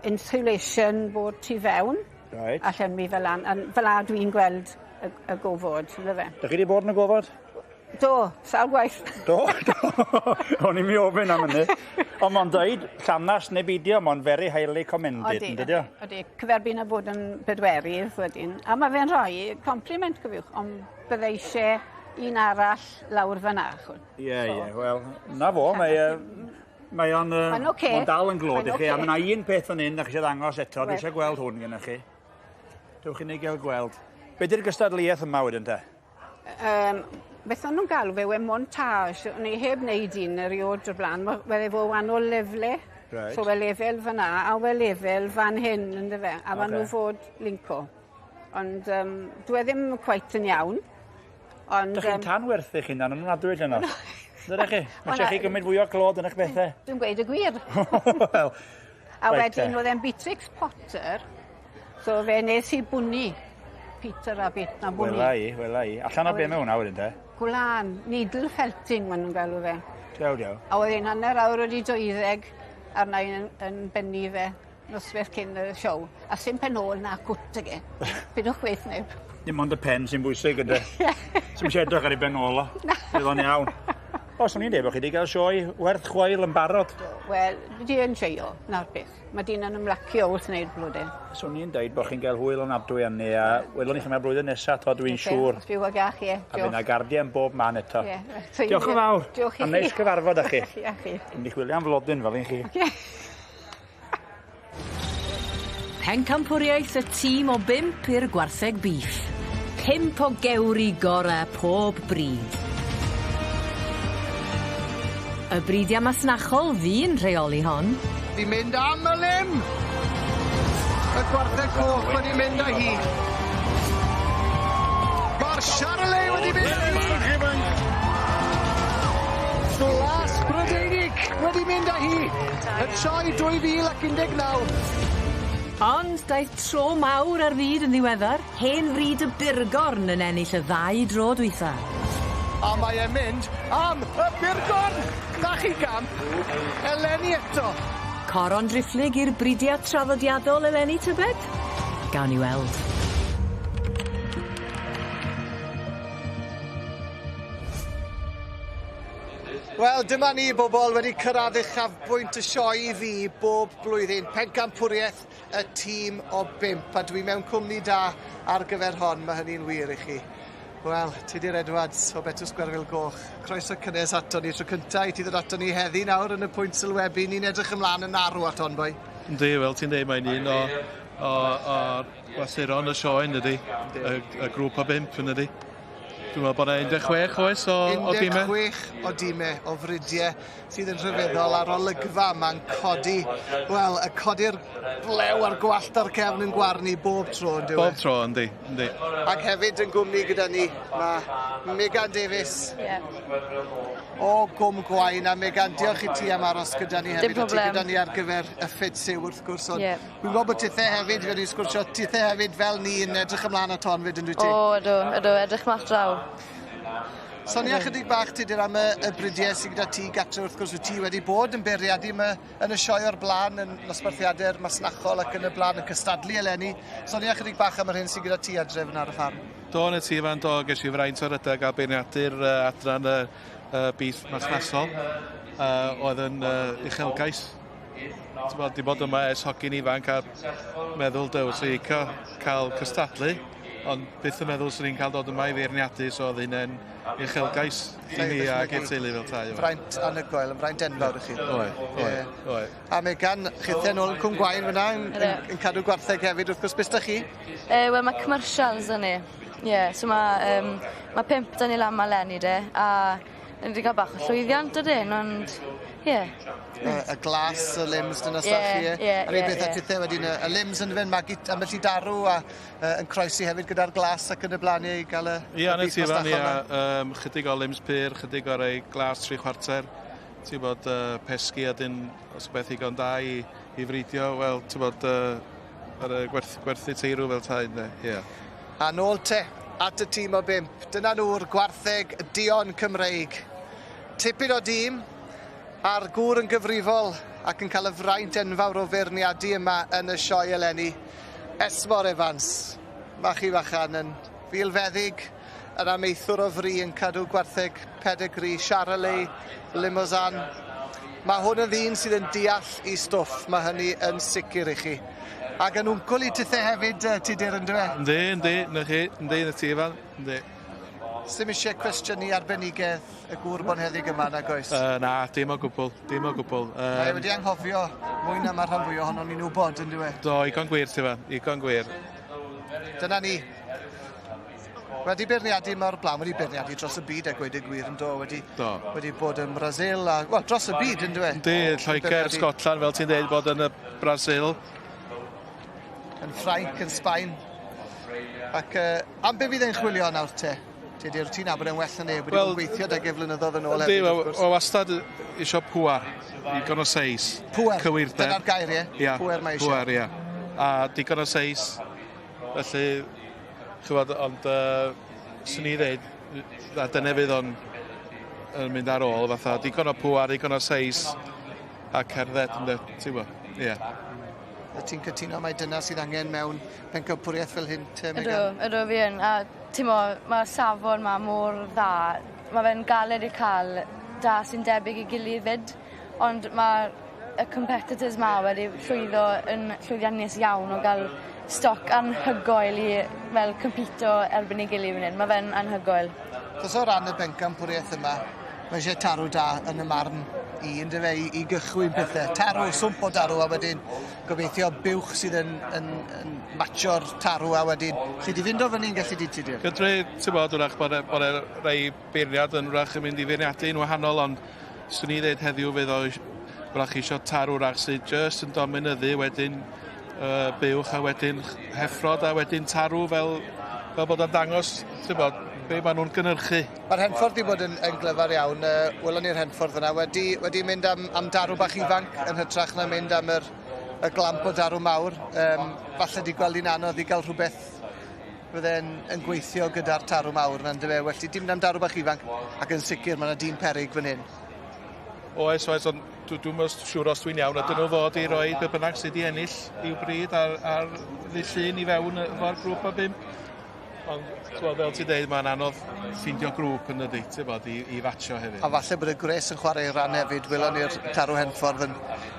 insulation bod tu fewn. Right. A llenwi fel lan. A fel a dwi'n gweld y gofod, ynddo fe. Dych chi wedi bod yn y gofod? Do, sawl gwaith. Do, do. O'n i'n mi ofyn am hynny. Ond mae'n dweud, llanast neu beidio, mae'n very highly commended, yn dydi o? Odi, cyferbyn â bod yn bedwerydd wedyn. A mae fe'n rhoi compliment, cofiwch, ond bydde eisiau un arall lawr fyna. Ie, ie, wel, na fo, mae o'n Mae'n ocê. Mae'n dal yn glod Mae'n i chi, a ocê. mae yna un peth fan hyn, da chi eisiau ddangos eto, dwi Wel. eisiau gweld hwn gennych chi. Dewch i ni gael gweld. Be di'r gystadleuaeth yma wedyn te? Beth o'n nhw'n galw fe, we montage. O'n i heb wneud un erioed o'r blaen. Wedd e fo wahanol lefle. Reit. So we lefel fyna a we lefel fan hyn, ynddo fe. A maen Ocê. nhw fod linco. Ond dwi e ddim cweit yn iawn. Ond, Dych chi'n tanwerthu'ch hunan yn ofnadwy llynedd. Dydych chi? Mae eisiau chi gymryd fwy o glod yn eich bethau. Dwi'n gweud y gwir. Wel, A reit wedyn te. oedd e'n Beatrix Potter, so fe nes i bwni Peter Rabbit na bwni. Wela i, wela i. Allan o be mae hwnna wedyn te? Gwlan, needle felting maen nhw'n galw fe. Dew, dew. A oedd e'n 12:30 arna i'n yn benni fe noswaith cyn y siow. A sim pen ôl na cwt ag e. Pidwch gweith neb. Dim ond y pen sy'n bwysig ynddo. Sy'm eisiau edrych ar ei ben ôl o. Bydd o'n iawn. O, swn i'n dweud bod chi wedi cael sioe werth chweil yn barod. Wel, di yn joio, na'r beth. Mae dyn yn ymlacio wrth wneud blodau. Swn i'n dweud bod chi'n cael hwyl ofnadwy arni, a welwn ni chi yma blwyddyn nesaf, to dwi'n siŵr. Os byw ag iach, ie. A fydd yna gardiau yn bob man eto. Ie. Diolch yn fawr. Diolch i A chi. neis cyfarfod â chi. Ia chi. Dwi'n mynd i chwilio am flodyn fel un chi. Pencampwriaeth y tîm o 5 i'r gwartheg beef. 5 o gewri gore pob bryd. Y bridiau masnachol fu'n rheoli hon. Di mynd am y lim! Y gwartheg coch wedi mynd â hi. Mae'r Charolais wedi mynd â hi! Glas Brydeinig wedi mynd â hi! Y sioe 2019. Ond daeth tro mawr ar fyd yn ddiweddar, hen fryd y Burgorn yn ennill y ddau dro dwytha. A mae e'n mynd am y Burgorn! Na chi gamp! Eleni eto! Coron driphlyg i'r bridiau traddodiadol eleni tybed? Gawn ni weld. Wel, dyma ni bobl wedi cyrraedd uchafbwynt y sioe i fi bob blwyddyn. Pencampwriaeth y tîm o 5, a dwi mewn cwmni da ar gyfer hon, mae hynny'n wir i chi. Wel, Tudur Edwards o Betws Gwerfyl Goch, croeso cynnes ato ni tro cynta i ti ddod ato ni heddi nawr yn y pwynt sylwebu. Ni'n edrych ymlaen yn arw at hon, boi. Yndi, fel ti'n deud, mae'n un o glasuron y sioe, yn dydi? Y grŵp o 5, yn dydi? Dwi'n meddwl bod yna 16 oes o dimau. 16 o dimau o fridiau sydd yn rhyfeddol a'r olygfa yma'n codi, wel, y codi'r blew a'r gwallt ar cefn yn gwarnu bob tro, yn dyw e? Bob tro, yndi, yndi. Ac hefyd yn gwmni gyda ni, mae Megan Davies o Gwm Gwaun. A Megan, diolch i ti am aros gyda ni hefyd. Dim O ti problem. gyda ni ar gyfer y ffit syw wrth gwrs. Ond Ie. Dwi'n gwybod bod tithe hefyd, fe ni'n sgwrsio, tithe hefyd fel ni yn edrych ymlaen at hon fyd yn dwyt ti? O, ydw, ydw, edrych mas draw. Sonia chydig bach Tudur am y bridiau sydd gyda ti gatre wrth gwrs wyt ti wedi bod yn beirniadu yma yn y sioe o'r blaen yn nosbarthiadau'r masnachol ac yn y blaen yn cystadlu eleni. Sonia chydig bach am yr hyn sydd gyda ti adre fan ar y ffarm. Do, yn y tŷ fan, do, ges i fraint o'r rhedeg a beirniadu'r adran y beef masnachol. Oedd yn uchelgais. Ti'n bod, di bod yma ers hogyn ifanc a meddwl, dew, sy'n licio cael cystadlu, ond byth yn meddwl swn i'n cael dod yma i feirniadu, so oedd hynny'n uchelgais i mi ac i'r teulu fel tai. Fraint anhygoel, yn fraint enfawr i chi. Oedd, oedd, oedd. A Megan, chithe nôl yn Cwm Gwaun fyna, yn cadw gwartheg hefyd, wrth gwrs, beth da chi? Wel, mae commercials yn ni. Ie, yeah, so mae ma 5 dyn ni lan ma eleni de, a ni wedi cael bach o llwyddiant ydyn, ond ie. Yeah. Y glas, y limbs, dyna stach chi. Ie, ie, A'r un ie, beth â ie. tithe wedyn, y limbs yn fynd, magu ambell i darw a yn croesi hefyd gyda'r glas ac yn y blaen i gael Ie, y yn y bys tŷ fan, masnachol 'na. ia, chydig o limbs pur, chydig o rei glas 3/4, ti'n bod, pesgi a dyn, os beth igon da i fridio, wel, ti'n bod, ar y gwerthu teirw fel tai, ynddo, ie. A nôl te, at y tîm o 5. Dyna nhw'r gwartheg duon Cymreig. Tipyn o dîm, a'r gŵr yn gyfrifol ac yn cael y fraint enfawr o feirniadu yma yn y sioe eleni. Esmor Evans, mae chi fachan yn Filfeddyg, yr amaethwr o fri yn cadw gwartheg pedigree, Charolais, Limousin. Mae hwn yn ddyn sydd yn deall i stwff, mae hynny yn sicr i chi. Ac yn wncwl i tithe hefyd, Tudur, yn dyfe? Yndi, yndi, na chi, yndi, na ti, Ifan, yndi. Sdim eisiau cwestiynu arbenigedd y gŵr bonheddig yma, nag oes? Na, dim o gwbl, dim o gwbl. Mae e wedi anghofio mwy na mae'r rhan fwyaf ohonon ni'n wybod, yn dywe? Do, igon gwir, ti fan, igon gwir. Dyna ni. Wedi beirniadu mor blaen, wedi beirniadu dros y byd a gweud y gwir yn do, wedi, do. Wedi bod yn Brazil a, wel, dros y byd yn dywe? Yndi, Lloegr, Scotland, fel ti'n dweud, bod yn y Brazil. Yn Ffrainc, yn Sbaen. Ac am be fydd e'n chwilio nawr te? Tudur, ti'n nabod e'n well na neb, wedi bod yn gweithio 'dag e flynyddoedd yn ôl hefyd, wrth gwrs. Yndi, wastad isio pŵar, digon o seis. Pŵer, cywirdeb. Dyna'r gair, ie? Ia. Pŵer mae eisiau. Pŵer, ia. A digon o seis, felly, ch'mod, ond swn i ddeud, a dyna fydd o'n yn mynd ar ôl, fatha, digon o pŵar, digon o seis, a cerdded, ynde, ti'n gwbo, ie. Wyt ti'n cytuno mai dyna sydd angen mewn pencampwriaeth fel hyn te, Ydw, Megan? ydw fi yn. A t'mo' ma'r safon 'ma mor dda. Ma' fe'n galed i ca'l da sy'n debyg i gilydd 'fyd. Ond ma' y competitors 'ma wedi llwyddo yn llwyddiannus iawn o ga'l stoc anhygoel i fel compito erbyn ei gilydd fan 'yn. Ma' fe'n anhygoel. Achos o ran y bencampwriaeth yma, mae eisiau tarw da yn y marn i, yndyfe, i gychwyn pethau. Tarw, swmp o darw, a wedyn gobeithio buwch sydd yn, yn, yn matcho'r tarw, a wedyn chi di fynd o fyny'n gallu di Tudur. Gydru, ti'n bod, wrach bod e, bod e rei beirniad yn wrach yn mynd i feirniadu'n wahanol, ond swn i ddeud heddiw fydd o wrach eisiau tarw wrach sydd jyst yn dominyddu, wedyn buwch a wedyn heffrod a wedyn tarw fel, fel bod o'n dangos, ti'n bod, be maen nhw'n gynhyrchu. Mae'r Henffordd wedi bod yn, yn glyfar iawn. Welon ni'r Henffordd yna wedi, wedi mynd am, am darw bach ifanc yn hytrach na mynd am yr, y glamp o darw mawr. Falle di gweld hi'n anodd i gael rhywbeth fydde'n yn gweithio gyda'r tarw mawr yna, yndyfe? Well, di dim am darw bach ifanc, ac yn sicr mae yna dîm peryg fan hyn. Oes, oes, ond dwi'n siŵr os dwi'n iawn, ydyn nhw fod i roi be bynnag sydd wedi ennill i'w bryd ar, ar ddydd Llun i fewn efo'r grŵp o 5. Ond, t'mod, fel ti'n deud, mae'n anodd ffindio grŵp yn dydi, ti'n bod, i fatsio hefyd. A falle bod y gwres yn chwarae rhan hefyd, welon ni'r tarw Henffordd yn,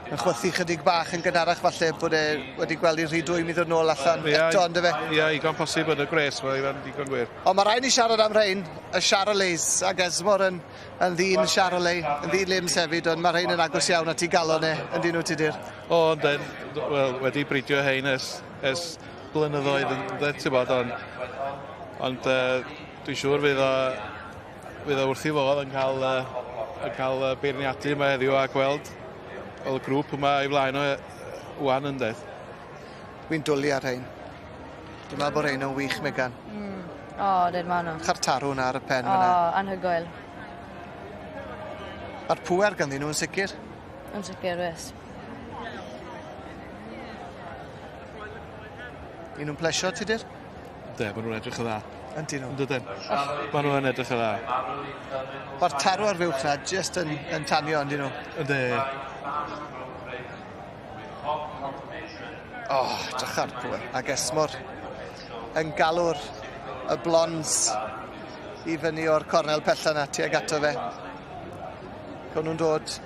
yn chwythu chydig bach yn gynharach, falle bod e wedi gweld i'n rhy dwym i ddod nôl allan eto, on'd yfe? Ia, igon posib yn y gwres, mae'n digon gwir. Ond mae rhaid ni siarad am rhain, y Charolais, ac Esmor yn, yn ddyn Charolais, yn ddyn Lims hefyd, ond mae rhain yn agos iawn at ei galon e, yn dyn nhw, Tudur. O, yndyn, wel, wedi bridio hein ers blynyddoedd, ynde, ti'n bod, ond dwi'n siŵr fydd o wrth i fodd yn cael, yn cael beirniadu yma heddiw a gweld y grŵp yma i flaen o wan yn dweud. Wy'n dwlu ar rhain. Dwi'n meddwl bod rhain yn wych, Megan. O, dyn ma nhw. Cha'r tarw na ar y pen O, fyna. anhygoel. Mae'r pŵer ganddyn nhw yn sicr. Yn sicr, wes. Un nhw'n plesio, Tudur? De, maen nhw'n edrych yn dda. Yndyn nhw? Yndydyn. Maen nhw'n edrych yn dda. Mae'r tarw ar fuwch na jyst yn, yn tanio, yndyn nhw? Yndi. O, oh, edrych ar pŵer. Ac Esmor yn galw'r y blonds i fyny o'r cornel pella na tuag ato fe. Cawn nhw'n dod.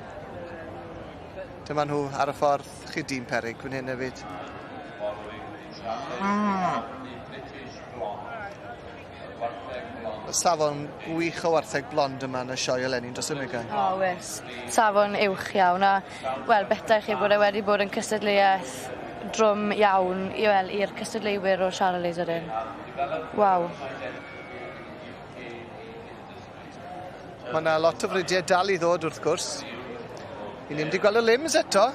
Dyma nhw ar y ffordd. Chi dîm peryg fan hyn hefyd. Y safon gwych o wartheg blond yma yn y sioe eleni dros y Megan. O, wes. Safon uwch iawn a, wel, beta i chi bod e wedi bod yn cystadleuaeth drwm iawn i wel, i'r cystadleuwyr o'r Charolais ydyn. Waw. Mae yna lot o fridiau dal i ddod wrth gwrs. I ni mynd i gweld y limbs eto.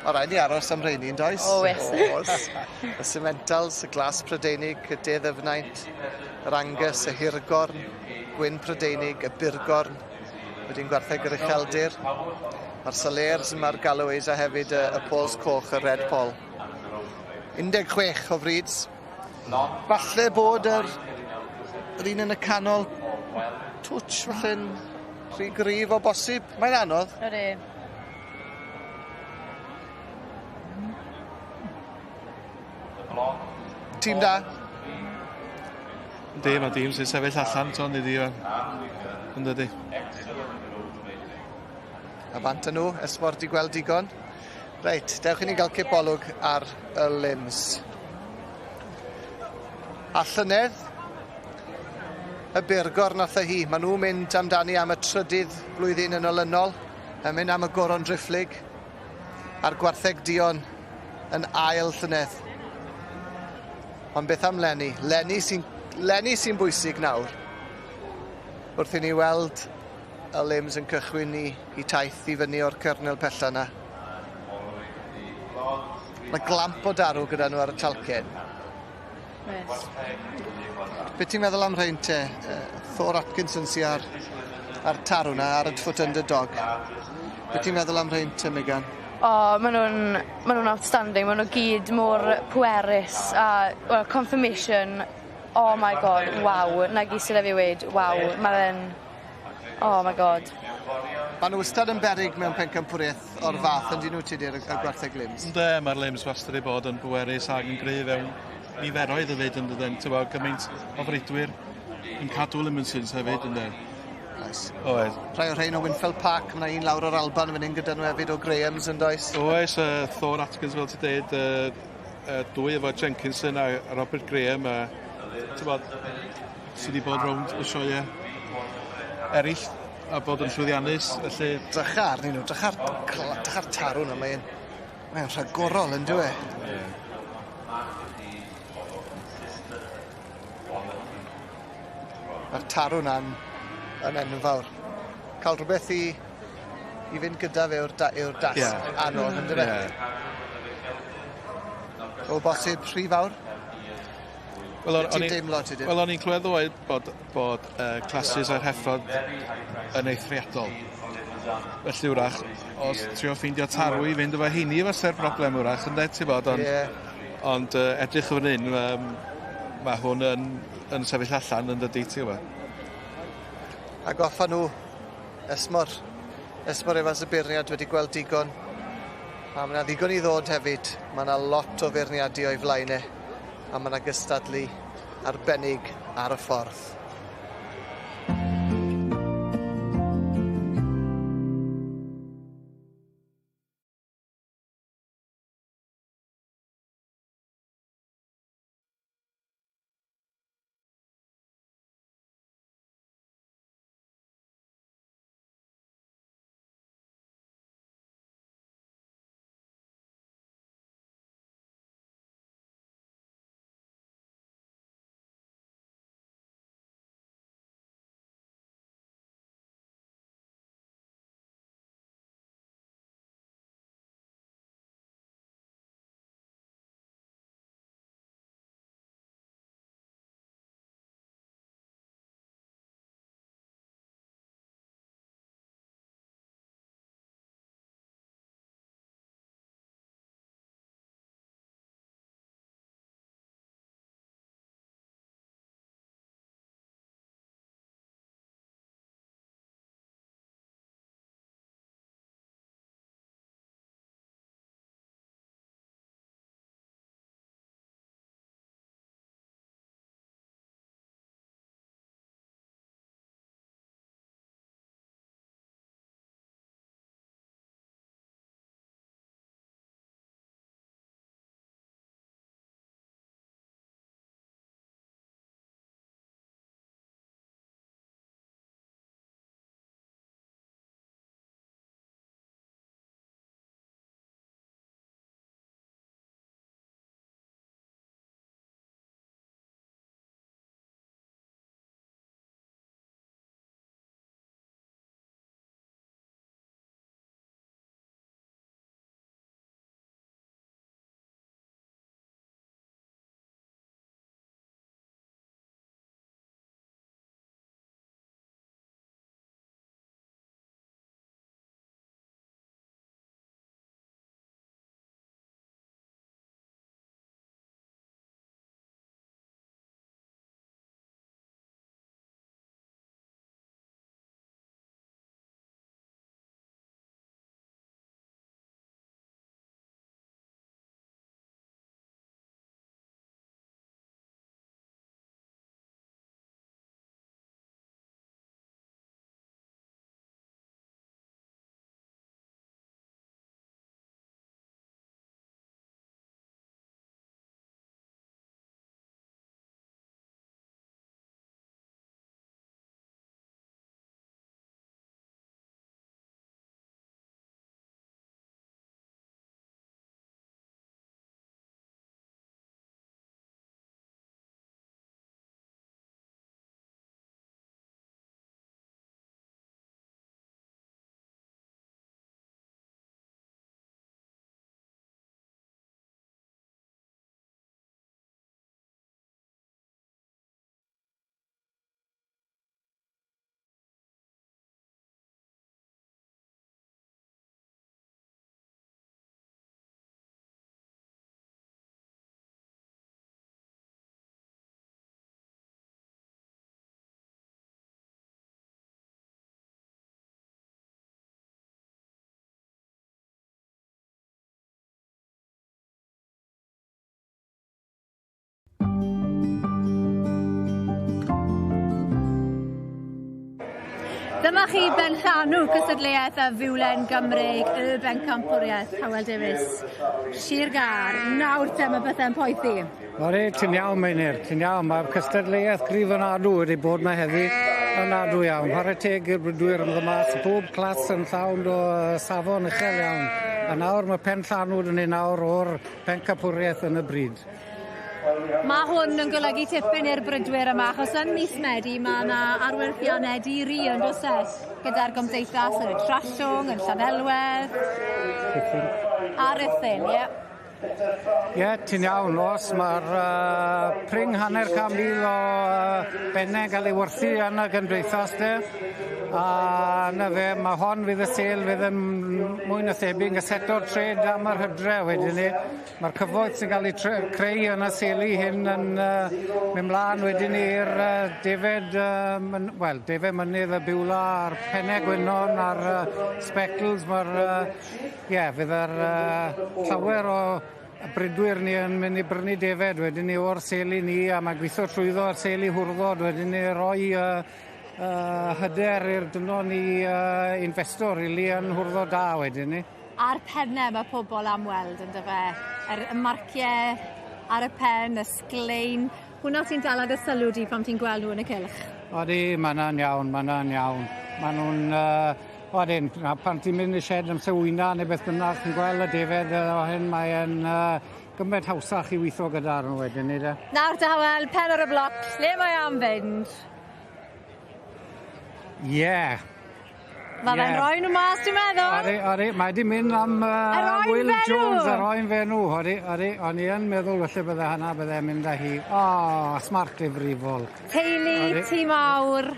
O rhaid ni aros am rheini, yn does? O, oes. Oes. Y Simmentals, y Glas Prydeinig, y De Ddyfnaint, yr Angus, y Hirgorn, Gwyn Prydeinig, y Burgorn, wedyn gwartheg yr Ucheldir, mae'r Salers, mae'r Galloways a hefyd y Pols Coch, y Red Poll. 16 o frids. Falle bod yr, yr un yn y canol twtsh falle'n rhy gryf o bosib. Mae'n anodd. Ydy. Tîm da. Yndi, mae dîm sy'n sefyll allan, ton, i di. Yn dydi. A bant â nhw, Esmor 'di gweld digon. Reit, dewch i ni gael cipolwg ar y limbs. A llynedd, y Byrgor nath hi. Maen nhw'n mynd amdani am y trydydd blwyddyn yn olynol, yn mynd am y goron driphlyg, a'r gwartheg duon yn ail llynedd. Ond beth am 'leni? 'Leni sy'n 'leni sy'n bwysig nawr. Wrth i ni weld y limbs yn cychwyn i taith i fyny o'r cyrnel pella 'na. Mae glamp o darw gyda nhw ar y talcen. Oes. Be ti'n meddwl am rhain te? Thor Atkinson sy ar tarw 'na ar y foot underdog. Be ti'n meddwl am rhain te, Megan? O, ma' nhw'n outstanding, ma' nhw gyd mor pwerus a, well, conformation, oh my God, waw, 'na gyd sydd 'da fi weud, waw, ma' fe'n, oh my God. Ma' nhw wastad yn beryg mewn pencampwriaeth o'r fath, yn dyn nhw, Tudur, y gwartheg limbs? Ynde, mae'r limbs wastad wedi bod yn bwerus ac yn gryf fewn niferoedd hefyd yn dydyn. Ti'n gwbod, gymaint o fridwyr yn cadw Limousins hefyd, yndê. Oes. Oes. Rhai o'r rhain o Winfield Park, mae 'na un lawr o'r Alban fan hyn gyda nhw hefyd o Grahams yn does? Oes, Thor Atkins fel ti'n deud, dwy efo Jenkinson a Robert Graham, a ti'n bod, sydd wedi bod rownd y sioeau eraill a bod yn llwyddiannus, felly. Drycha arnyn nhw, drycha'r tarw 'na, mae rhagorol yn dyw e? Yeah. Mae'r tarw 'na'n yn enfawr. Cael rhywbeth i fynd gyda fe yw'r dasg anodd, yn dyfe? Yeah. O bosib rhy fawr? Wel, Be ti'n deimlo, ti? Wel, o'n i'n clywed ddoe bod classes a'r heffrod yn eithriadol. Felly wrach, os trio ffeindio tarw i fynd efo heini fysa'r broblem wrach, ynde, ti'n bod, ond, ond edrych fan hyn, mae hwn yn sefyll allan yn dydi, ti'n gwybod. Ac offa nhw, Esmor, Esmor Evans y beirniad wedi gweld digon. A mae yna ddigon i ddod hefyd. Mae yna lot o feirniadu o'i flaen e. A mae yna gystadlu arbennig ar y ffordd. Dyma chi benllanw cystadleuaeth y Fiwlen Gymreig, y bencampwriaeth, Hywel Davies. Sir Gâr, nawr te mae pethe'n poethi. Odi, ti'n iawn Meinir, ti'n iawn. Mae'r cystadleuaeth gryf ofnadw wedi bod 'ma heddi. Ofnadw iawn. Chwarae teg i'r brydwyr yn ddod mas, bob clas yn llawn o safon uchel iawn. A nawr mae pen llanw 'da ni nawr o'r pencampwriaeth yn y brid. Mae hwn yn golygu tipyn i'r brydwyr yma, achos yn mis Medi mae yna arwerthiannau di-ri yn does e? Gyda'r gymdeithas yn y Trallwng, yn Llanelwedd. Rhuthun. A Rhuthun, ie. Ie, yeah, ti'n iawn, os mae'r pring 500,000 o bennau'n cael ei werthu yn y gymdeithas de. A 'na fe, mae hon fydd y sêl fydd yn mwy na thebyg yn seto'r trade am yr hydre wedyn 'ny. Mae'r cyfoeth sy'n cael ei creu yn y seli hyn yn mynd mlaen wedyn 'ny i'r defed, wel, defed mynydd y Beulah a'r penne gwynon a'r speckles. Mae'r, ie, fydd yr llawer o bridwyr ni yn mynd i brynu defed wedyn 'ny o'r seli ni, a mae gweithio trwyddo ar seli hwrddod wedyn 'ny roi hyder i'r dynon i investo rili yn hwrddod da wedyn 'ny. A'r penne ma' pobol am weld on'd yfe? Yr y marcie ar y pen, y sglein. Hwnna sy'n dala dy sylw di pan ti'n gweld nhw yn y cylch. Odi, ma' wnna'n iawn, ma' wnna'n iawn. Ma' nw'n odyn, a pan ti'n mynd i sied amser wyna neu beth bynnag, ti'n gweld y defed o hyn, mae e'n gymaint hawsach i weitho gyda nhw wedyn 'ny de. Nawr te Hywel, pen ar y bloc, lle mae am fynd? Ie. Yeah. Mae fe'n rhoi nhw mas, dwi'n meddwl. Odi, odi, mae di mynd am Will Jones, yr oen fenw. Odi, odi, o'n i yn meddwl felly bydde hynna, bydde mynd â hi. O, oh, smart difrifol. Teulu, tŷ mawr.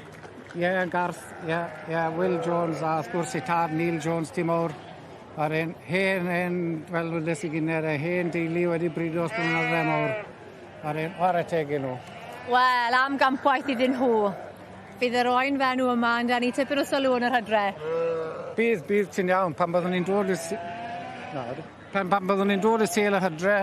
Ie, yeah, yn Garth, ie, yeah, ie, yeah, Will Jones a wrth gwrs ei tad Neil Jones, tŷ mawr. A'r hen, hen, hen, fel wedes i gynner, y hen deulu wedi brido ers blynydde mawr. A'r hen, chwarae teg i nhw. Wel, am gampwaith iddyn nhw. Bydd yr oen fenw yma yn denu tipyn o sylw yn yr hydre. Bydd, bydd, ti'n iawn. Pan byddwn ni'n dod i'r... Pan, pan byddwn ni'n dod i'r sêl y hydre,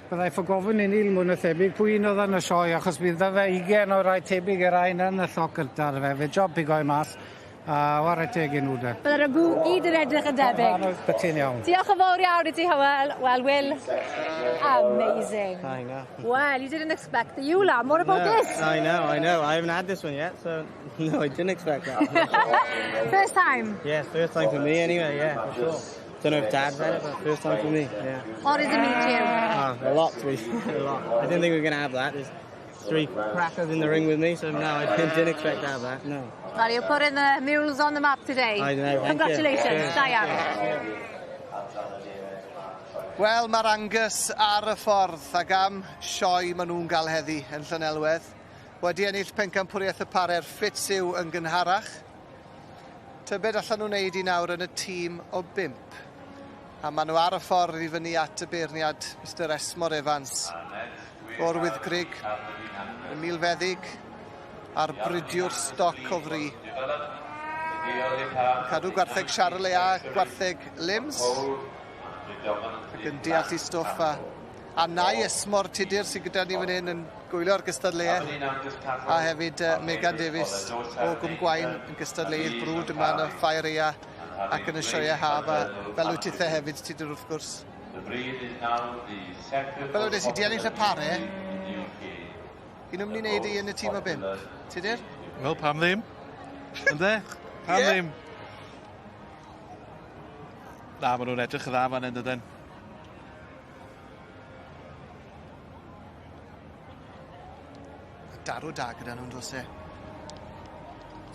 byddai ffo gofyn i Neil mwy na thebyg pwy un oedd yn y sioe, achos bydd 'da fe 20 o rai tebyg i'r rhain yn y lloc gyntaf, fe. Fe job pigoi mas. A whare teg i nhw de. Bydde'r ragw gyd yn edrych yn debyg. Ti'n iawn. Diolch yn fawr iawn i ti, Hywel. Well, Will, amazing. I know. Well, you didn't expect the ewe lamb. What about no, this? I know, I know. I haven't had this one yet, so no, I didn't expect that. First time? Yes, first time for me anyway, yeah, for sure. Don't know if Dad's had it, but first time for me, yeah. What does it mean to you? A lot, to be a lot. I didn't think we were going to have that. There's three crackers in the ring with me, so no, I didn't expect to have that, no. Well, you're putting the mules on the map today. I know, thank Congratulations, you. da iawn. Wel, mae'r Angus ar y ffordd ac am sioe maen nhw'n gael heddi yn Llanelwedd. Wedi ennill pencampwriaeth y pare'r Fitz Ewe yn gynharach. Tybed allan nhw'n neud i nawr yn y tîm o 5. A maen nhw ar y ffordd i fyny at y beirniad Mr Esmor Evans o'r Wyddgrug, y milfeddyg a'r bridiwr stoc o fri. Cadw gwartheg Charolais a gwartheg Lims. Ac yn deall i stwff a nai Esmor Tudur sydd gyda ni fan hyn yn gwylio'r gystadleuaeth a hefyd Megan Davies o Gwm Gwaun yn gystadleuydd brwd yma yn y Ffair Aeaf ac yn y sioeau haf a fel wyt tithe hefyd Tudur wrth gwrs. Fel wedes i, di ennill y pare, un nhw'n mynd i wneud i yn y tîm o 5. Tudur? Wel, pam ddim? Ynde? Pam Ie. ddim? Na, maen nhw'n edrych yn dda fan hyn, dydyn. Darw da gyda nhw'n dos e.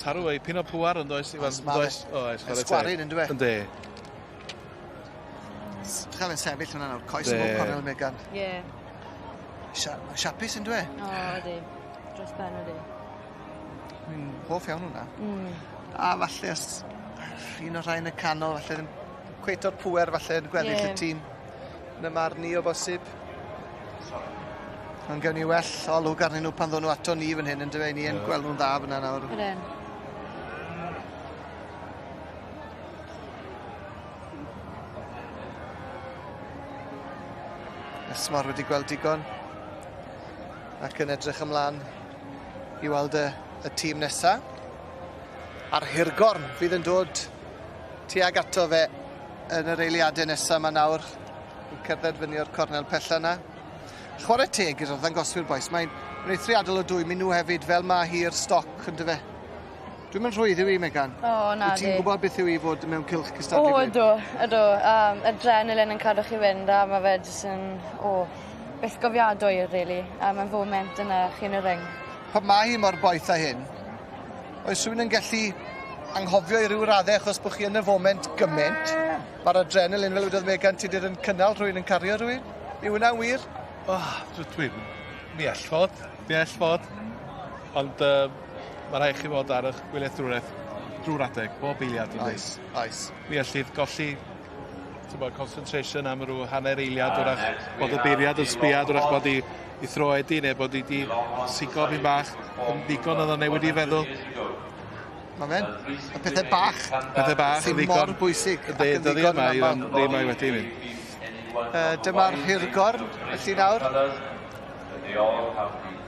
Tarw ei pin o pŵar yn does? Iwan, Oes, ma' fe. Does? Oes, chwarae teg. Sgwarin, yndyw e? Yndi. Chael e'n sefyll hwnna nawr, coes yn bob cornel Megan. Ie. Siapus yndyw e? O, ydi. Dros ben ydi. Dwi'n hoff iawn hwnna. A falle os un o'r rhai yn y canol, falle ddim cweit o'r pŵer falle yn gweddill y tîm. Yn y marn i o bosib. Ond gewn ni well olwg arnyn nhw pan ddod nhw ato ni fan hyn, yndyfe? Ni yn gweld nhw'n dda fyna nawr. Ydyn. Esmor wedi gweld digon ac yn edrych ymlaen i weld y tîm nesa. A'r hirgorn fydd yn dod tuag ato fe yn yr eiliadau nesaf yma nawr. Yn cerdded fyny o'r cornel pella yna. Chwarae teg i'r arddangoswyr bois, mae'n eithriadol o dwym i nhw hefyd, fel mae hi'r stoc, yndyfe? Dwi'n mynd rhwydd yw i, Megan. O, na Wyt ti'n di. gwybod beth yw i fod mewn cylch cystadlu? O, ydw, ydw. Adrenaline yn cadw chi fynd a mae fe jyst yn, o, byth gofiadwy, really. A mae'n foment yna chi yn y ring. Pan mae hi mor boeth â hyn, oes rhywun yn gallu anghofio i ryw raddau achos bod chi yn y foment gymaint? Mae'r adrenaline, fel wedodd Megan, ti yn cynnal rhywun yn cario rhywun? Yw hwnna'n wir? Oh, dwi'n... Mi all fod, mi all fod. Ond mae rhaid chi fod ar eich gwyliadwriaeth drwy'r adeg, bob eiliad. Oes, oes. Mi allith golli bod, concentration am ryw hanner eiliad wrach bod y beiriad yn sbiad wrach bod i, i throed i neu bod i di sigo fi'n bach yn ddigon oedd o'n newid i feddwl. Mae fe'n, y pethau bach. Pethau bach sy'n mor bwysig. Yndi, dyddi yma i ddim mae wedi mynd. Dyma'r hirgorn, felly nawr.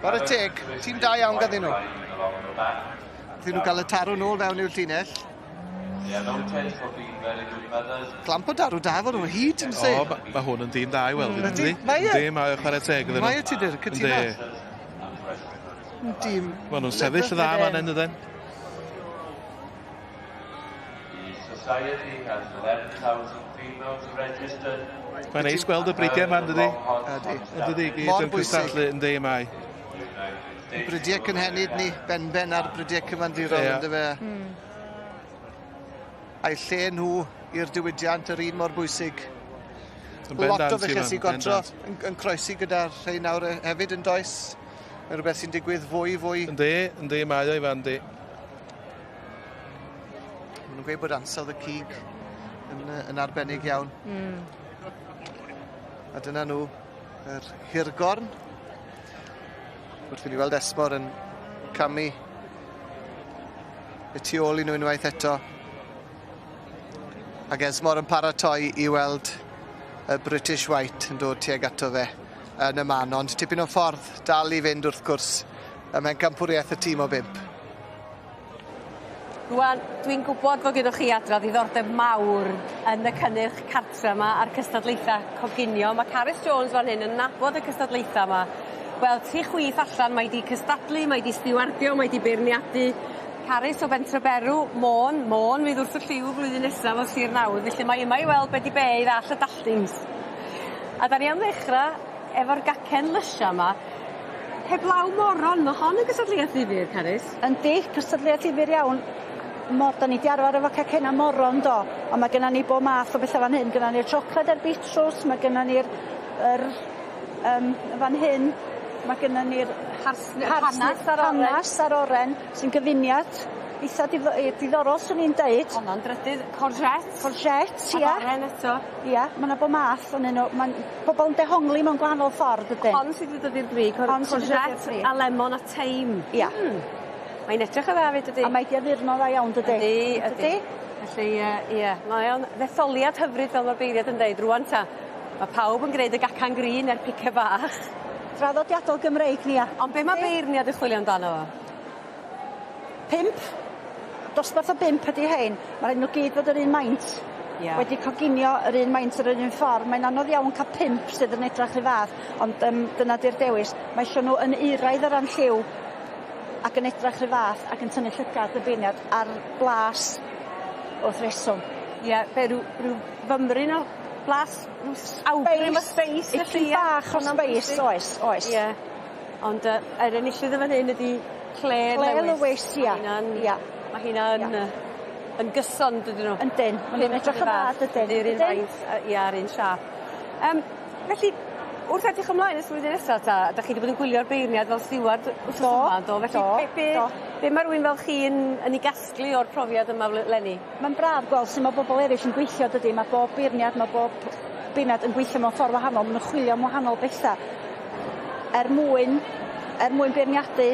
Chwarae teg, tîm da iawn ganddyn nhw. Wrth nhw gael y tarw nôl fewn i'w llinell. Clamp o darw da efo nhw hyd yn O, mae hwn yn dîm da i weld. Ydy, mae e. Yndi, mae o chwarae teg iddyn nhw. Mae e Tudur, cytuno. Dîm. Maen nhw'n sefyll yn dda fan hyn, ydyn. Society has 11,000 females registered. Mae'n neis gweld y bridiau yma, ynddi? Ydy. Ynddi, gyd Mor yn bwysig. cystadlu, ynddi, mae. Brydiau cynhenid ni, benben ar brydiau cyfandirol, Ie. ynddo fe. A'i lle nhw i'r diwydiant yr un mor bwysig. Yn Lot bendant, o feches i Ifan, godro bendant. yn croesi gyda'r rhai nawr hefyd yn does. Mae'n rhywbeth sy'n digwydd fwy, fwy. Yndi, yndi, mae o, Ifan, yndi. Maen nhw'n gweud bod ansawdd y cig yn arbennig iawn. A dyna nhw, yr hirgorn. Wrth i ni weld Esmor yn camu y tu ôl i nhw unwaith eto. Ac Esmor yn paratoi i weld y British White yn dod tuag ato fe yn y man. Ond tipyn o ffordd dal i fynd wrth gwrs ym mhencampwriaeth y tîm o 5. Rwan, dwi'n gwybod fod gennych chi adra ddiddordeb mawr yn y cynnyrch cartre yma a'r cystadlaethau coginio. Mae Carys Jones fan hyn yn nabod y cystadlaethau yma. Wel, tu chwith allan, mae di cystadlu, mae di stiwardio, mae di beirniadu. Carys o Bentre Berw, Môn, Môn fydd wrth y lliw flwyddyn nesaf o Sir Nawdd, felly mae yma i weld be di be i ddall y dalltings. A da ni am ddechrau efo'r gacen lysia yma. Heblaw moron, mae hon yn gystadleuaeth ddifyr, Carys. Yndi, cystadleuaeth ddifyr iawn. Mor, da ni di arfer efo cacenna moron do, ond mae genna ni bob math o bethau fan hyn. Genna ni'r siocled a'r beetrws, mae genna ni'r fan hyn, mae genna ni'r panas a'r oren. Panas a'r oren, sy'n gyfuniad eitha diddorol, swn i'n deud. Honno'n drydydd, courgette. Courgette, ia. A'r oren eto. Ia, mae yna bob math o'n nhw. Mae'n bobl yn dehongli mewn gwahanol ffordd, ydyn. Hon sydd wedi dod i'r brig, Hon sydd wedi dod i'r courgette brig. a lemon a thyme. Ia. Mae'n edrych yn dda fyd, ydy? A mae di addurno dda iawn, dydy? Ydy, ydy. Felly, ie, mae o'n ddetholiad hyfryd fel mae'r beirniad yn deud. Rwan ta, mae pawb yn gwneud y gacan grin a'r pice bach. Traddodiadol Gymreig ni, ia. Ond be mae beirniad yn chwilio amdano fo? 5. Dosbarth o 5 ydy hein. Mae rhaid nhw gyd fod yr un maint. Ia. Wedi coginio yr un maint yr un ffordd. Mae'n anodd iawn cael 5 sydd yn edrych i fath, ond dyna di'r dewis. Mae eisiau nhw yn euraidd o ran lliw ac yn edrych i fath ac yn tynnu llygad y beirniad ar blas wrth reswm. Ie, be, rhyw fymryn o blas, rhyw awgrym o sbeis Ipyn bach o sbeis, oes, oes. Ie. Ond yr enillydd yn fan hyn ydi Claire, Claire Lewis, ia. Ia. Mae hynna'n yn gyson, dydyn nhw? Yndyn, maen nhw'n edrych yn dda, dydyn. Ydy'r un faint, ia, yr un siâp. Felly, wrth edrych ymlaen ys flwyddyn nesaf ta, da chi wedi bod yn gwylio'r beirniad fel stiward wrth yma, do? Felly, be mae rhywun fel chi yn ei gasglu o'r profiad yma leni? Mae'n braf gweld sut mae bobl eraill yn gweithio, dydy. Mae bob beirniad, mae bob beirniad yn gweithio mewn ffordd wahanol, maen nhw'n chwilio am wahanol bethau. Er mwyn beirniadu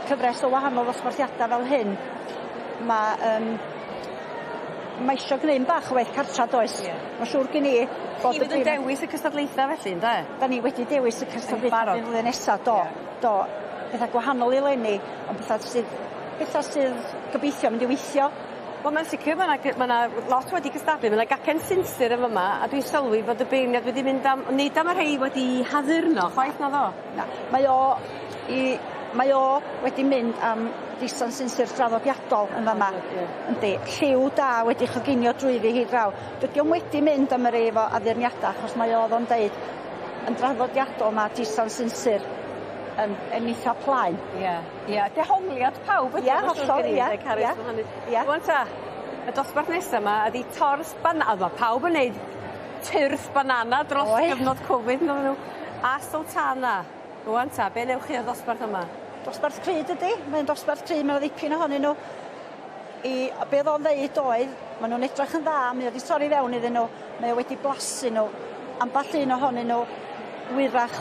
cyfres o wahanol ddosbarthiadau fel hyn, mae isio gwneud bach o waith cartra, does? Yeah. Mae'n siŵr gen i bod Chi fydd yn dewis y cystadlaethau felly, ynde? Da ni wedi dewis y cystadlaethau flwyddyn nesaf, do. Yeah. Do. Pethau gwahanol i leni, ond pethau sydd Petha sydd gobeithio mynd i weithio. Wel ma'n sicir ma' 'na gy- ma' 'na lot wedi cystadlu ma' 'na gacen sinsir yn fy' 'ma a dwi'n sylwi fod y beirniad wedi mynd am nid am y rhei wedi haddurno chwaith naddo? Na. Mae o i mae o wedi mynd am disan sinsir draddodiadol yn fa' 'ma. Yndi. Lliw da wedi choginio drwyddi hi draw. Dydi o'm wedi mynd am y rei efo addurniada achos mae o'dd o'n deud yn draddodiadol ma' disan sinsir yn yn itha plaen. Ie ie dehongliad pawb ydi Ie hollol ie ie. Ie. Rŵan 'ta y dosbarth nesa 'ma ydi tors bana- a ma' pawb yn neud tyrth banana dros Oedd. gyfnod Covid on'd oedden nhw? A sultana. Rŵan 'ta be' newch chi o'r ddosbarth yma? Dosbarth cry dydi? Mae'n dosbarth cry ma' 'na ddipyn ohonyn nhw i a be' o'dd o'n ddeud oedd ma' nw'n edrach yn dda mae o 'di torri fewn iddyn nhw mae o wedi blasu nhw amball un ohonyn nhw wyrach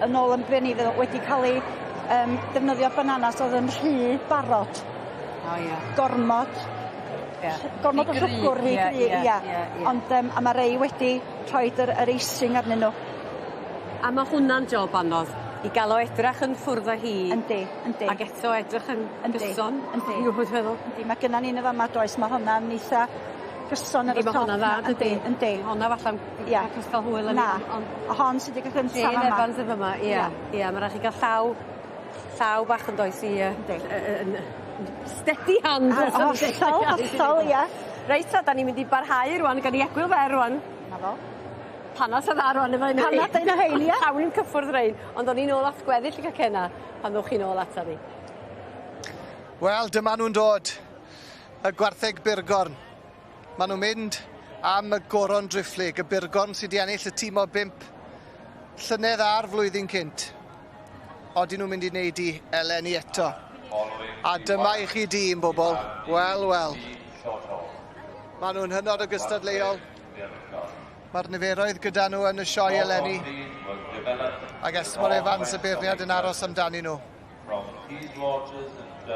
yn ôl yn be' o'n i feddwl wedi ca'l 'u yym defnyddio bananas o'dd yn rhy barod. O ia. Gormod. Ie. Gormod o Rhy gry. siwgr rhy Ie gry ie ia. ie ie. Ond yym a ma' rei wedi rhoid yr yr icing arnyn nhw. A ma' hwnna'n job anodd i ga'l o edrach yn ffwrdd â hi. Yndi yndi. Ag eto edrych yn Yndi. gyson. Yndi. Ti'n gwbod be' feddwl? Yndi ma' gynna ni un yn fa' 'ma does ma' honna'n eitha gyson ar y Yndi ma' top hwnna'n dda 'na. dydi? Yndi yndi. Honna falla'n Ia. cystal hwyl yn Na. A hon sy 'di ga'l gynta Jane fa' 'ma. Evans yn fyma ie. Ie ma' rai' chi ga'l llaw llaw bach yn does i yy yn steady hand. A hollol hollol ia. Reit ta 'dan ni'n mynd i barhau rŵan gawn ni egwyl fer rŵan. 'Na fo. Panad sa dda rŵan efo un o rhein. Panad un o rhein ia? Llawn cyffwrdd rein ond o'n i'n ôl at gweddill y cacenna pan ddowch chi nôl ata ni. Wel dyma nw'n dod. Y gwartheg burgorn. Ma' nw'n mynd am y goron driphlyg, y burgorn sy 'di ennill y tîm o bump llynedd a'r flwyddyn cynt. Odyn nw'n mynd i neud 'i eleni eto. A dyma i chi dîm bobol. Wel, wel. Ma' nw'n hynod o gystadleuol. Ma'r niferoedd gyda nhw yn y sioe eleni. Ag Esmor Evans y beirniad yn aros amdanyn nhw.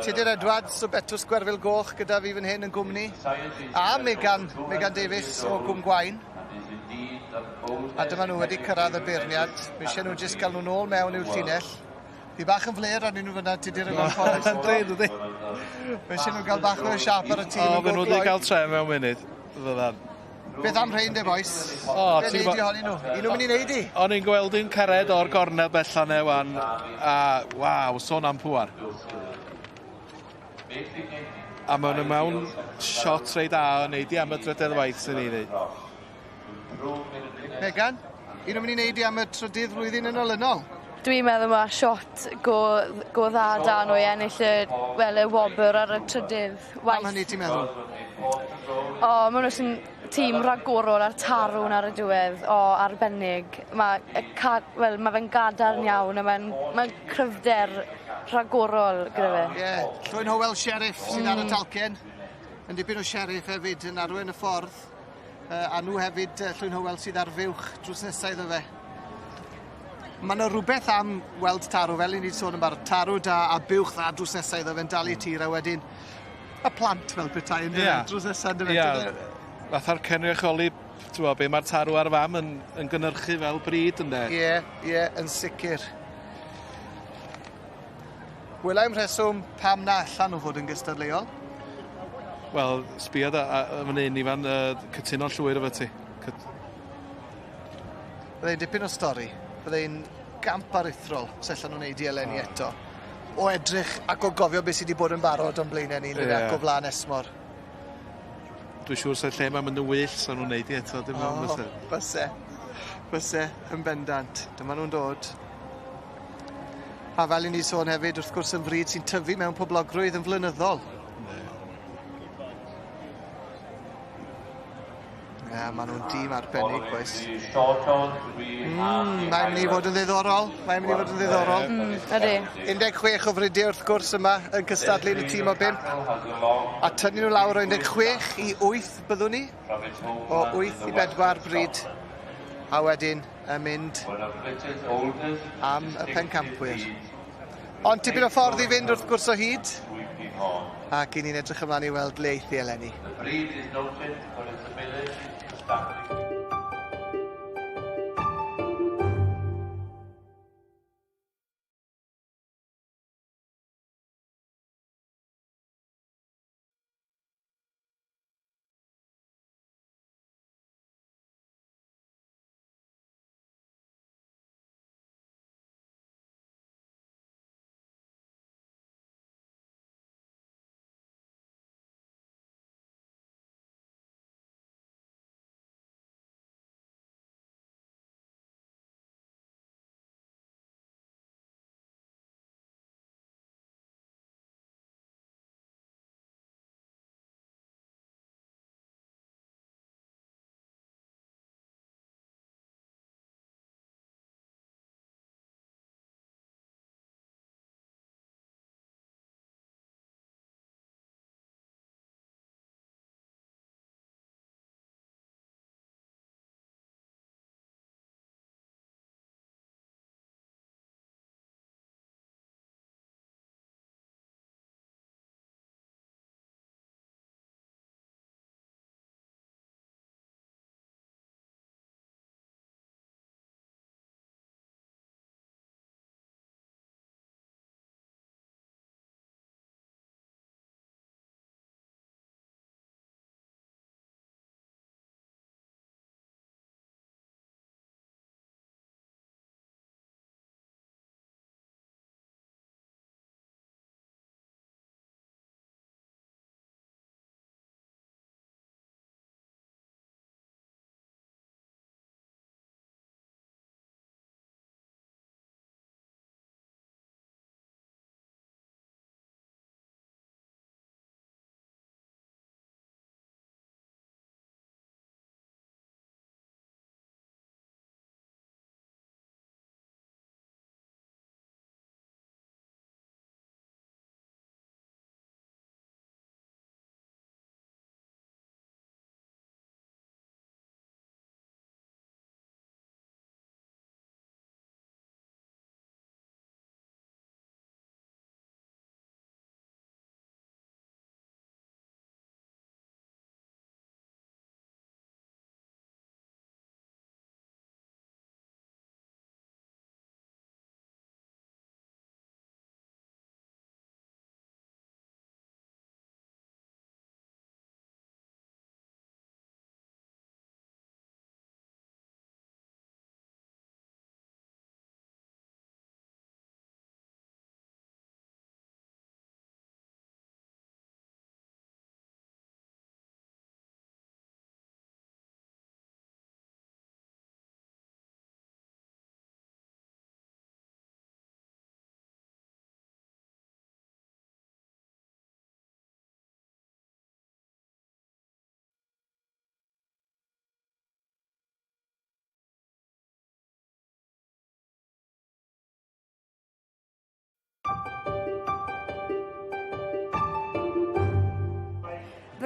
Tudur Edwards o Betws Gwerfyl Goch gyda fi fan hyn yn gwmni. A Megan, Megan Davies o Gwm Gwaun. A dyma nhw wedi cyrraedd y beirniad. Mae eisiau nhw jyst gael nhw nôl mewn i'w llinell. Fi bach yn fler arnyn nhw fyna, Tudur yn anffodus. Yndi, dydi? Mae eisiau nhw gael bach o siap ar y tîm. O, fe nhw wedi cael tre mewn munud. Fyddan. Beth am rhein de bois? O, Be ti'n neud i ohonyn nhw? Un nhw'n mynd i neud i? O'n i'n gweld un cared o'r gornel bella ne wan, a waw, sôn am pŵar. A maen nhw mewn shot reit da o neud i am y drydedd waith sy'n ei ddeud. Megan, un nhw'n mynd i neud i am y trydydd flwyddyn yn olynol? Dwi'n meddwl ma' shot go go dda 'da nhw i ennill y wel y wobr ar y trydydd waith. Am hynny ti'n meddwl? O ma' n'w jyst yn tîm ragorol a'r tarwn ar y diwedd o arbennig. Ma' y ca- wel ma' fe'n gadarn iawn a ma'n ma'n cryfder rhagorol gyda fe. Ie, Llwyn Hywel Sheriff sydd ar y talcen. Yn dipyn o sheriff hefyd yn arwain y ffordd. A nhw hefyd Llwyn Hywel sydd ar fuwch drws nesa iddo fe. Ma' 'na rwbeth am weld tarw fel 'yn ni 'di sôn yn barod, tarw da a buwch dda drws nesa iddo fe'n dal 'i tir a wedyn y plant fel petai yndyfe? Ia. Drws nesa yndyfe? Ia. Fatha'r cynrychioli t'mo' be' ma'r tarw a'r fam yn yn gynyrchu fel brid ynde? Ie, ie, yn sicir. Wela i'm rheswm pam na allan nhw fod yn gystadleuol. Wel, sbia da a fan 'yn Ifan yy cytuno'n llwyr efo ti. Cyt- Byddai'n dipyn o stori. Byddai'n gamp aruthrol os allan nhw'n neud i eleni eto. O edrych ac o gofio beth sy 'di bod yn barod o'n blaenau ni yndyfe ac o flan Esmor. Dwi'n siŵr sa'r lle 'ma'n mynd yn wyllt sa nw'n neud 'i eto dim ond fyse. Byse. Byse, yn bendant. Dyma nw'n dod. A fel 'yn ni sôn hefyd wrth gwrs yn fryd sy'n tyfu mewn poblogrwydd yn flynyddol. Na, ma' nw'n dîm arbennig, bois. Mae'n mynd i fod yn ddiddorol. Mae'n mynd i fod yn ddiddorol. Ydi. 16 o fridiau wrth gwrs yma yn cystadlu yn y tîm o bump. A tynnu nhw lawr o 16 i 8 byddwn ni. O 8 i 4 bryd. A wedyn yn mynd am y pencampwyr. Ond tipyn o ffordd i fynd wrth gwrs o hyd. Ac 'yn ni'n edrych ymlaen i weld le eith hi eleni.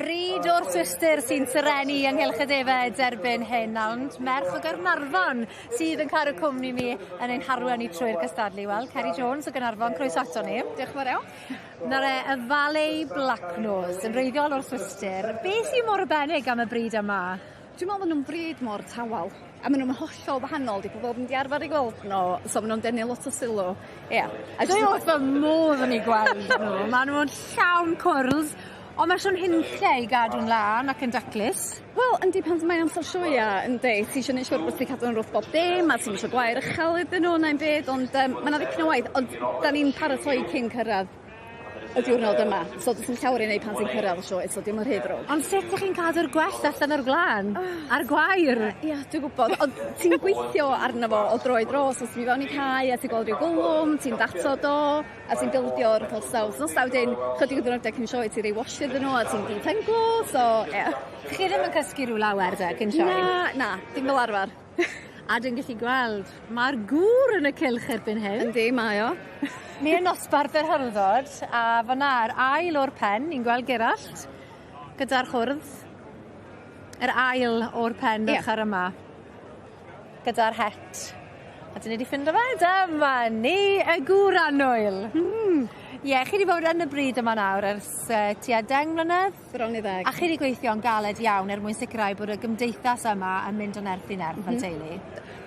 Bryd o'r Swistir sy'n serennu ynghylch y defed erbyn hyn, ond merch o Gaernarfon sydd yn cadw cwmni mi yn ein harwain ni trwy'r cystadlu. Wel, Ceri Jones o Gaernarfon, croeso ato ni. Diolch yn fawr iawn. Nawr e, y Valais Blacknose, yn wreiddiol o'r Swistir. Be sy'n mor arbennig am y bryd yma? Dwi'n meddwl ma' nw'n bryd mor tawel a ma' nw'n hollol wahanol 'di pobol ddim 'di arfer i gweld n'w so ma' nw'n denu lot o sylw. Ia. A dwi wrth fy modd yn 'u gweld nhw. Ma' nw'n llawn cwrls on' ma' swn hunlle i gadw'n lân ac yn daclus. Wel yndi pan mae'n amser sioea yndi ti isio neu' siŵr bo' ti cadw yn wrth bob dim a ti'm isio gwair uchel iddyn n'w na'm byd ond yym ma' 'na ddipyn o waith ond 'dan ni'n paratoi cyn cyrradd y diwrnod yma so do's dim llawer i neud pan ti'n cyrradd y sioe so dim yn rhy ddrwg. Ond sut 'ych chi'n cadw'r gwellt allan o'r gwlân? A'r gwair? Ia dwi gwbod ond ti'n gweithio arno fo o dro i dro so os ti fewn i cae a ti'n gweld ryw gwlwm ti'n datod o a ti'n bildio'r holl wythnosa wedyn chydig o ddiwrnode cyn sioe ti roi wash iddyn n'w a ti'n detanglo so ie. Chi ddim yn cysgu rhyw lawer de cyn sioe? Na na dim fel arfer. A dwi'n gallu gweld ma'r gŵr yn y cylch erbyn hyn. Yndi mae o. Ni yn nosbarth yr hyrddod a fan 'na yr ail o'r pen ni'n gweld Gerallt gyda'r hwrdd. Yr ail o'r pen Ie. ochor yma. Gyda'r het. A 'dyn ni 'di ffindo fe dyma ni y gŵr annwyl. Hmm. Ie chi 'di bod yn y bryd yma nawr ers tua deng mlynedd? Bron i ddeg. A chi 'di gweithio'n galed iawn er mwyn sicrhau bod y gymdeithas yma yn mynd o nerth i nerth fel teulu.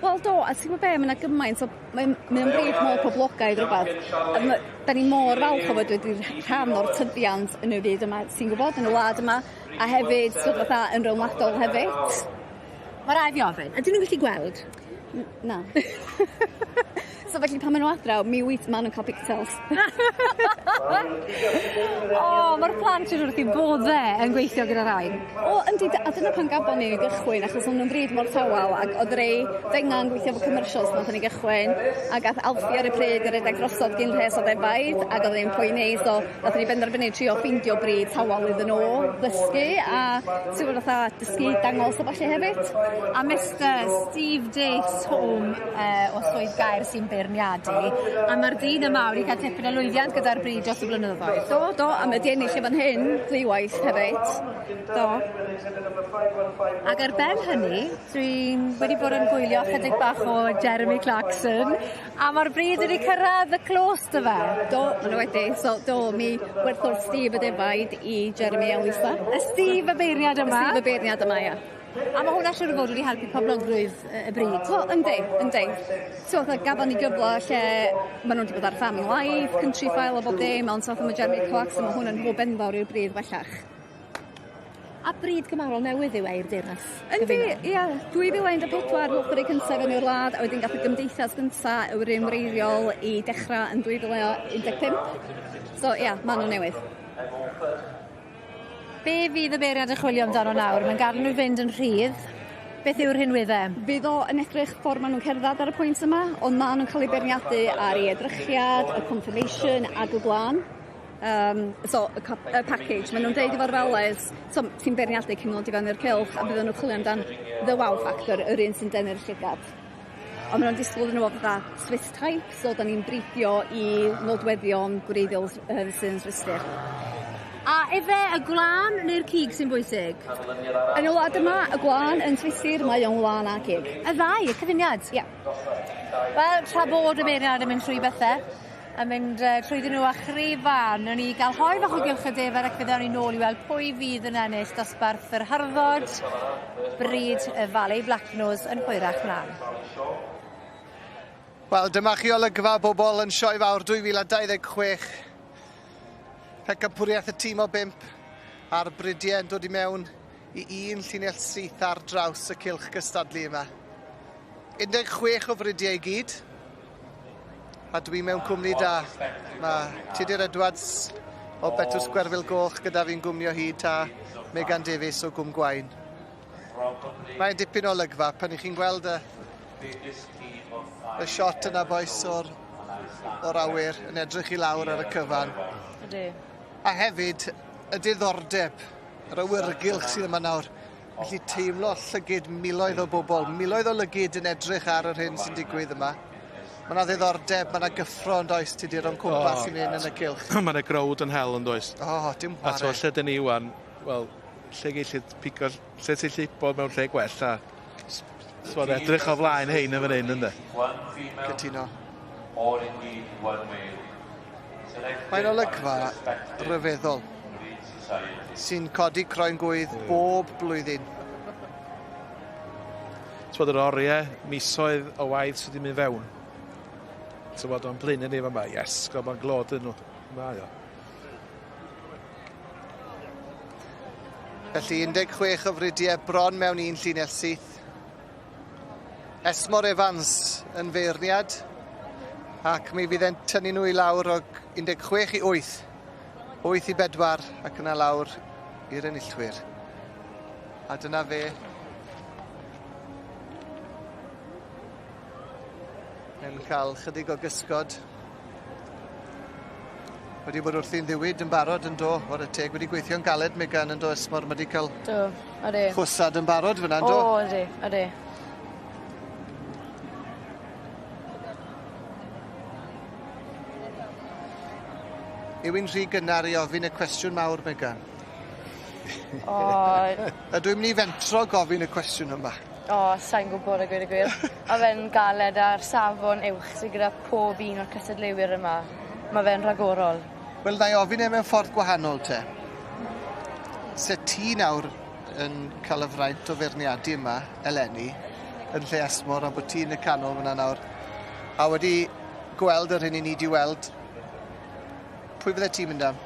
Wel do a ti'n gwbo be' ma' 'na gymaint o mae'n mae o'n bryd mor poblogaidd rwbath a ma' 'dan ni mor falch o fod wedi rhan o'r tyfiant yn y byd yma ti'n gwbod yn y wlad yma a hefyd t'wod fatha yn ryngwladol hefyd. Ma' rai' fi ofyn ydyn nw'n gallu gweld? Na. So felly pan ma' n'w adra mi wyt ma' nw'n ca'l pigtails. O ma'r plant siŵr wrth 'u bodde yn gweithio gyda rhain. O yndi a dyna pan gafon ni gychwyn achos o'n nw'n bryd mor tawel ag o'dd rei fenga yn gweithio efo commercials nathon ni gychwyn ag ath Alfie ar y pryd yn redeg drosodd gyn rhes o ddefaid ag o'dd e'n poeni so nathon ni benderfynu trio ffeindio bryd tawel iddyn n'w ddysgu a ti wbod fatha dysgu dangos a ballu hefyd. A Mister Steve Dace Home o Swydd Gaer sy'n beirniadu a ma'r dyn yma wedi cael tipyn o lwyddiant gyda'r bryd dros y blynyddoedd. Do do a ma' 'di ennill yn fan hyn ddwywaith hefyd. Do. Ag ar ben hynny dwi'n wedi bod yn gwylio chydig bach o Jeremy Clarkson a ma'r bryd wedi cyrradd y clos do fe? Do ma' n'w wedi so do mi werthodd Steve y defaid i Jeremy a Lisa. Y Steve y beirniad yma? Y Steve y beirniad yma ia. A ma' hwnna siŵr o fod wedi helpu poblogrwydd y bryd. Wel yndi yndi. T'mo' fatha gafon ni gyfle lle ma' n'w 'di bod ar Farming Life, Countryfile a bob dim ond fatha ma' Jeremy Clarkson ma' hwn yn hwb enfawr i'r bryd bellach. A bryd gymharol newydd yw e i'r Deyrnas Yndi ia 2014 ddoth y rei cynta fewn i'r wlad a wedyn gath y gymdeithas gynta yr un wreiddiol i dechra yn 2015. So ia ma' n'w newydd. Be' fydd y beirniad yn chwilio amdano nawr? Mae'n gadel nhw fynd yn rhydd. Beth yw'r rhinwedde? Fydd o yn edrych ffor ma' nw'n cerddad ar y pwynt yma ond ma' nw'n ca'l eu beirniadu ar ei edrychiad, y conformation ag y gwlân. So y y package ma' nw'n deud efo'r Valais so ti'n beirniadu cyn ddod i fewn i'r cylch a bydden nw'n chwilio amdan the wow factor yr un sy'n denu'r llygad. Ond ma' nw'n disgwl iddyn n'w fod fatha Swiss type so 'dan ni'n bridio i nodweddion gwreiddiol sydd yn Swistir. A efe y gwlân neu'r cig sy'n bwysig? Yn y wlad yma y gwlân yn Swistir mae o'n wlân a cig. Y ddau, y cyfuniad? Ia. Wel tra bod y beirniad yn mynd trwy bethe yn mynd trwyddyn nhw a chryfa newn ni ga'l hoe fach o gylch y defer ac fe ddawn ni nôl i weld pwy fydd yn ennill dosbarth yr hyrddod bryd y Valais Blacknose yn hwyrach mlan. Wel dyma chi olygfa bobol yn Sioe Fawr 2026. Pencampwriaeth y tîm o bump a'r brydie yn dod i mewn i un llinell syth ar draws y cylch gystadlu yma. 16 o fridiau i gyd. A dwi mewn cwmni da. Mae Tudur Edwards o Betws Gwerfyl Goch gyda fi'n gwmni o hyd a Megan Davies o Gwm Gwaun. Mae'n dipyn o olygfa pan 'ych chi'n gweld y y shot yna bois o'r o'r awyr yn edrych i lawr ar y cyfan. Ydi. A hefyd y diddordeb, yr awyrgylch sydd yma nawr. Felly teimlo llygid miloedd o bobl, miloedd o lygid yn edrych ar yr hyn sy'n digwydd yma. Ma' 'na ddiddordeb, ma' 'na gyffro yn does Tudur o'n cwmpas i fynd yn y cylch. Ma' 'na growd yn hel yn does? O, dim A t'mo' chware. lle 'dyn ni ŵan, wel, lle gellid pigo, lle ti'n gallu bod mewn lle gwell a t'mod edrych o flaen hein yn fan hyn ynde? Cytuno. Mae'n olygfa ryfeddol sy'n codi croen gwydd bob blwyddyn. T'mod yr orie, misoedd o waith sydd wedi mynd fewn. T'mod o'n blaenau ni fan 'ma, yes, gweld ma'n glod yn nhw. Mae o. Felly 16 o fridiau bron mewn un llinell syth. Esmor Evans yn feirniad ac mi fydd e'n tynnu nhw i lawr o 16 i 8. 8 i 4 ac yna lawr i'r enillwyr. A dyna fe. Yn cael chydig o gysgod. Wedi bod wrthi'n ddiwyd yn barod yn do, whare teg, wedi gweithio'n galed Megan yn do Esmor, mae wedi cael Do, odi. chwsad yn barod fyna yn do? O, ydi, ydi. Yw hi'n rhy gynnar i ofyn y cwestiwn mawr, Megan? O. Ydw i'n mynd i fentro gofyn y cwestiwn yma? O, sai'n gwbod a gweud y gwir. Ma' fe'n galed a'r safon uwch sy gyda pob un o'r cystadleuwyr yma. Ma' fe'n rhagorol. Wel, na i ofyn e mewn ffordd gwahanol te. Se ti nawr yn cael y fraint o feirniadu yma eleni, yn lle Esmor, a bod ti yn y canol fyna nawr, a wedi gweld yr hyn i ni 'di weld, pwy fydde ti'n mynd am?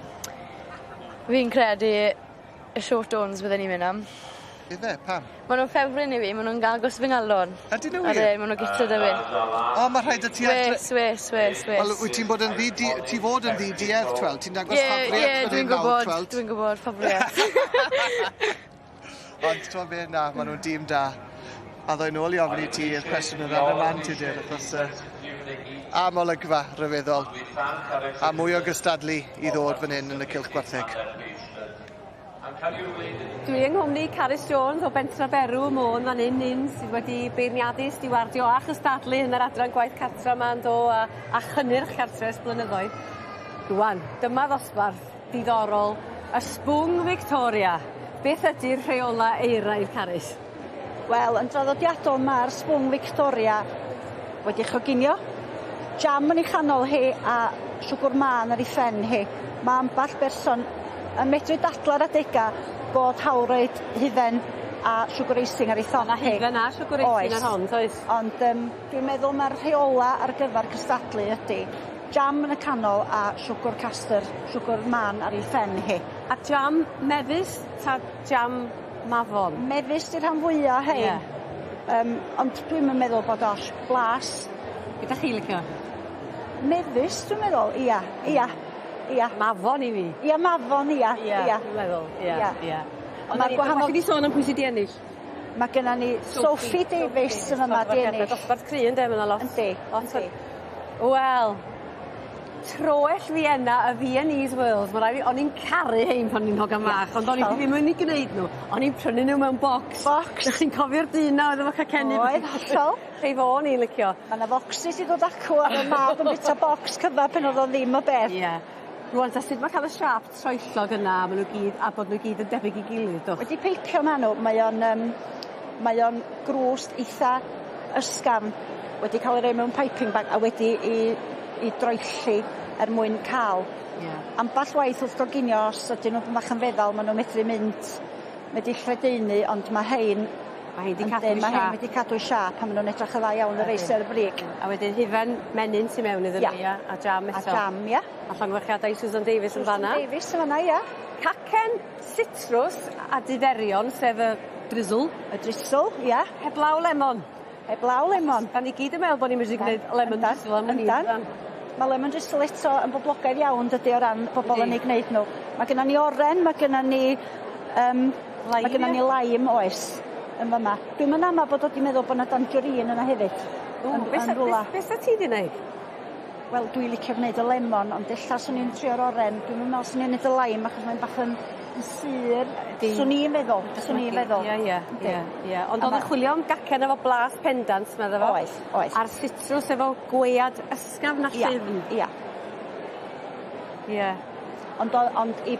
Fi'n credu y short horns bydden i'n mynd am. Ife, pam? Ma' nw'n ffefryn i fi, ma' nw'n agos fy ngalon. Ydyn nhw wir? Ydyn, ma' nw'n guto 'da fi. O, ma' rhaid i ti adre... Wes, wes, wes, wes. Wel, wyt ti'n bod yn ddi... Ti fod yn ddi-duedd, twel. Ti'n dangos Ie, ffafrieth ie, fan dwi'n hyn nawr, gwbod, twel. dwi'n gwbod, ffafrieth. Ond t'mo' be' na, ma' nw'n dîm da. A ddoi nôl i ofyn i ti y cwestiwn yna yn y man Tudur, achos am olygfa ryfeddol a mwy o gystadlu i ddod fan hyn yn y cylch gwartheg. Dwi yng nghwmni Carys Jones o Bentra Berw ym Môn fan 'yn un sydd wedi beirniadu stiwardio a chystadlu yn yr adran gwaith cartra 'ma yndo a a chynnyrch cartre ers blynyddoedd. Rŵan, dyma ddosbarth diddorol y Sbwng Victoria. Beth ydi'r rheola euraidd, Carys? Wel, yn draddodiadol ma'r sbwng Victoria wedi choginio. Jam yn ei chanol hi a siwgr mân ar ei phen hi. Ma' amball berson yn medru dadla'r adega bod hawl roid hufen a siwgr icing ar ei thop Ma' hi. hufen a siwgr icing ar hon, does? Ond dwi'n meddwl ma'r rheola ar gyfer cystadlu ydi jam yn y canol a siwgr castor, siwgr mân ar ei phen hi. A jam mefus ta jam mafon? Mefus 'di'r rhan fwya o rhein. Ie. Ond dwi'm yn meddwl bod osh blas. Be' 'dach chi licio? Mefus dwi'n meddwl, ia, ia. Ia. Mafon i fi. Ia, mafon, ia. Ia, ia. dwi'n meddwl, ia, Ia. ia. Ond ma'r gwahanol... Well i ni sôn am pwy sy 'di ennill. Ma' gynna ni Sophie Davies yn fama 'di ennill. Dosbarth cry ynde ma' 'na lot. Yndi. Lot o... Wel, troell Vienna y Viennese Whirls ma' rai' fi o'n i'n caru hein pan o'n i'n hogan fach ond o'n i ddim yn 'u gneud nw o'n i'n prynu n'w mewn bocs. Bocs. 'Dych chi'n cofio'r dyn 'na oedd efo cacenni? Oedd, hollol. Rhei fo o'n i'n licio. Ma' 'na focsys i ddod acw a fy mab yn bita bocs cyfa pan o'dd o ddim o beth. Ie. Rŵan ta sud ma' ca'l y siâp troellog yna a ma' n'w gyd a bod n'w gyd yn debyg i gilydd dwch? Wedi peipio ma' n'w mae o'n yym mae o'n grwst eitha ysgafn wedi ca'l ei roi mewn piping bag a wedi 'i 'i droelli er mwyn ca'l. Ie. Amball waith wrth goginio os ydyn nhw bach yn feddal ma' n'w medru mynd medru lledaenu ond ma' rhein Ma' hein 'di cadw 'u Ma' hein siâp. wedi cadw'u siâp a ma' nw'n edrych yn dda iawn y rei sy ar y brig. A wedyn hufen menyn tu mewn iddyn nhw ia? A jam eto. A jam ia. A llongyfarchiadau i Susan Davies yn fan 'na. Susan Davies yn fan 'na ia. Cacen citrws a diferion sef y drizzle. Y drizzle ia. Heblaw lemon. Heblaw lemon. 'Dan ni gyd yn meddwl bo' ni'n medru gneud lemon drizzle am wn i. Yndan. Ma' lemon drizzle eto yn boblogaidd iawn dydi o ran bobol yn ei gneud nhw. Ma' gynna ni oren, ma' gynna ni ma' gynna ni lime oes yn fyma. Dwi'm yn ama bod o 'di meddwl bo' 'na tangerine yna hefyd. O, yn be' yn sa rwla. be' sa ti 'di neud? Wel dwi licio gneud y lemon ond ella swn i'n trio'r oren. Dwi'm yn me'wl swn i'n neud y lime achos mae'n bach yn sur. Swn i'n feddwl, swn i'n feddwl. Ie ie Yndi. ie ie. Ond A o'dd ma' y chwilio am gacen efo blas pendant medda fo. Oedd, oedd. A'r citrws efo gwead ysgafn a Ia, llyfn. ia. Ie. Ond o- ond i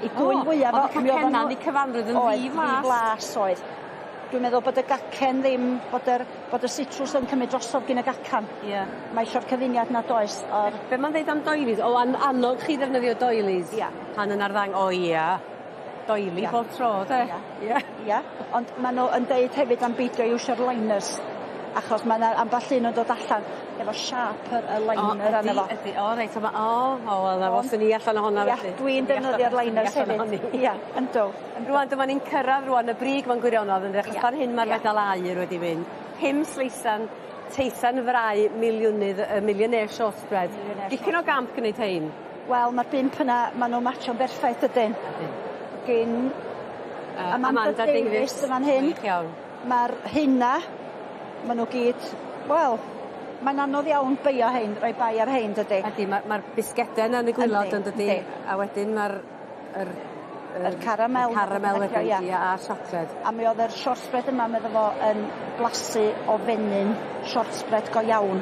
I gwyn fwyaf Oedd y cacenna yn eu cyfanrwydd yn ddiflas. Ddiflas oedd. Dwi'n meddwl bod y gacen ddim, bod yr, bod y citrws yn cymryd drosodd gyn y gacan. Ie. Mae eisiau'r cyfuniad na does o'r... Be mae'n dweud am doilies? O, an annog chi ddefnyddio doilies? Ia. Pan yn arddang, o ia, doili Ia. bob tro, de? Ia. Ia. Ia. Ond maen nhw yn deud hefyd am beidio iwsio'r liners, achos mae yna ambell un yn dod allan efo siâp yr y liner arno fo. Ydy, o reit, o, o, wel, na fo, ni allan ohona Ia, felly. dwi'n defnyddio'r liners hefyd. Ia, yndw. Rwan, dyma ni'n cyrraedd rwan y brig ma'n gwirionodd yn achos fan hyn mae'r fedal aur wedi mynd. 5 sleisan, teisan frau miliwnydd, y millionaire shortbread. Dipyn o gamp gwneud hein. Wel, mae'r bump yna, maen nhw'n matcho'n berffaith ydyn. Gyn Amanda Davies yn fan hyn. Gwych iawn. Mae'r heina, maen nhw gyd, wel, mae'n anodd iawn beio hein, rhoi bai ar hein, dydy. Ydy, mae'r ma bisgedau yna yn y gwylod yn dydy. A wedyn mae'r... Yr, yr caramel. Y caramel wedyn, ia. ia, a siocled. A mi oedd yr shortbread yma, medda fo, yn blasu o fenyn shortbread go iawn.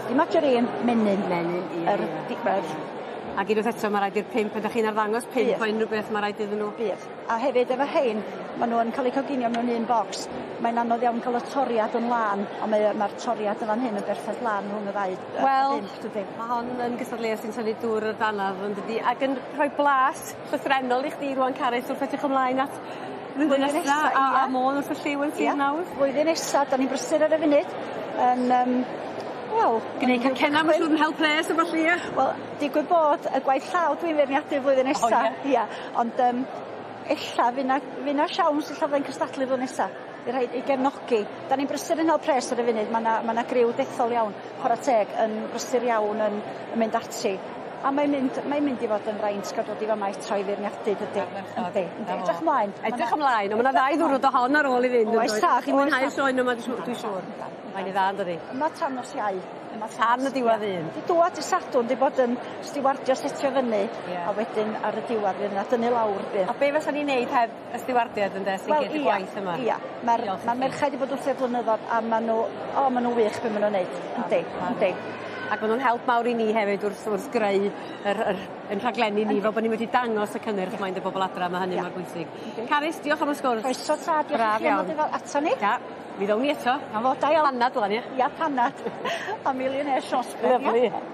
Dim margarine, menyn. Menyn, ie. Yr, yr, Ac unwaith eto, mae rhaid i'r pump, ydych chi'n arddangos pump o unrhyw beth mae rhaid iddyn nhw. Bydd. A hefyd efo hein, maen nhw yn cael eu coginio mewn un bocs. Mae'n anodd iawn cael y toriad yn lân, ond mae'r mae toriad yn fan hyn yn berffaith lân rhwng y ddau. Wel, bump, mae hon yn gystadleuaeth sy'n tynnu dŵr o'r danaf yn dydi, ac yn rhoi blas llythrennol i chdi rwan, Carys, wrth edrych ymlaen at flwyddyn nesa, a Môn wrth y llyw yn sir nawr. Flwyddyn nesa, da ni'n brysur ar y funud. Yn, wel... Gwneud cacenna, mae'n siŵr yn hel pres a ballu, ie? Wel, digwydd bod y gwaith llaw dwi'n feirniadu flwyddyn nesa. O, ie. Ond ella fydd 'na fydd 'na siawns ella fyddai'n cystadlu flwyddyn nesa. Fydd rhaid i gefnogi. Da ni'n brysur yn hel pres ar y funud. Mae 'na ma' 'na griw dethol iawn, chwarae teg, yn brysur iawn yn, yn mynd ati. A mae'n mynd, mae'n mynd i fod yn fraint gael dod i fama eto i feirniadu, dydy. Yndi, yndi. Edrych ymlaen. Edrych ymlaen, ond mae 'na ddau ddwrnod o hon ar ôl i fynd. Oes tad, Chi'n mwynhau'r oes sioe yma, dwi'n siŵr. Mae'n i dda, yn dydi? Yma tan nos Iau. Yma Tan y diwedd un. Di dŵad i Sadwrn di bod yn stiwardio setio fyny, a wedyn ar y diwedd fydd yna dynnu lawr bydd. A be fysa ni'n neud heb y stiwardiad ynde sy'n gwneud y gwaith yma? Ia, mae'r ma merched wedi bod wrth eu blynyddoedd a maen nhw, o, maen nhw wych be maen nhw'n neud. Yndi, yndi. Ac maen nhw'n help mawr i ni hefyd wrth, wrth greu yr, yr, yn rhaglenni ni, fel bod ni'n wedi dangos y cynnyrch mae'n dy bobl adra, mae hynny mor bwysig. Carys, diolch am y sgwrs. Croeso tad, diolch i chi am ddod efo ato ni. Ja, mi ddown ni eto. Na fo, da iawn. Panad ŵan, ie? Ia, panad. A millionaire shortbread. Lovely. Ia.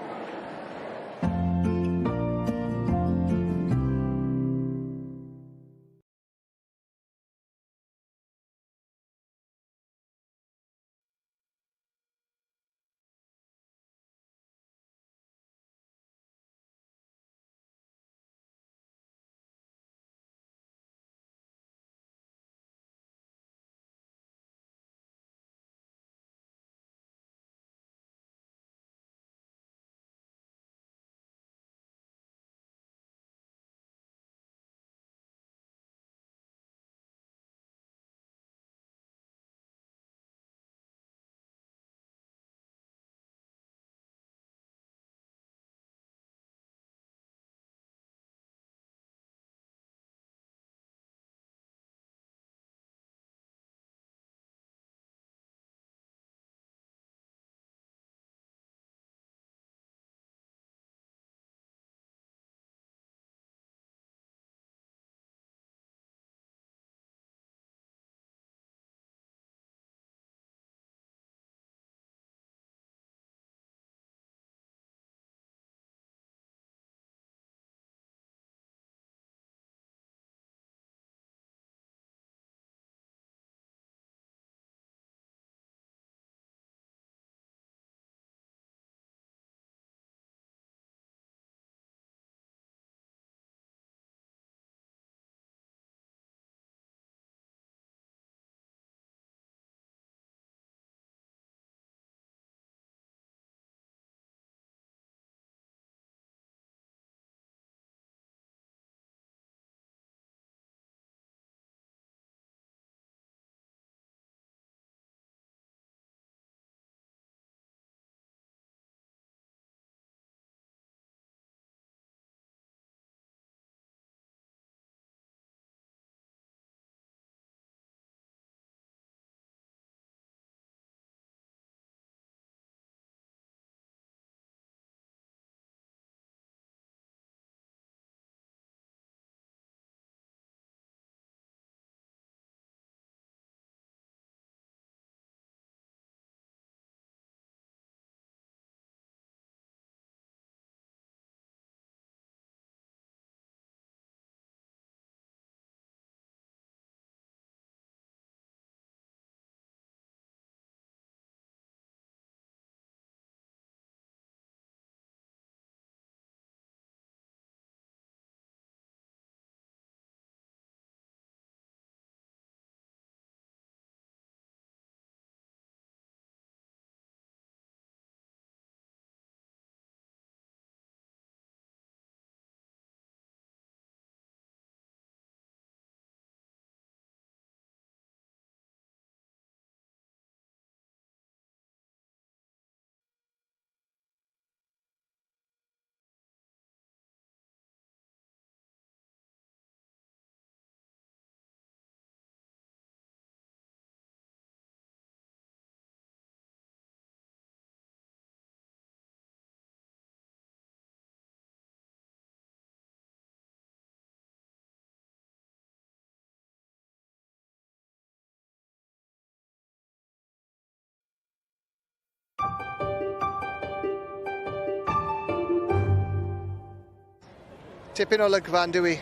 Tipyn o olygfa yn dyw 'i?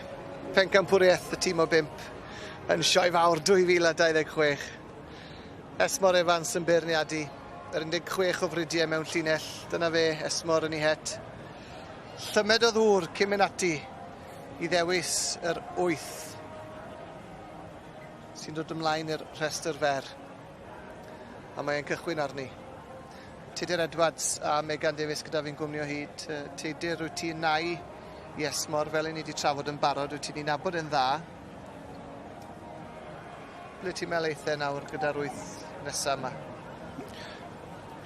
Pencampwriaeth y tîm o bump yn Sioe Fawr 2026. Esmor Evans yn beirniadu yr 16 o fridiau mewn llinell. Dyna fe, Esmor yn ei het. Llymed o ddŵr cyn mynd ati i ddewis yr 8 sy'n dod ymlaen i'r rhestr fer. A mae e'n cychwyn arni. Tudur Edwards a Megan Davies gyda fi'n gwmni o hyd. Tudur, wyt ti'n nai i Esmor, fel 'yn ni 'di trafod yn barod, wyt ti'n ei nabod e'n dda. Ble ti'n meddwl eith e nawr gyda'r wyth nesa yma?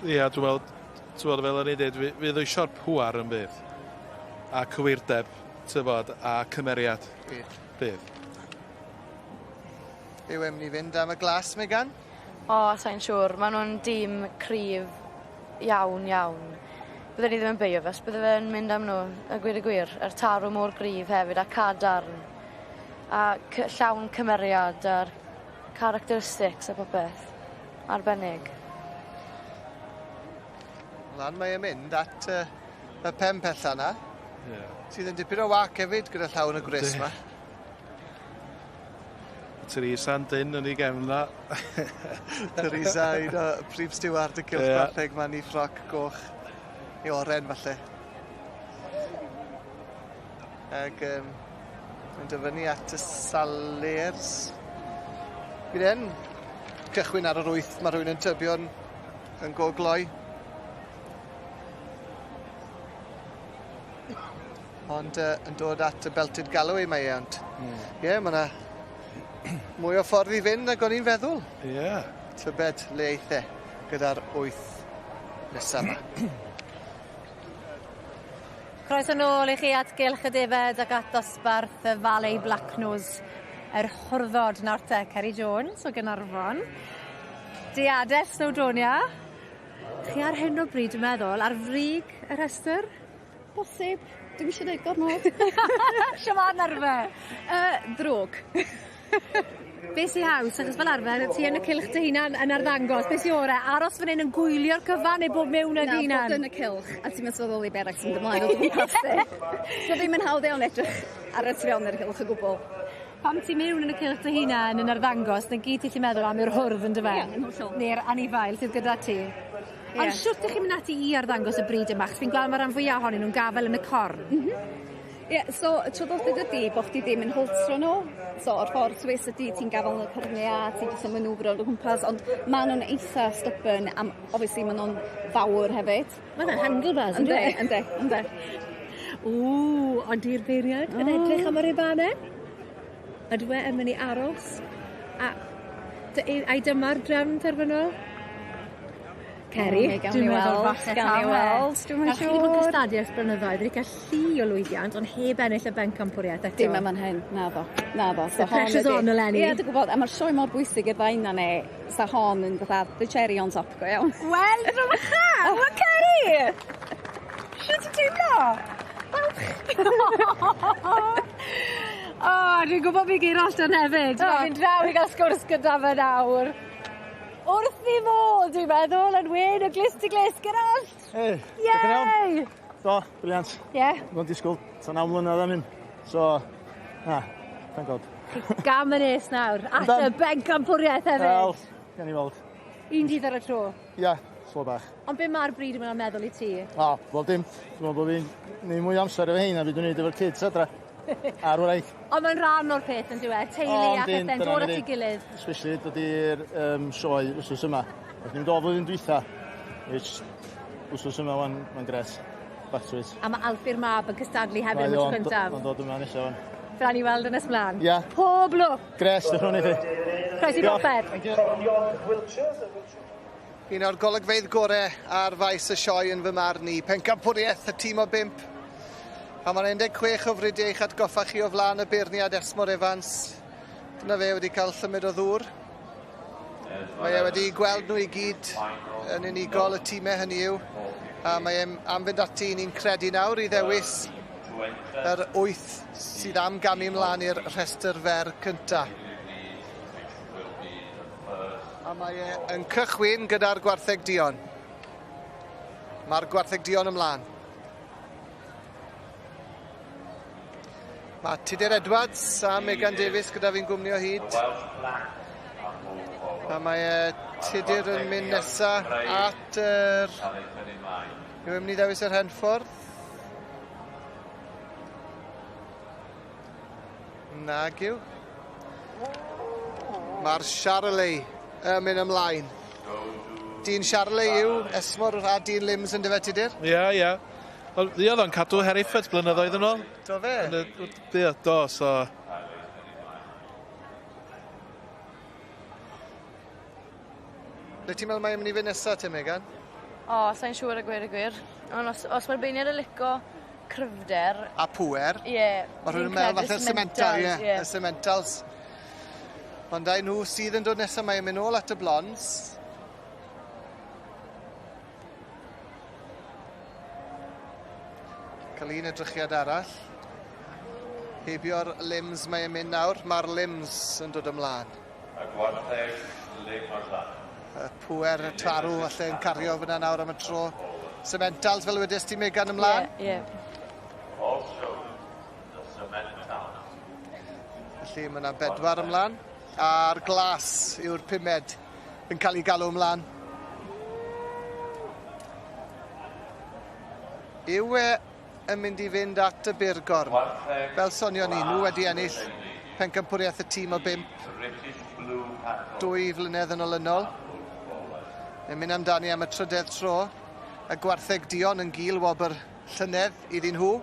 Ia, dwi'n meddwl, ti'n fel o'n i'n dweud, fydd o eisiau'r pŵar yn bydd. A cywirdeb, ti'n bod, a cymeriad. Bydd. Bydd. Yw e'n mynd i fynd am y glas, Megan? O, sai'n siŵr. Maen nhw'n dîm cryf iawn, iawn. Bydden ni ddim yn beio fe os bydde fe'n mynd am nhw, a gweud y gwir. A'r tarw mor gryf hefyd, a cadarn. A llawn cymeriad a'r characteristics a popeth. Arbennig. Lan mae e'n mynd at y pen pella 'na. Ie. Sydd yn dipyn o wac hefyd gyda llaw yn y gwres 'ma. Teresa yn dynn yn ei gefn 'na. Teresa un o prif stiward y cylch yeah. gwartheg 'ma yn 'i ffroc goch. Neu oren falle. Ag yn dyfynnu at y Salers. Bydd e'n cychwyn ar yr wyth, mae rhywun yn tybio'n yn go gloi. Ond yn dod at y Belted Galloway mae e, ond ie, yeah, mae yna mwy o ffordd i fynd nag o'n i'n feddwl. Ie. Yeah. Tybed le eith e gyda'r wyth nesa 'ma. Croeso nôl i chi at Gylch y Defed ac at ddosbarth y Valley Blacknose yr hwrddod nawr te, Ceri Jones o Gaernarfon. Diadell Snowdonia. Chi ar hyn o bryd dwi'n meddwl ar frig y rhestr? Bosib. Dwi'm isio deud gormod. Shwmae arfer? Ddrwg. Be' sy haws achos fel arfer ti yn y cylch dy hunan yn arddangos be' sy ore aros fan 'yn yn gwylio'r cyfan neu bod mewn â dy hunan? Na bod yn y cylch a ti'm yn sylweddoli be' arall sy'n mynd ymlaen o dy gwmpas di. 'Di o ddim yn hawdd iawn edrych ar y tu fewn i'r cylch o gwbwl. Pan ti mewn yn y cylch dy hunan yn arddangos 'na gyd ti 'llu meddwl am yw'r hwrdd on'd yfe? Ie yn hollol. Ne'r anifail sydd gyda ti. Ie. Ond shwt 'dych chi'n mynd ati i arddangos y brîd yma 'chos fi'n gweld ma' ran fwya ohonyn nw'n gafel yn y corn. M-hm. Ie so y traddodiad ydi bo' chdi ddim yn holtro n'w so o'r ffordd Swiss ydi ti'n gafel yn y cornia a ti jyst yn manwfro o gwmpas ond ma' nw'n eitha stubborn am obviously ma' nw'n fawr hefyd. Ma' wnna'n handlebars on'd yw e? Yndi yndi yndi. Ww ond yw'r beiriant yn edrych am y ribane? Ydyw e yn myn' i aros? A ai dyma'r drefn terfynol? Ceri, dwi'n meddwl falle Gawn ni weld, dwi'm yn siŵr. Chi 'di bod yn siŵr. cystadlu ers blynyddoedd, wedi cael llu o lwyddiant, ond heb ennill y bencampwriaeth eto. Dim yn fan hyn, naddo, naddo. The pressure's on eleni. Ie, dwi'n gwybod, a ma'r sioe mor bwysig i'r ddau 'na ni, sa hon yn fatha the cherry on top go iawn. Wel, drycha! Wel, Ceri! Shwt ti'n teimlo? Falch! O, dwi'n gwybod fi Gerallt yn hefyd. Mae'n mynd draw i gael sgwrs gyda fe nawr. Wrth i fodd, dwi'n meddwl, yn wyn o glust i glust, Gerallt! Hey, Yay! Do, brilliant. Ie? Yeah. Dwi'n disgwyl ta 9 mlynedd am hyn. So, na, thank God. Chi gam yn nes nawr, at y bencampwriaeth hefyd. Wel, gawn ni weld. Un dydd ar y tro. Ia, slo bach. Ond be mae'r bryd yma'n meddwl i ti? O, wel dim. Dwi'n meddwl bod fi'n neud mwy o amser efo hein na fi dwi'n neud efo'r kids adra. A'r wraig. Ond mae'n rhan o'r peth yn dyw e, teulu a phethe'n dod at ei gilydd. Especially dod i'r sioe wsos yma. Nath ni'm dod flwyddyn dwytha, which wsos yma wan, mae'n gret. Back to it. A mae Alfie'r mab yn cystadlu hefyd am y tro cyntaf. Mae'n dod yma nesa wan. Fe ni weld yn nes mlaen. Ia. Pob lwc! Gret, diolch yn fawr i chi. Croeso i bopeth. Un o'r golygfeydd gore ar faes y sioe yn fy marn i. Pencampwriaeth y tîm o bump. A mae'n 16 o fridiau eich atgoffa chi o flaen y beirniad Esmor Evans. Dyna fe wedi cael llymyd o ddŵr. Mae e wedi gweld nhw i gyd yn unigol, y tîmau hynny yw. A mae e'n am fynd ati ni'n credu nawr i ddewis yr wyth sydd am gamu ymlaen i'r rhestr fer cyntaf. A mae e yn cychwyn gyda'r gwartheg duon. Mae'r gwartheg duon ymlaen. Mae Tudur Edwards a Megan Davies gyda fi'n gwmni o hyd. A mae Tudur yn mynd nesa at yr... Yw e'n mynd i ddewis yr Henffordd? Nag yw. Mae'r Charolais yn mynd ymlaen. Dyn Charolais yw Esmor a Dyn Lims yn dyfe Tudur? Ie, yeah, ie. Yeah. Wel, fuodd o'n cadw Hereford blynyddoedd yn ôl. Do fe? Yn y, do, do, so... Le ti'n meddwl mae'n mynd i fynd nesaf te, Megan? O, sa'n siŵr a gweud y gwir. Ond os, os mae'r beirniad yn lico cryfder... A pŵer. Ie. Yeah, Mae rhywun yn meddwl falle Simmental, ie. Yeah. Y Simmentals. Ond dau nhw sydd yn dod nesaf, mae'n mynd nôl at y blonds. Cael un edrychiad arall. Heibio'r limbs mae e'n mynd nawr. Mae'r limbs yn dod ymlaen. Y gwartheg Limousin. Y pŵer y tarw falle yn cario fyna nawr am y tro. Simmentals fel wedes ti Megan ymlaen? Ie, yeah, Also, the Simmental. Felly mae yna bedwar ymlaen. A'r glas yw'r pumed yn cael ei galw ymlaen. Yw e yn mynd i fynd at y Burgorn? Fel sonion ni, nhw wedi ennill pencampwriaeth y tîm o bump 2 flynedd yn olynol. Yn mynd amdani am y trydedd tro. Y gwartheg duon yn gil wobr llynedd iddyn nhw,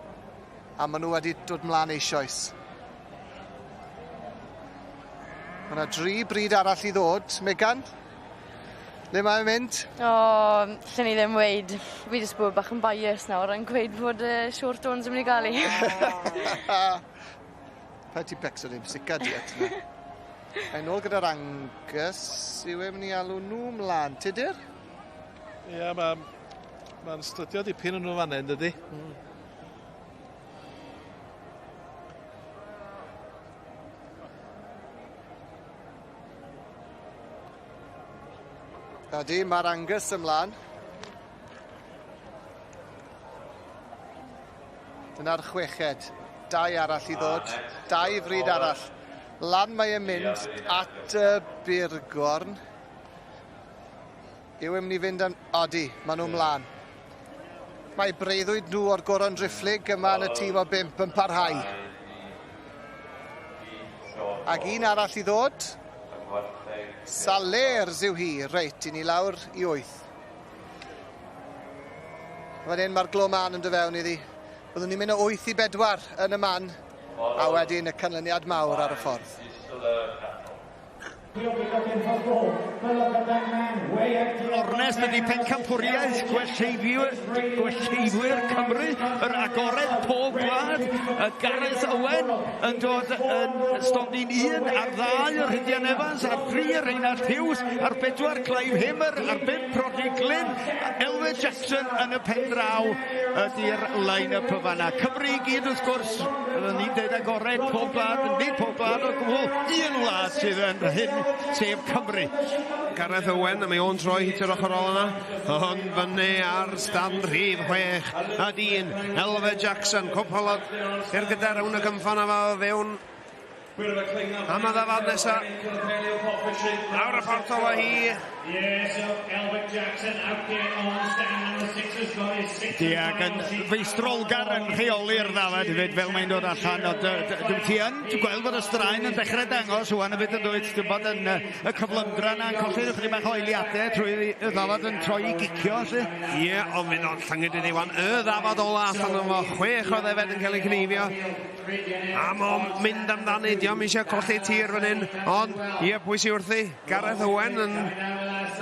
a maen nhw wedi dod mlaen eisoes. Mae yna dri bryd arall i ddod. Megan, le mae'n mynd? O, lle ni ddim weid. Fi jyst bod bach yn bias nawr yn gweud fod Short Horns yn mynd i gael ei. Paid ti becso ddim, sica di at yna. Mae'n ôl gyda'r Angus, yw e'n mynd i alw nhw mlaen, Tudur? Ie, yeah, mae'n ma stydio dipyn yn nhw fan hyn, dydy? Mm. Ydy, mae'r Angus ymlaen. Dyna'r chweched. Dau arall i ddod. Dau fryd arall. Lan mae e'n mynd at y Burgorn. Yw e'n mynd i fynd am... Odi, maen nhw mlaen. Mae breuddwyd nhw o'r goron driphlyg yma yn y tîm o bump yn parhau. Ac un arall i ddod. Salers yw hi. Reit, i ni lawr i wyth. Fan hyn mae'r glo man yn dy fewn iddi. Byddwn ni'n mynd o 8 i 4 yn y man, a wedyn y canlyniad mawr ar y ffordd. Ornest ydy pencampwriaeth gwellteifwyr, gwellteifwyr Cymru, yr agored pob gwlad, y Gareth Owen yn dod yn stondin un, ar ddau yr Rhydian Evans, ar dri yr Rheinallt Hughes, ar bedwar Clive Hamer, ar bump Rodri Glyn, Elfed Jackson yn y pen draw ydy'r line-up y fanna. Cymru i gyd wrth gwrs, byddwn ni'n deud agored pob gwlad, yn nid pob gwlad o gwbl, un wlad sydd yn hyn, sef Cymru. Gareth Owen, a mae o'n troi hit yr ochr ola yna. Ond fyny ar stand rhif 6 a dyn, Elfed Jackson, cwpl o i'r gyda rownd y gymffon a fo fewn Am y ddafad nesa. Lawr y ffordd ola hi. Di ac yn feistrolgar yn rheoli'r ddafad hefyd fel mae'n dod allan. Ond dwi ti yn gweld bod y straen yn dechrau dangos ŵan hefyd yn dweud dwi'n bod yn y cyflymdra yna yn colli rhyw bach o eiliadau trwy y ddafad yn troi i gicio. Ie, yeah, ond mynd o'n llangyd iddi wan. Y ddafad ola allan o'n fo. 6 o ddefed yn cael ei cneifio. A mae'n mynd amdani, dio'm eisiau colli tir fan hyn, ond ie, pwy sy'n wrthi? Gareth Owen yn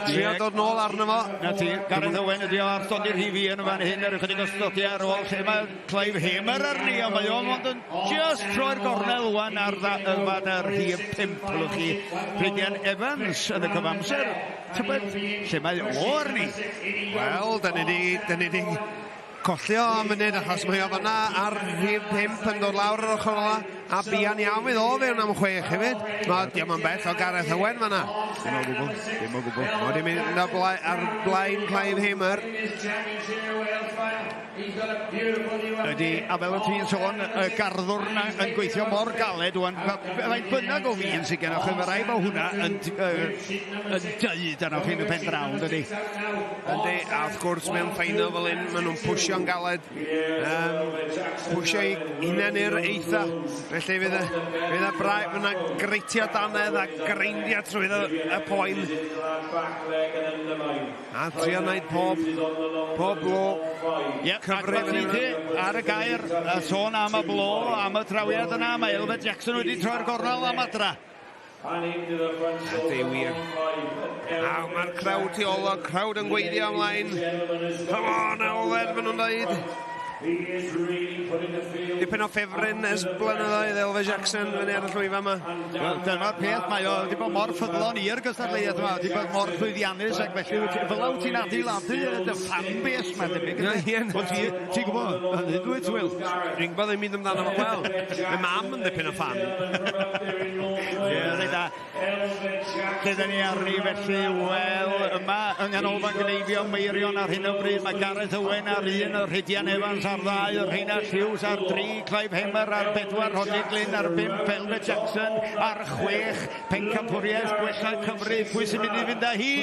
trio dod nôl arno fo. Na ti, Gareth Owen ydi o ar stondin rhif un yn fan hyn, ar ychydig o stodiau ar ôl lle mae Clive Hamer arni, ond mae o'n ond yn just troi'r gornel wan ar ddafad ar rhif 5, ylwch chi. Rhydian Evans yn y cyfamser, tybed lle mae o arni? Wel, da ni di colli o am munud achos mae o fanna ar rhif 5 yn dod lawr yr ochr ola. A buan iawn fydd o fewn am chwech hefyd. Mae diolch yn bell o Gareth Owen fanna. Dim o gwbl, dim o gwbl. Mae wedi mynd ar blaen Clive Hamer. Ydy, a fel y ti'n sôn, y garddwr na yn gweithio mor galed wan, faint bynnag o fi'n sydd gennych chi, mae rhaid bod hwnna yn, yn dweud arnoch chi'n y pen draw, dydy? Yndi, a wrth gwrs mewn ffeinal fel hyn, maen nhw'n pwsio'n galed. Pwysio i hunain i'r eitha. Felly fydd y, fydd y brau, fydd yna greitio danedd a greindio trwy y, y poen. A trio wneud pob, pob blo. Ie, cyfrif yn ti ar y gair, a sôn am y blo, am y trawiad yna, mae Elfed Jackson wedi troi'r gornel am adra. Ydy wir. A mae'r crowd tu ôl o'r crowd yn gweithio ymlaen. Come on, Elfed, maen nhw'n dweud. Dipyn o ffefryn ers blynyddoedd Elfed Jackson fyny ar y llwyfan yma. Wel, dyma'r peth, mae o wedi bod mor ffyddlon i'r gystadleuaeth yma, wedi bod mor llwyddiannus ac felly fel wyt ti'n adeiladu dy fan base mae'n debyg. Ie, ie. Wel, ti'n gwybod, hynny dwyt, Will? Dwi'n gwybod ddim byd amdano fo. Wel, mae mam yn dipyn o fan. Ie, reit da. Lle da ni arni felly? Wel, yma yng Nghanolfan Gneifio Meirion ar hyn o bryd, mae Gareth Owen ar un, y Rhydian Evans ar ddau, y Rheinald Hughes ar dri, Clive Hamer ar bedwar, Rodney Glyn ar bump, Elfed Jackson ar chwech, Pencampwriaeth Gwella Cymru, pwy sy'n mynd i fynd â hi?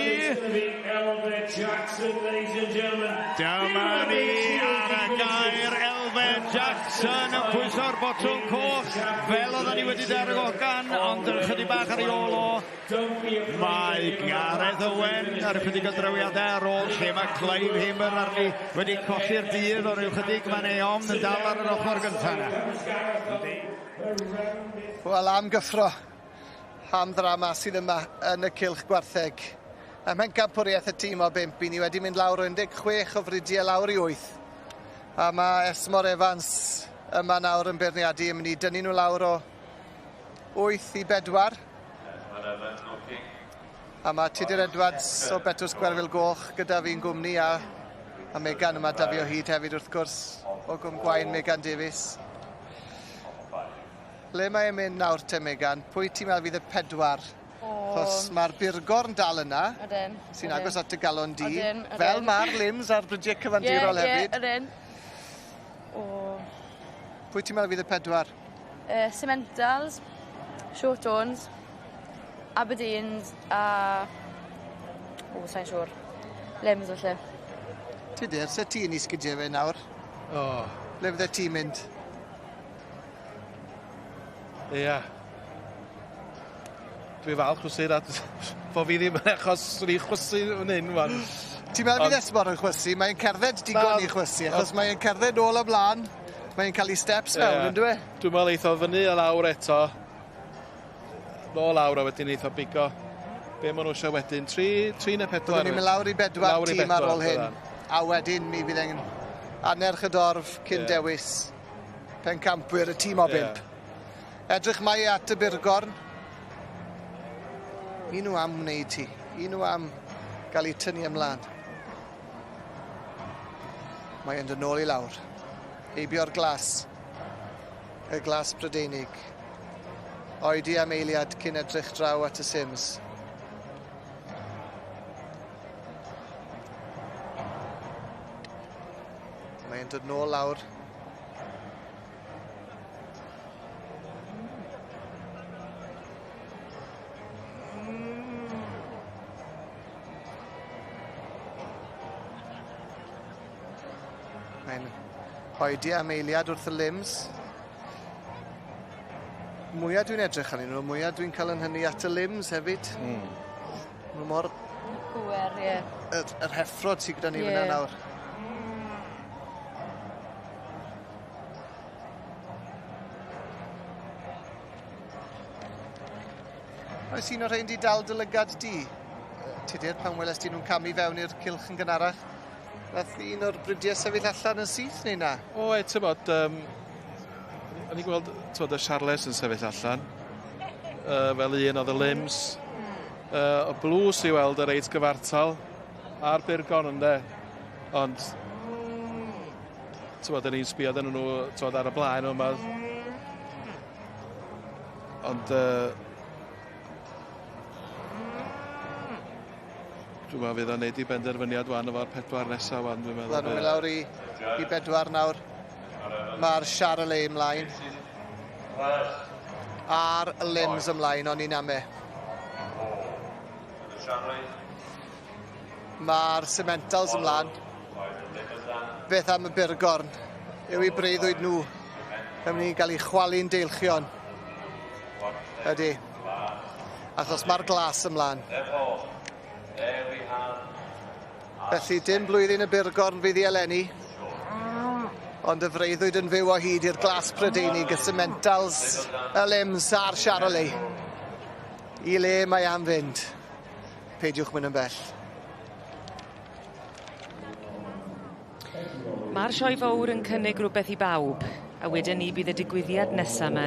Dyma ni ar y gair Elfed Jackson yn pwyso'r botwm coch fel oedden ni wedi darogan, ond yn chydig bach ar ei ôl o. Mae Gareth Owen ar ychydig o drawiadau ar ôl lle mae Clive Hamer arni wedi colli'r dydd o ryw chydig. Mae'n ei ofn yn dal ar yr ochr gyntaf yna. Wel, am gyffro, am ddrama sydd yma yn y cylch gwartheg. Ym mhencampwriaeth y tîm o bump, i ni wedi mynd lawr o 16 o fridiau lawr i 8. A mae Esmor Evans yma nawr yn beirniadu yn mynd i dynnu nhw lawr o 8 i 4. A mae Tudur Edwards o Betws Gwerfyl Goch gyda fi'n gwmni a, a Megan yma da fi o hyd hefyd wrth gwrs o Gwm Gwaun, Megan Davies. Le mae e'n mynd nawr te Megan? Pwy ti'n meddwl fydd y pedwar? Achos mae'r Burgorn dal yna. Ydyn. Sy'n agos at dy galon di. Ydyn, ydyn. Fel mae'r Lims a'r brydiau cyfandirol yeah, hefyd. Ie, ydyn. O. Pwy ti'n meddwl fydd y pedwar? Simmentals, Shorthorns, Aberdeens a... O, sa'n siŵr. Lims felly. Tudur, se ti'n i sgidiau fe nawr? O. Le fydde ti'n mynd? Ia. Yeah. Dwi falch chwysu dat bo fi ddim yn achos swn i'n chwysu fan hyn wan. Ti'n meddwl fydd Esmor yn chwysu? Mae'n cerdded digon i chwysu, achos mae'n cerdded nôl a blaen. Mae'n cael ei steps mewn, yeah. Yndw e? Dwi'n meddwl eith o fyny a lawr eto. Nôl lawr a wedyn eith o bigo. Be maen nhw eisiau wedyn? Tri, tri neu pedwar? Byddwn ni'n mynd lawr i bedwar lawr tîm ar ôl hyn. A wedyn mi fydd e'n annerch y dorf cyn yeah. dewis pencampwyr y tîm o bump. Yeah. Edrych mae at y Burgorn. Un nhw am wneud ti. Un nhw am gael eu tynnu ymlaen. Mae e'n dod nôl i lawr. Heibio'r glas. Y glas Brydeinig. Oedi am eiliad cyn edrych draw at y Sims. Mae e'n dod nôl lawr. Mae'n oedi am eiliad wrth y limbs. Mwyaf dwi'n edrych arnyn nhw, mwyaf dwi'n cael yn hynny at y limbs hefyd. Mae mor... Pŵer, ie. Yr, yr heffrod sydd gyda ni yeah. fyna nawr. Oes un o'r rhain di dal dy lygad di? Tudur, pan weles di nhw'n camu fewn i'r cylch yn gynharach, nath un o'r brydiau sefyll allan yn syth neu na? O, e, ti'n bod, o'n i'n gweld, ti'n bod, y Charles yn sefyll allan, fel un oedd y limbs. Y Blues i weld y reit gyfartal a'r Burgon ynde. Ond, ti'n bod, o'n i'n sbio arnyn nhw, ti'n bod, ar y blaen, ond mae Ond dwi'n meddwl fydd o'n neud i benderfyniad wan efo'r pedwar nesaf wan, dwi'n meddwl. Nhw'n mynd lawr i bedwar nawr. Mae'r Charolais ymlaen. A'r Lims ymlaen, o'n i'n ame. Mae'r Simmentals ymlaen. Beth am y Burgorn? Yw i breuddwyd nhw. Yn mynd i gael ei chwalu'n deilchion. Ydy. Achos mae'r glas ymlaen. Felly dim blwyddyn y Burgorn fydd i eleni. Ond y freuddwyd yn fyw o hyd i'r glas Prydeinig, y Simmentals, y Lims a'r Charolais. I le mae am fynd. Peidiwch mynd yn bell. Mae'r sioe fawr yn cynnig rhywbeth i bawb, a wedyn ni bydd y digwyddiad nesa 'ma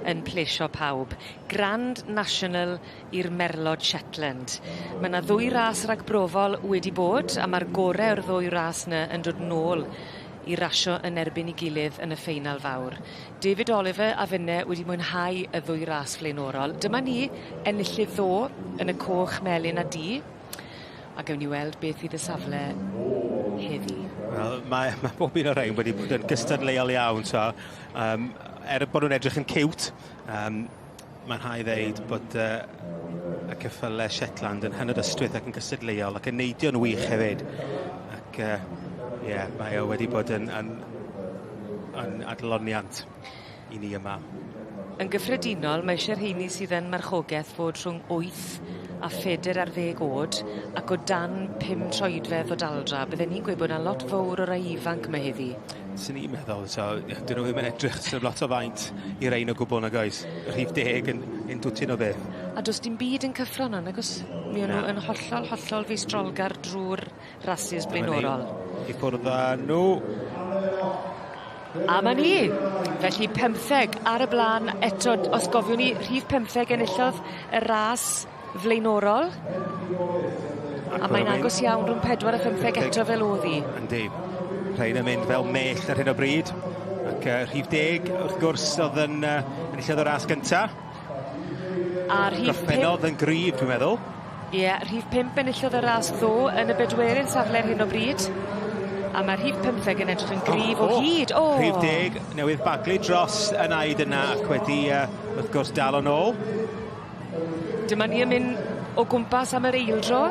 yn plesio pawb. Grand National i'r Merlod Shetland. Ma' 'na ddwy ras ragbrofol wedi bod, a ma'r gore o'r ddwy ras 'ny yn dod nôl i rasio yn erbyn 'i gilydd yn y ffeinal fawr. David Oliver a finne wedi mwynhau y ddwy ras flaenorol. Dyma ni enillydd ddo yn y coch, melyn a du. A gewn ni weld beth fydd y safle heddi. Wel, mae bob un o'r rhain wedi bod yn gystadleuol iawn, so er bod nhw'n edrych yn ciwt, mae'n rhaid ddeud bod y ceffyle Shetland yn hynod ystwyth ac yn gystadleuol ac yn neidio'n wych hefyd. Ac ie, mae o wedi bod yn adloniant i ni yma. Yn gyffredinol, mae eisiau'r rheini sydd yn marchogaeth fod rhwng 8 a 40 oed ac o dan 5 troedfedd o daldra. Bydden ni'n gweud bod 'na lot fawr o rai ifanc yma heddi. Swn i'n meddwl, so, dyn nhw ddim yn edrych sydd lot o faint i rein o gwbl nag oes. Rhif 10 yn dwtyn o beth. A does dim byd yn cyffro nhw, nag oes? Mi o'n nhw yn hollol, hollol feistrolgar drwy'r rasys blaenorol. I ffwrdd â nhw. A ma' ni! Felly 15 ar y blaen eto, os gofiwn ni, rhif 15 enillodd y ras flaenorol. A mae'n agos iawn rhwng 4 a 15 eto fel o'dd hi. Yndi. Rhain yn mynd fel mellt ar hyn o bryd. Ac rhif 10, wrth gwrs, oedd yn enillodd y ras gynta. A rhif Gorffennodd yn gryf, dwi'n meddwl. Ie, rhif 5 enillodd y ras ddo yn y bedwerydd safle ar hyn o bryd. A mae rhif 15 yn edrych yn gryf o hyd. O! Rhif 10 newydd baglu dros y naid yna ac wedi, wrth gwrs, dal o'n ôl. Dyma ni yn mynd o gwmpas am yr eildro.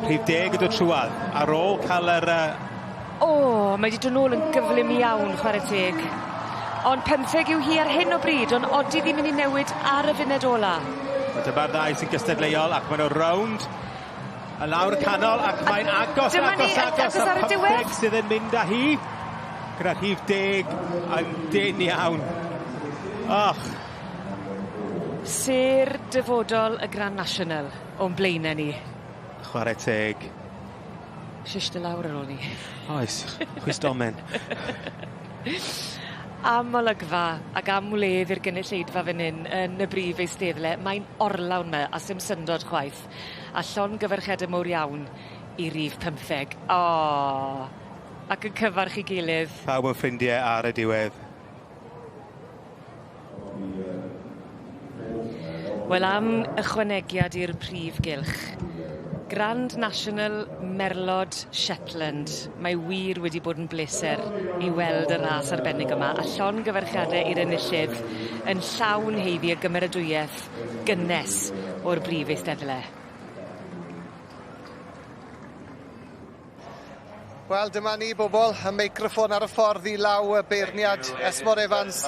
Rhif 10 yn dod trwadd ar ôl cael yr... O, mae wedi dod nôl yn gyflym iawn, chwarae teg. Ond 15 yw hi ar hyn o bryd, ond odi ddim mynd i newid ar y funud ola. Dyma'r ddau sy'n gystadleuol ac maen nhw rownd a lawr y canol ac mae'n agos, Dyma ni, agos, agos, agos ar y a diwedd. 15 sydd yn mynd â hi. Gyda rhif 10 yn dyn iawn. Och. Sêr dyfodol y Grand National o'n blaenau ni. Chwarae teg. Shisht dy lawr ar ôl ni. Oes, chwistomen. Am olygfa ac am wledd i'r gynulleidfa fan hyn yn y brif eisteddle, mae'n orlawn 'ma a sim syndod chwaith. A llongyfarchiade mowr iawn i rif 15. O! Ac yn cyfarch 'i gilydd. Pawb yn ffrindiau ar y diwedd. Wel am ychwanegiad i'r prif gylch. Grand National Merlod Shetland. Mae wir wedi bod yn bleser i weld y ras arbennig yma a llongyfarchiade i'r enillydd yn llawn haeddu y gymeradwyaeth gynnes o'r brif eisteddle. Wel, dyma ni bobl, y meicroffon ar y ffordd i law y beirniad Esmor Evans.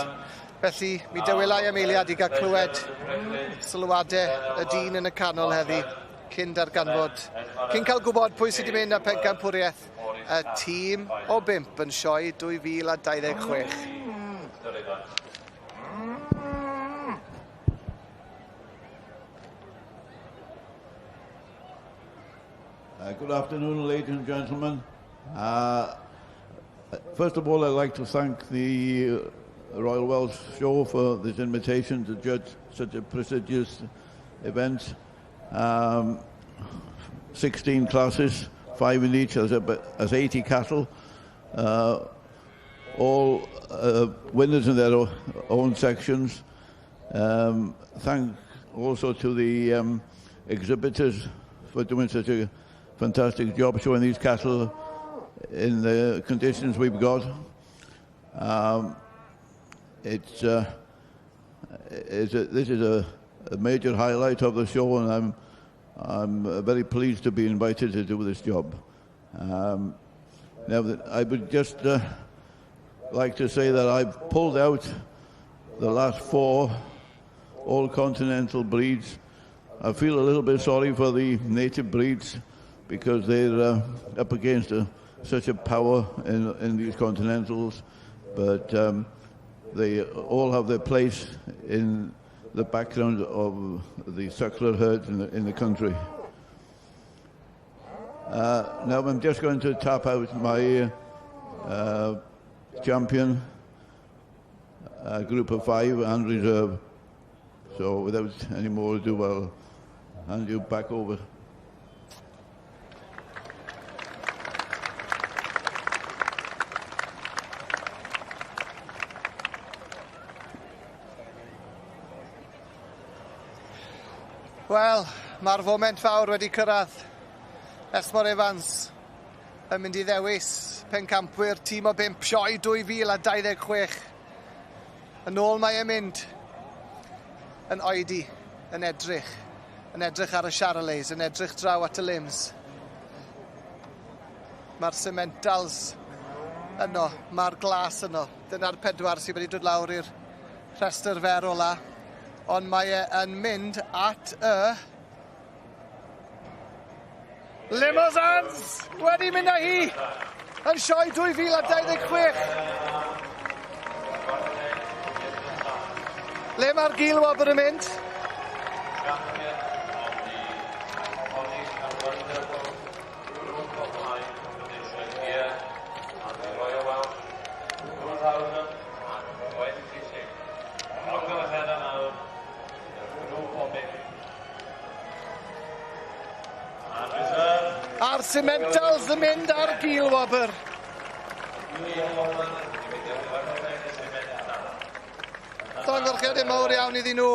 Felly, mi dywelai am eiliad i gael clywed sylwadau y dyn yn y canol heddi, cyn darganfod, cyn cael gwybod pwy sydd wedi mynd â pencampwriaeth y tîm o 5 yn sioe 2026. Good afternoon, ladies and gentlemen. First of all, I'd like to thank the Royal Welsh Show for this invitation to judge such a prestigious event. 16 classes, 5 in each, as 80 cattle, all winners in their own sections. Thank also to the exhibitors for doing such a fantastic job showing these cattle in the conditions we've got. This is a major highlight of the show, and I'm very pleased to be invited to do this job. Now, I would just like to say that I've pulled out the last 4 all continental breeds. I feel a little bit sorry for the native breeds because they're up against such a power in these continentals, but they all have their place in the background of the suckler herds in the country. Now I'm just going to tap out my champion, group of 5 and reserve. So without any more ado, I'll hand you back over. Wel, mae'r foment fawr wedi cyrraedd. Esmor Evans yn mynd i ddewis pencampwyr tîm o 5 sioe 2026. Yn ôl mae e'n mynd yn oedi, yn edrych ar y Charolais, yn edrych draw at y Lims. Mae'r Simmentals yno, mae'r glas yno. Dyna'r 4 sydd wedi dod lawr i'r rhestr fer ola. Ond mae e yn mynd at y Limousins! Wedi mynd â hi yn sioe 2026. Le mae'r gilwobr yn mynd? A'r Simmentals yn mynd ar gilwobr. Llongyfarchiadau mawr iawn iddyn nhw.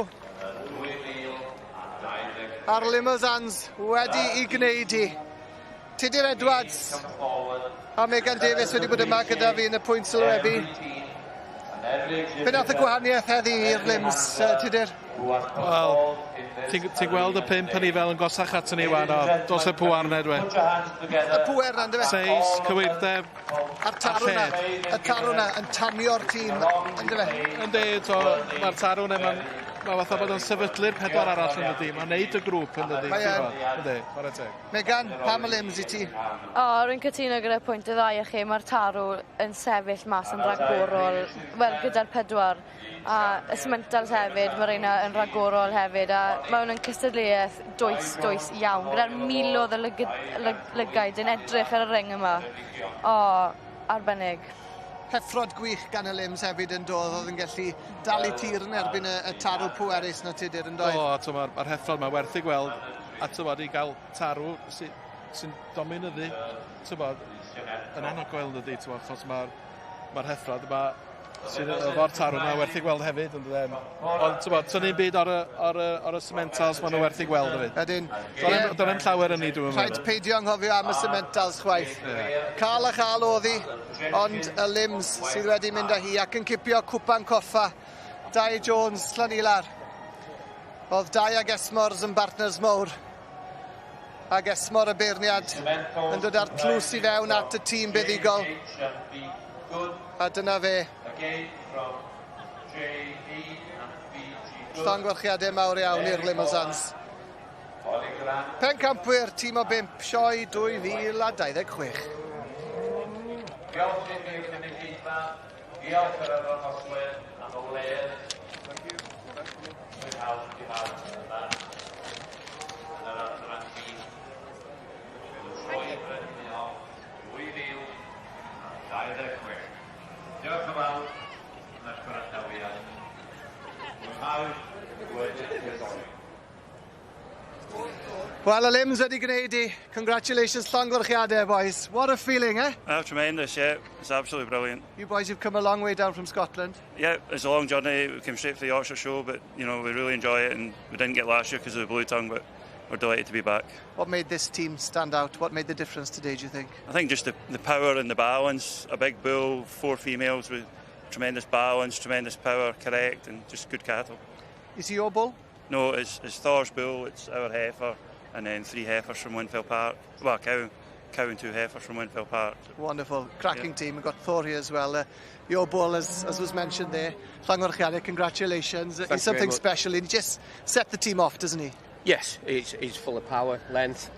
A'r Limousins wedi i gwneud hi. Tudur Edwards a Megan Davies wedi bod yma gyda fi yn y pwynt sylwebu. Be nath y gwahaniaeth heddi i'r Lims, Tudur? Wel, ti'n gweld y 5 yn fel yn gosach ato ni wan, o dos y pŵer na dwi. Y pŵer na, yndyfe? Seis, cywirdeb, a'r tarw na, y tarw na yn tanio'r tîm, yndyfe? Yndi, mae'r tarw na, mae fatha bod o'n sefydlu'r 4 arall yn dydi, mae'n neud y grŵp yn dydi. Yndi, chwarae teg. Megan, pam y Lims i ti? O, rwy'n cytuno gyda pwynt y ddau o chi, mae'r tarw yn sefyll mas yn ragorol, wel, gyda'r 4. A y Simmentals hefyd, mae'r reina yn ragorol hefyd, a mae hwn yn cystadleuaeth dwys iawn, gyda'r miloedd o lygaid yn edrych ar y ring yma. O, arbennig. Heffrod gwych gan y Lims hefyd yn dod, oedd yn gallu dal i tir yn erbyn y tarw pwerus na Tudur yn doedd. O, mae'r heffrod yma werth i gweld, a tywod, i gael tarw sy'n dominyddu, tywod, yn anhygoel yn dydi, tywod, achos mae'r heffrod yma sydd efo'r tarw yma werth i gweld hefyd, yn dydi. Ond tywod, tynnu'n byd ar y Simmentals, maen nhw werth i gweld hefyd. Ydyn. Do'n i'm llawer yn ni, dwi'n meddwl. Rhaid peidio anghofio am y Simmentals chwaith. Cael a chael oedd hi, ond y Lims sydd wedi mynd â hi ac yn cipio cwpan coffa. Dai Jones, Llanilar. Oedd Dai ag Esmors yn bartners mawr. Ag Esmor y beirniad yn dod â'r tlws i fewn at y tîm buddugol. A dyna fe. Llongyfarchiadau mawr iawn i'r Limousins. Pencampwyr, tîm o 5, sioe 2026. Diolch i'r gynulleidfa, diolch yr arddangoswyr am y wledd. Mwynhawch i bawb yma yn yr adran B. Y sioe brenhinol 2026. Diolch yn fawr am eich gwrandawiad. Mwynhau gweddill y stori. Wel, y limbs wedi gwneud i. Congratulations, llongyfarchiadau, boys. What a feeling, eh? Oh, tremendous, yeah. It's absolutely brilliant. You boys have come a long way down from Scotland. Yeah, it's a long journey. We came straight for the Yorkshire show, but, you know, we really enjoy it, and we didn't get last year because of the blue tongue, but we're delighted to be back. What made this team stand out? What made the difference today, do you think? I think just the power and the balance. A big bull, 4 females with tremendous balance, tremendous power, correct, and just good cattle. Is he your bull? No, it's Thor's bull, it's our heifer, and then 3 heifers from Whinfell Park. Well, a cow and 2 heifers from Whinfell Park. Wonderful. Cracking team. We've got Thor here as well. Your bull, as was mentioned there. Llongyfarchiadau, congratulations. Thank He's something you very much. special. He just set the team off, doesn't he? Yes, he's full of power, length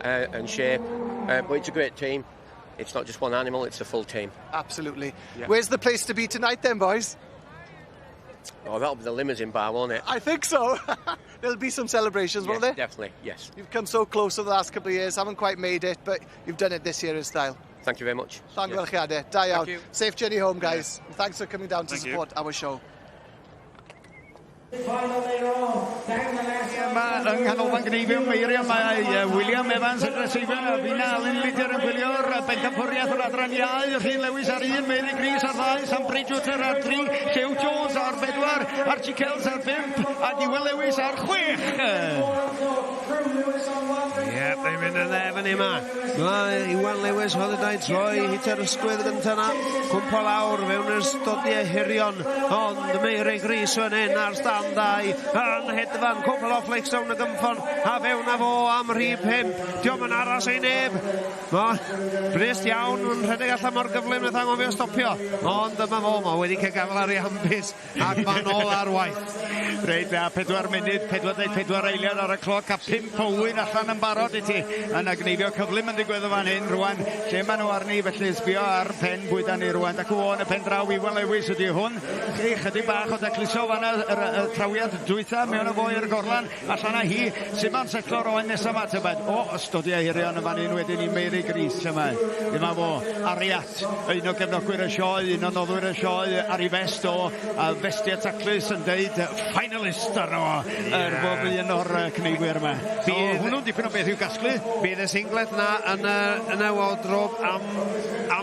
and shape. But it's a great team. It's not just one animal, it's a full team. Absolutely. Yeah. Where's the place to be tonight then, boys? Oh, that'll be the limousine bar, won't it? I think so. There'll be some celebrations, won't there? Definitely, yes. You've come so close over the last couple of years, haven't quite made it, but you've done it this year in style. Thank you very much. Llongyfarchiadau, da iawn. you. Safe journey home, guys. And thanks for coming down to Thank you. support our show. Yma yng Nghanolfan Gneifio Meirion mae William Evans yn Rhoseifion a finna Alun Lider yn gwylio'r bencampwriaeth o'r adran iau, Rhun Lewis ar 1, Mary Gris ar 2, Sam Bridgewater ar 3, Llew Jones ar 4, Archie Kells ar 5 a Iwan Lewis ar 6. Ie, mae'n mynd yn dde fyny yma. Mae Iwan Lewis oedd yn dau troi, hitio'r ysgwydd gyntaf na. Cwmpo lawr fewn yr stodiau hirion, ond Mary Gris fan hyn ar stand 2 yn hedfan, cwpl o flics rownd y gymffon, a fewn â fo am rhif 5. Dio'm yn aros i neb. Mae brist iawn yn rhedeg allan mor gyflym nath anghofio stopio. Ond dyma fo, mae wedi cael gafel ar ei hambys ac mae'n ôl ar waith. Reit, a 4 munud, 44 eiliad ar y cloc a 5 o wyn allan yn barod i ti. Yna gneifio cyflym yn digwydd o fan hyn rwan. Lle maen nhw arni, felly sbio ar pen bwyda ni rwan. Dacw o yn y pen draw, Iwan Lewis ydi hwn. Chydig bach o dacluso fanna, y trawiad dwytha mewn o fo i'r gorlan. Allan â hi, sut ma'n setlo'r oen nesaf yma, tybed? O, ystodiau hirion yn fan hyn wedyn i Mary Gris yma. Dyma fo, Ariat, un o gefnogwyr y sioe, un o noddwyr y sioe, ar ei fest o, a festiau taclus yn deud finalist arno fo, er bob un o'r cneifwyr yma. So, hwnnw'n dipyn o beth i'w gasglu. Bydd y singlet na yn y wardrobe am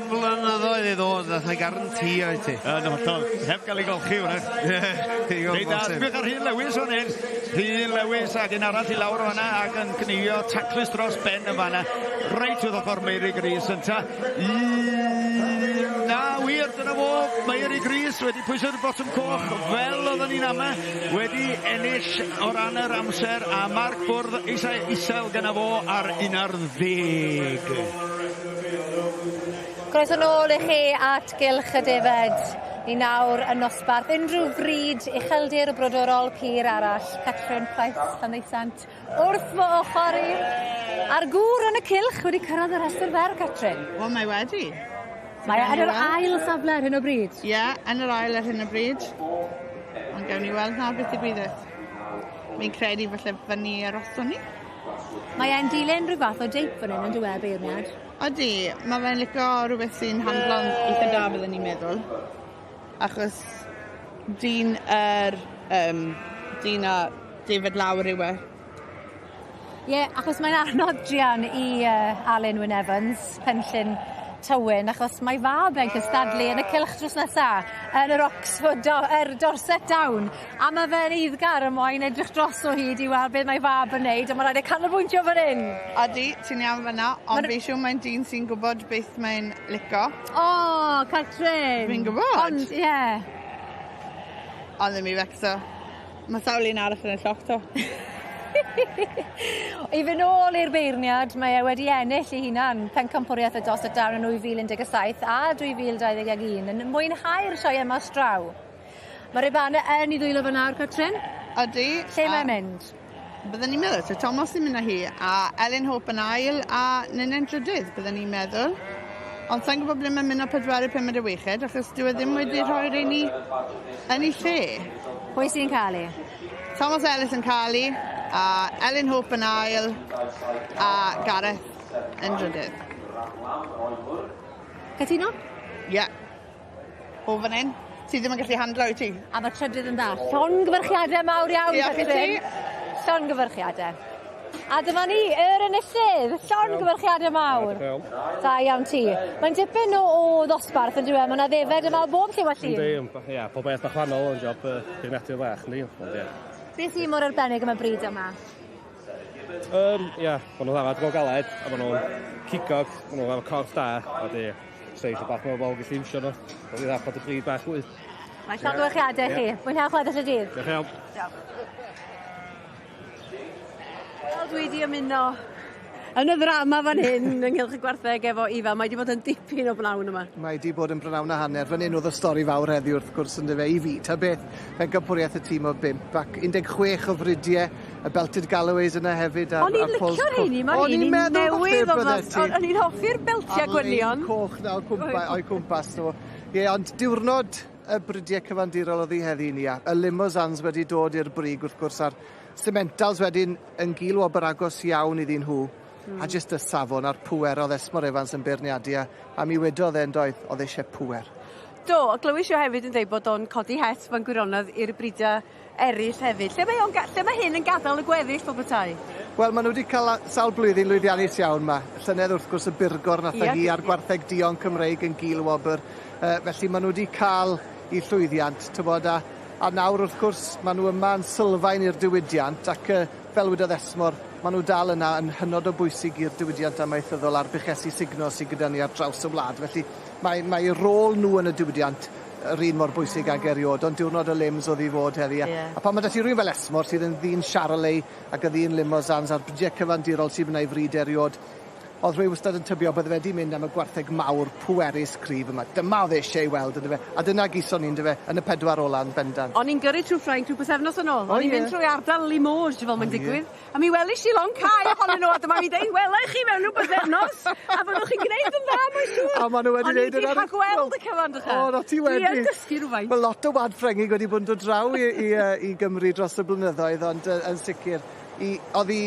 flynyddoedd i ddod, nath i garantio i ti. Yn hollol, heb gael ei golchi hwnna. Ie, Reit, a sbiwch ar Rhun Lewis fan hyn. Rhun Lewis ac un arall i lawr o fanna ac yn cneio taclus dros ben yn fanna. Reit wrth ochr Mary Gris ynta. Na wir, dyna fo, Mary Gris wedi pwyso'r botwm coch fel oedden ni'n ama, wedi ennill o ran yr amser a marc bwrdd eisiau isel gyda fo ar 11. Croeso nôl i chi at Gylch y Defed. Ni nawr yn nosbarth unrhyw fryd ucheldir brodorol pur arall. Catrin Price, Llanddeusant, wrth fy ochr i. A'r gŵr yn y cylch wedi cyrraedd y rhestr fer, Catrin. Wel, mae wedi. Mae e yn yr ail safle ar hyn o bryd. Ie, yeah, yn yr ail ar hyn o bryd. Ond gawn ni weld nawr beth digwyddith. Fi'n credu falle fyny aroson ni. Mae e'n dilyn rhyw fath o deip fan hyn yn dyw e, beirniad. Odi, mae fe'n licio rhywbeth sy'n handlo'n eitha da byddwn ni'n meddwl. Achos dyn yr dyn a David Lawr yw e. Ie, yeah, achos mae'n anodd druan i Alun Wyn Evans, Penllyn Tywyn, achos mae fab e'n cystadlu yn y cylch drws nesa yn yr Oxford, Dorset Down, a mae fe'n eiddgar yn moyn edrych dros o hyd i weld beth mae fab yn neud, a mae'n rhaid e canolbwyntio fan hyn. Odi, ti'n iawn fan'na, ond fi siŵr mae'n dyn sy'n gwybod beth mae'n lico. O, Catrin! Fi'n gwybod. Ond, ie. Yeah. Ond ddim i fecso. Mae sawl un arall yn y lloch to. I fynd nôl i'r beirniad, mae e wedi ennill ei hunan pencampwriaeth y Dorset Down yn 2017 a 2021 yn mwynhau'r sioe yma straw. Mae ribannau yn ei ddwylo fan nawr, Catrin? Odi. Lle mae'n mynd? Byddwn ni'n meddwl, so Thomas sy'n mynd â hi, a Elin Hope yn ail, a Ninna'n drydydd, byddwn ni'n meddwl. Ond sa'n gwybod ble mae'n mynd â pedwerydd, pumed a chweched, achos dyw e ddim wedi rhoi'r un i yn ei lle. Pwy sy'n cael ei? Thomas Ellis yn cael ei, a Elin Hope yn ail, a Gareth yn drydydd. Cytuno? Ie. Yeah. O fan hyn. Ti ddim yn gallu handlo wyt ti? A mae'r trydydd yn dda. Llongyfarchiadau mawr iawn, Diolch i ti. Llongyfarchiadau. A dyma ni, yr enillydd, llongyfarchiadau mawr. Da iawn ti. Mae'n dipyn o, o ddosbarth yn diwedd, mae yna ddefed yma o bob lliw a llun. Yndi, ia, pob beth bach wahanol yn job beirniadu bach, yndi, ond ia. Beth sy'n mor arbennig am y bryd yma? Ia, maen nhw'n ddafad go galed, a maen nhw'n cigog, maen nhw'n efo corff da, a di, seis o bach mwy o bobl gallu iwsio nhw. Mae'n dda bod y bryd bach fwy. Mae llongyfarchiadau chi. Mwynhewch weddill y dydd. Diolch iawn. Diolch. Wel, dwi 'di ymuno yn y ddrama fan hyn ynghylch y gwartheg efo Ifan. Mae 'di bod yn dipyn o bnawn yma. Mae 'di bod yn brynawn a hanner. Fan 'yn o'dd y stori fawr heddi wrth gwrs yndyfe i fi. Ta beth, pencampwriaeth y tîm o bump ac 16 o fridiau, y Belted Galloways yna hefyd a'r O'n i'n a'r Pwls licio'r Coch. rheini, ma' O'n i'n rheini'n meddwl falle newydd byddet o'dd ti. o'n i'n hoffi'r beltiau gwynion. A'r lein coch 'na o cwmpa- o'u cwmpas nhw. Ie, ond diwrnod y bridiau cyfandirol oedd hi heddi Nia. Y Limousins wedi dod i'r brig wrth gwrs a'r Simmentals wedyn yn gil wobr agos iawn iddyn nhw. A jyst y safon a'r pŵer oedd Esmor Evans yn beirniadu a, a mi wedodd e yn doedd, oedd eisiau pŵer. Do, a glywis i o hefyd yn dweud bod o'n codi het fan gwirionedd i'r bridiau eraill hefyd. Lle mae, o'n, lle mae hyn yn gadael y gweddill fel petai? Wel, maen nhw wedi cael sawl blwyddyn lwyddiannus iawn ma. Llynedd wrth gwrs y Burgor nath Ie. hi a'r gwartheg duon Cymreig yn gil wobr. Felly maen nhw wedi cael eu llwyddiant, tybod, a, a nawr wrth gwrs maen nhw yma yn sylfaen i'r diwydiant ac fel wedodd Esmor, maen nhw dal yna yn hynod o bwysig i'r diwydiant amaethyddol a'r buchesi sugno sydd gyda ni ar draws y wlad. Felly mae, mae rôl nhw yn y diwydiant yr un mor bwysig ag eriod, ond diwrnod y limbs oedd i fod heddi. A, a pan mae 'da ti rywun fel Esmor sydd yn ddyn Charolais ac yn ddyn Limousins a'r bridiau cyfandirol sydd yna i fryd eriod, oedd rhywun wastad yn tybio bydde fe wedi mynd am y gwartheg mawr pwerus cryf yma. Dyma oedd e eisiau ei weld yndyfe. A dyna gison ni yndyfe, yn y pedwar ola'n bendant. O'n i'n gyrru trwy Ffrainc rhyw pythefnos yn ôl. O, O'n i'n ie. mynd trwy ardal Limoges fel mae'n O, ie. digwydd. A mi welish i lond cae ohonyn nhw a dyma fi'n deud wela i chi mewn rhyw pythefnos a fyddwch chi'n gwneud yn dda mae'n siŵr. A maen nhw wedi O'n i wneud yn 'di rhagweld y cyfan dych O, no, ti wedi. Dwi yn dysgu rhywfaint. Mae lot o wlad Ffrengig wedi bod yn dod draw i, i, i Gymru dros y blynyddoedd, ond yn sicr, i, oedd i,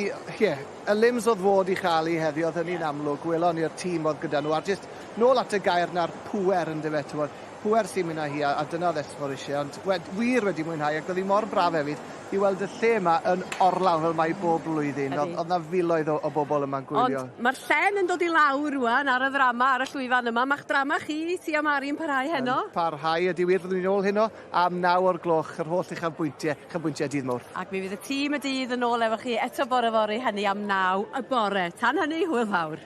ie, y limbs oedd fod i chael i heddi, oedd hynny'n amlwg, welon ni'r tîm oedd gyda nhw, a jyst nôl at y gair na'r pŵer yn dyfe, t'mod, pŵer sy'n mynd â hi, a, a dyna oedd Esmor eisiau, ond wed, wir wedi mwynhau, ac oedd hi mor braf hefyd i weld y lle yma yn orlawn fel mae bob blwyddyn. Ydi. Oedd, oedd 'na filoedd o, o bobl yma'n gwylio. Ond mae'r llen yn dod i lawr rwan ar y ddrama, ar y llwyfan yma. Mae'ch drama chi, ti a Mari yn parhau heno. Yn parhau ydi wir, fyddwn ni'n ôl heno am 9 o'r gloch, yr holl uchafbwyntiau, uchafbwyntiau dydd Mawrth. Ac mi fydd y tîm y dydd yn ôl efo chi eto bore fory hynny am 9 y bore. Tan hynny, hwyl fawr.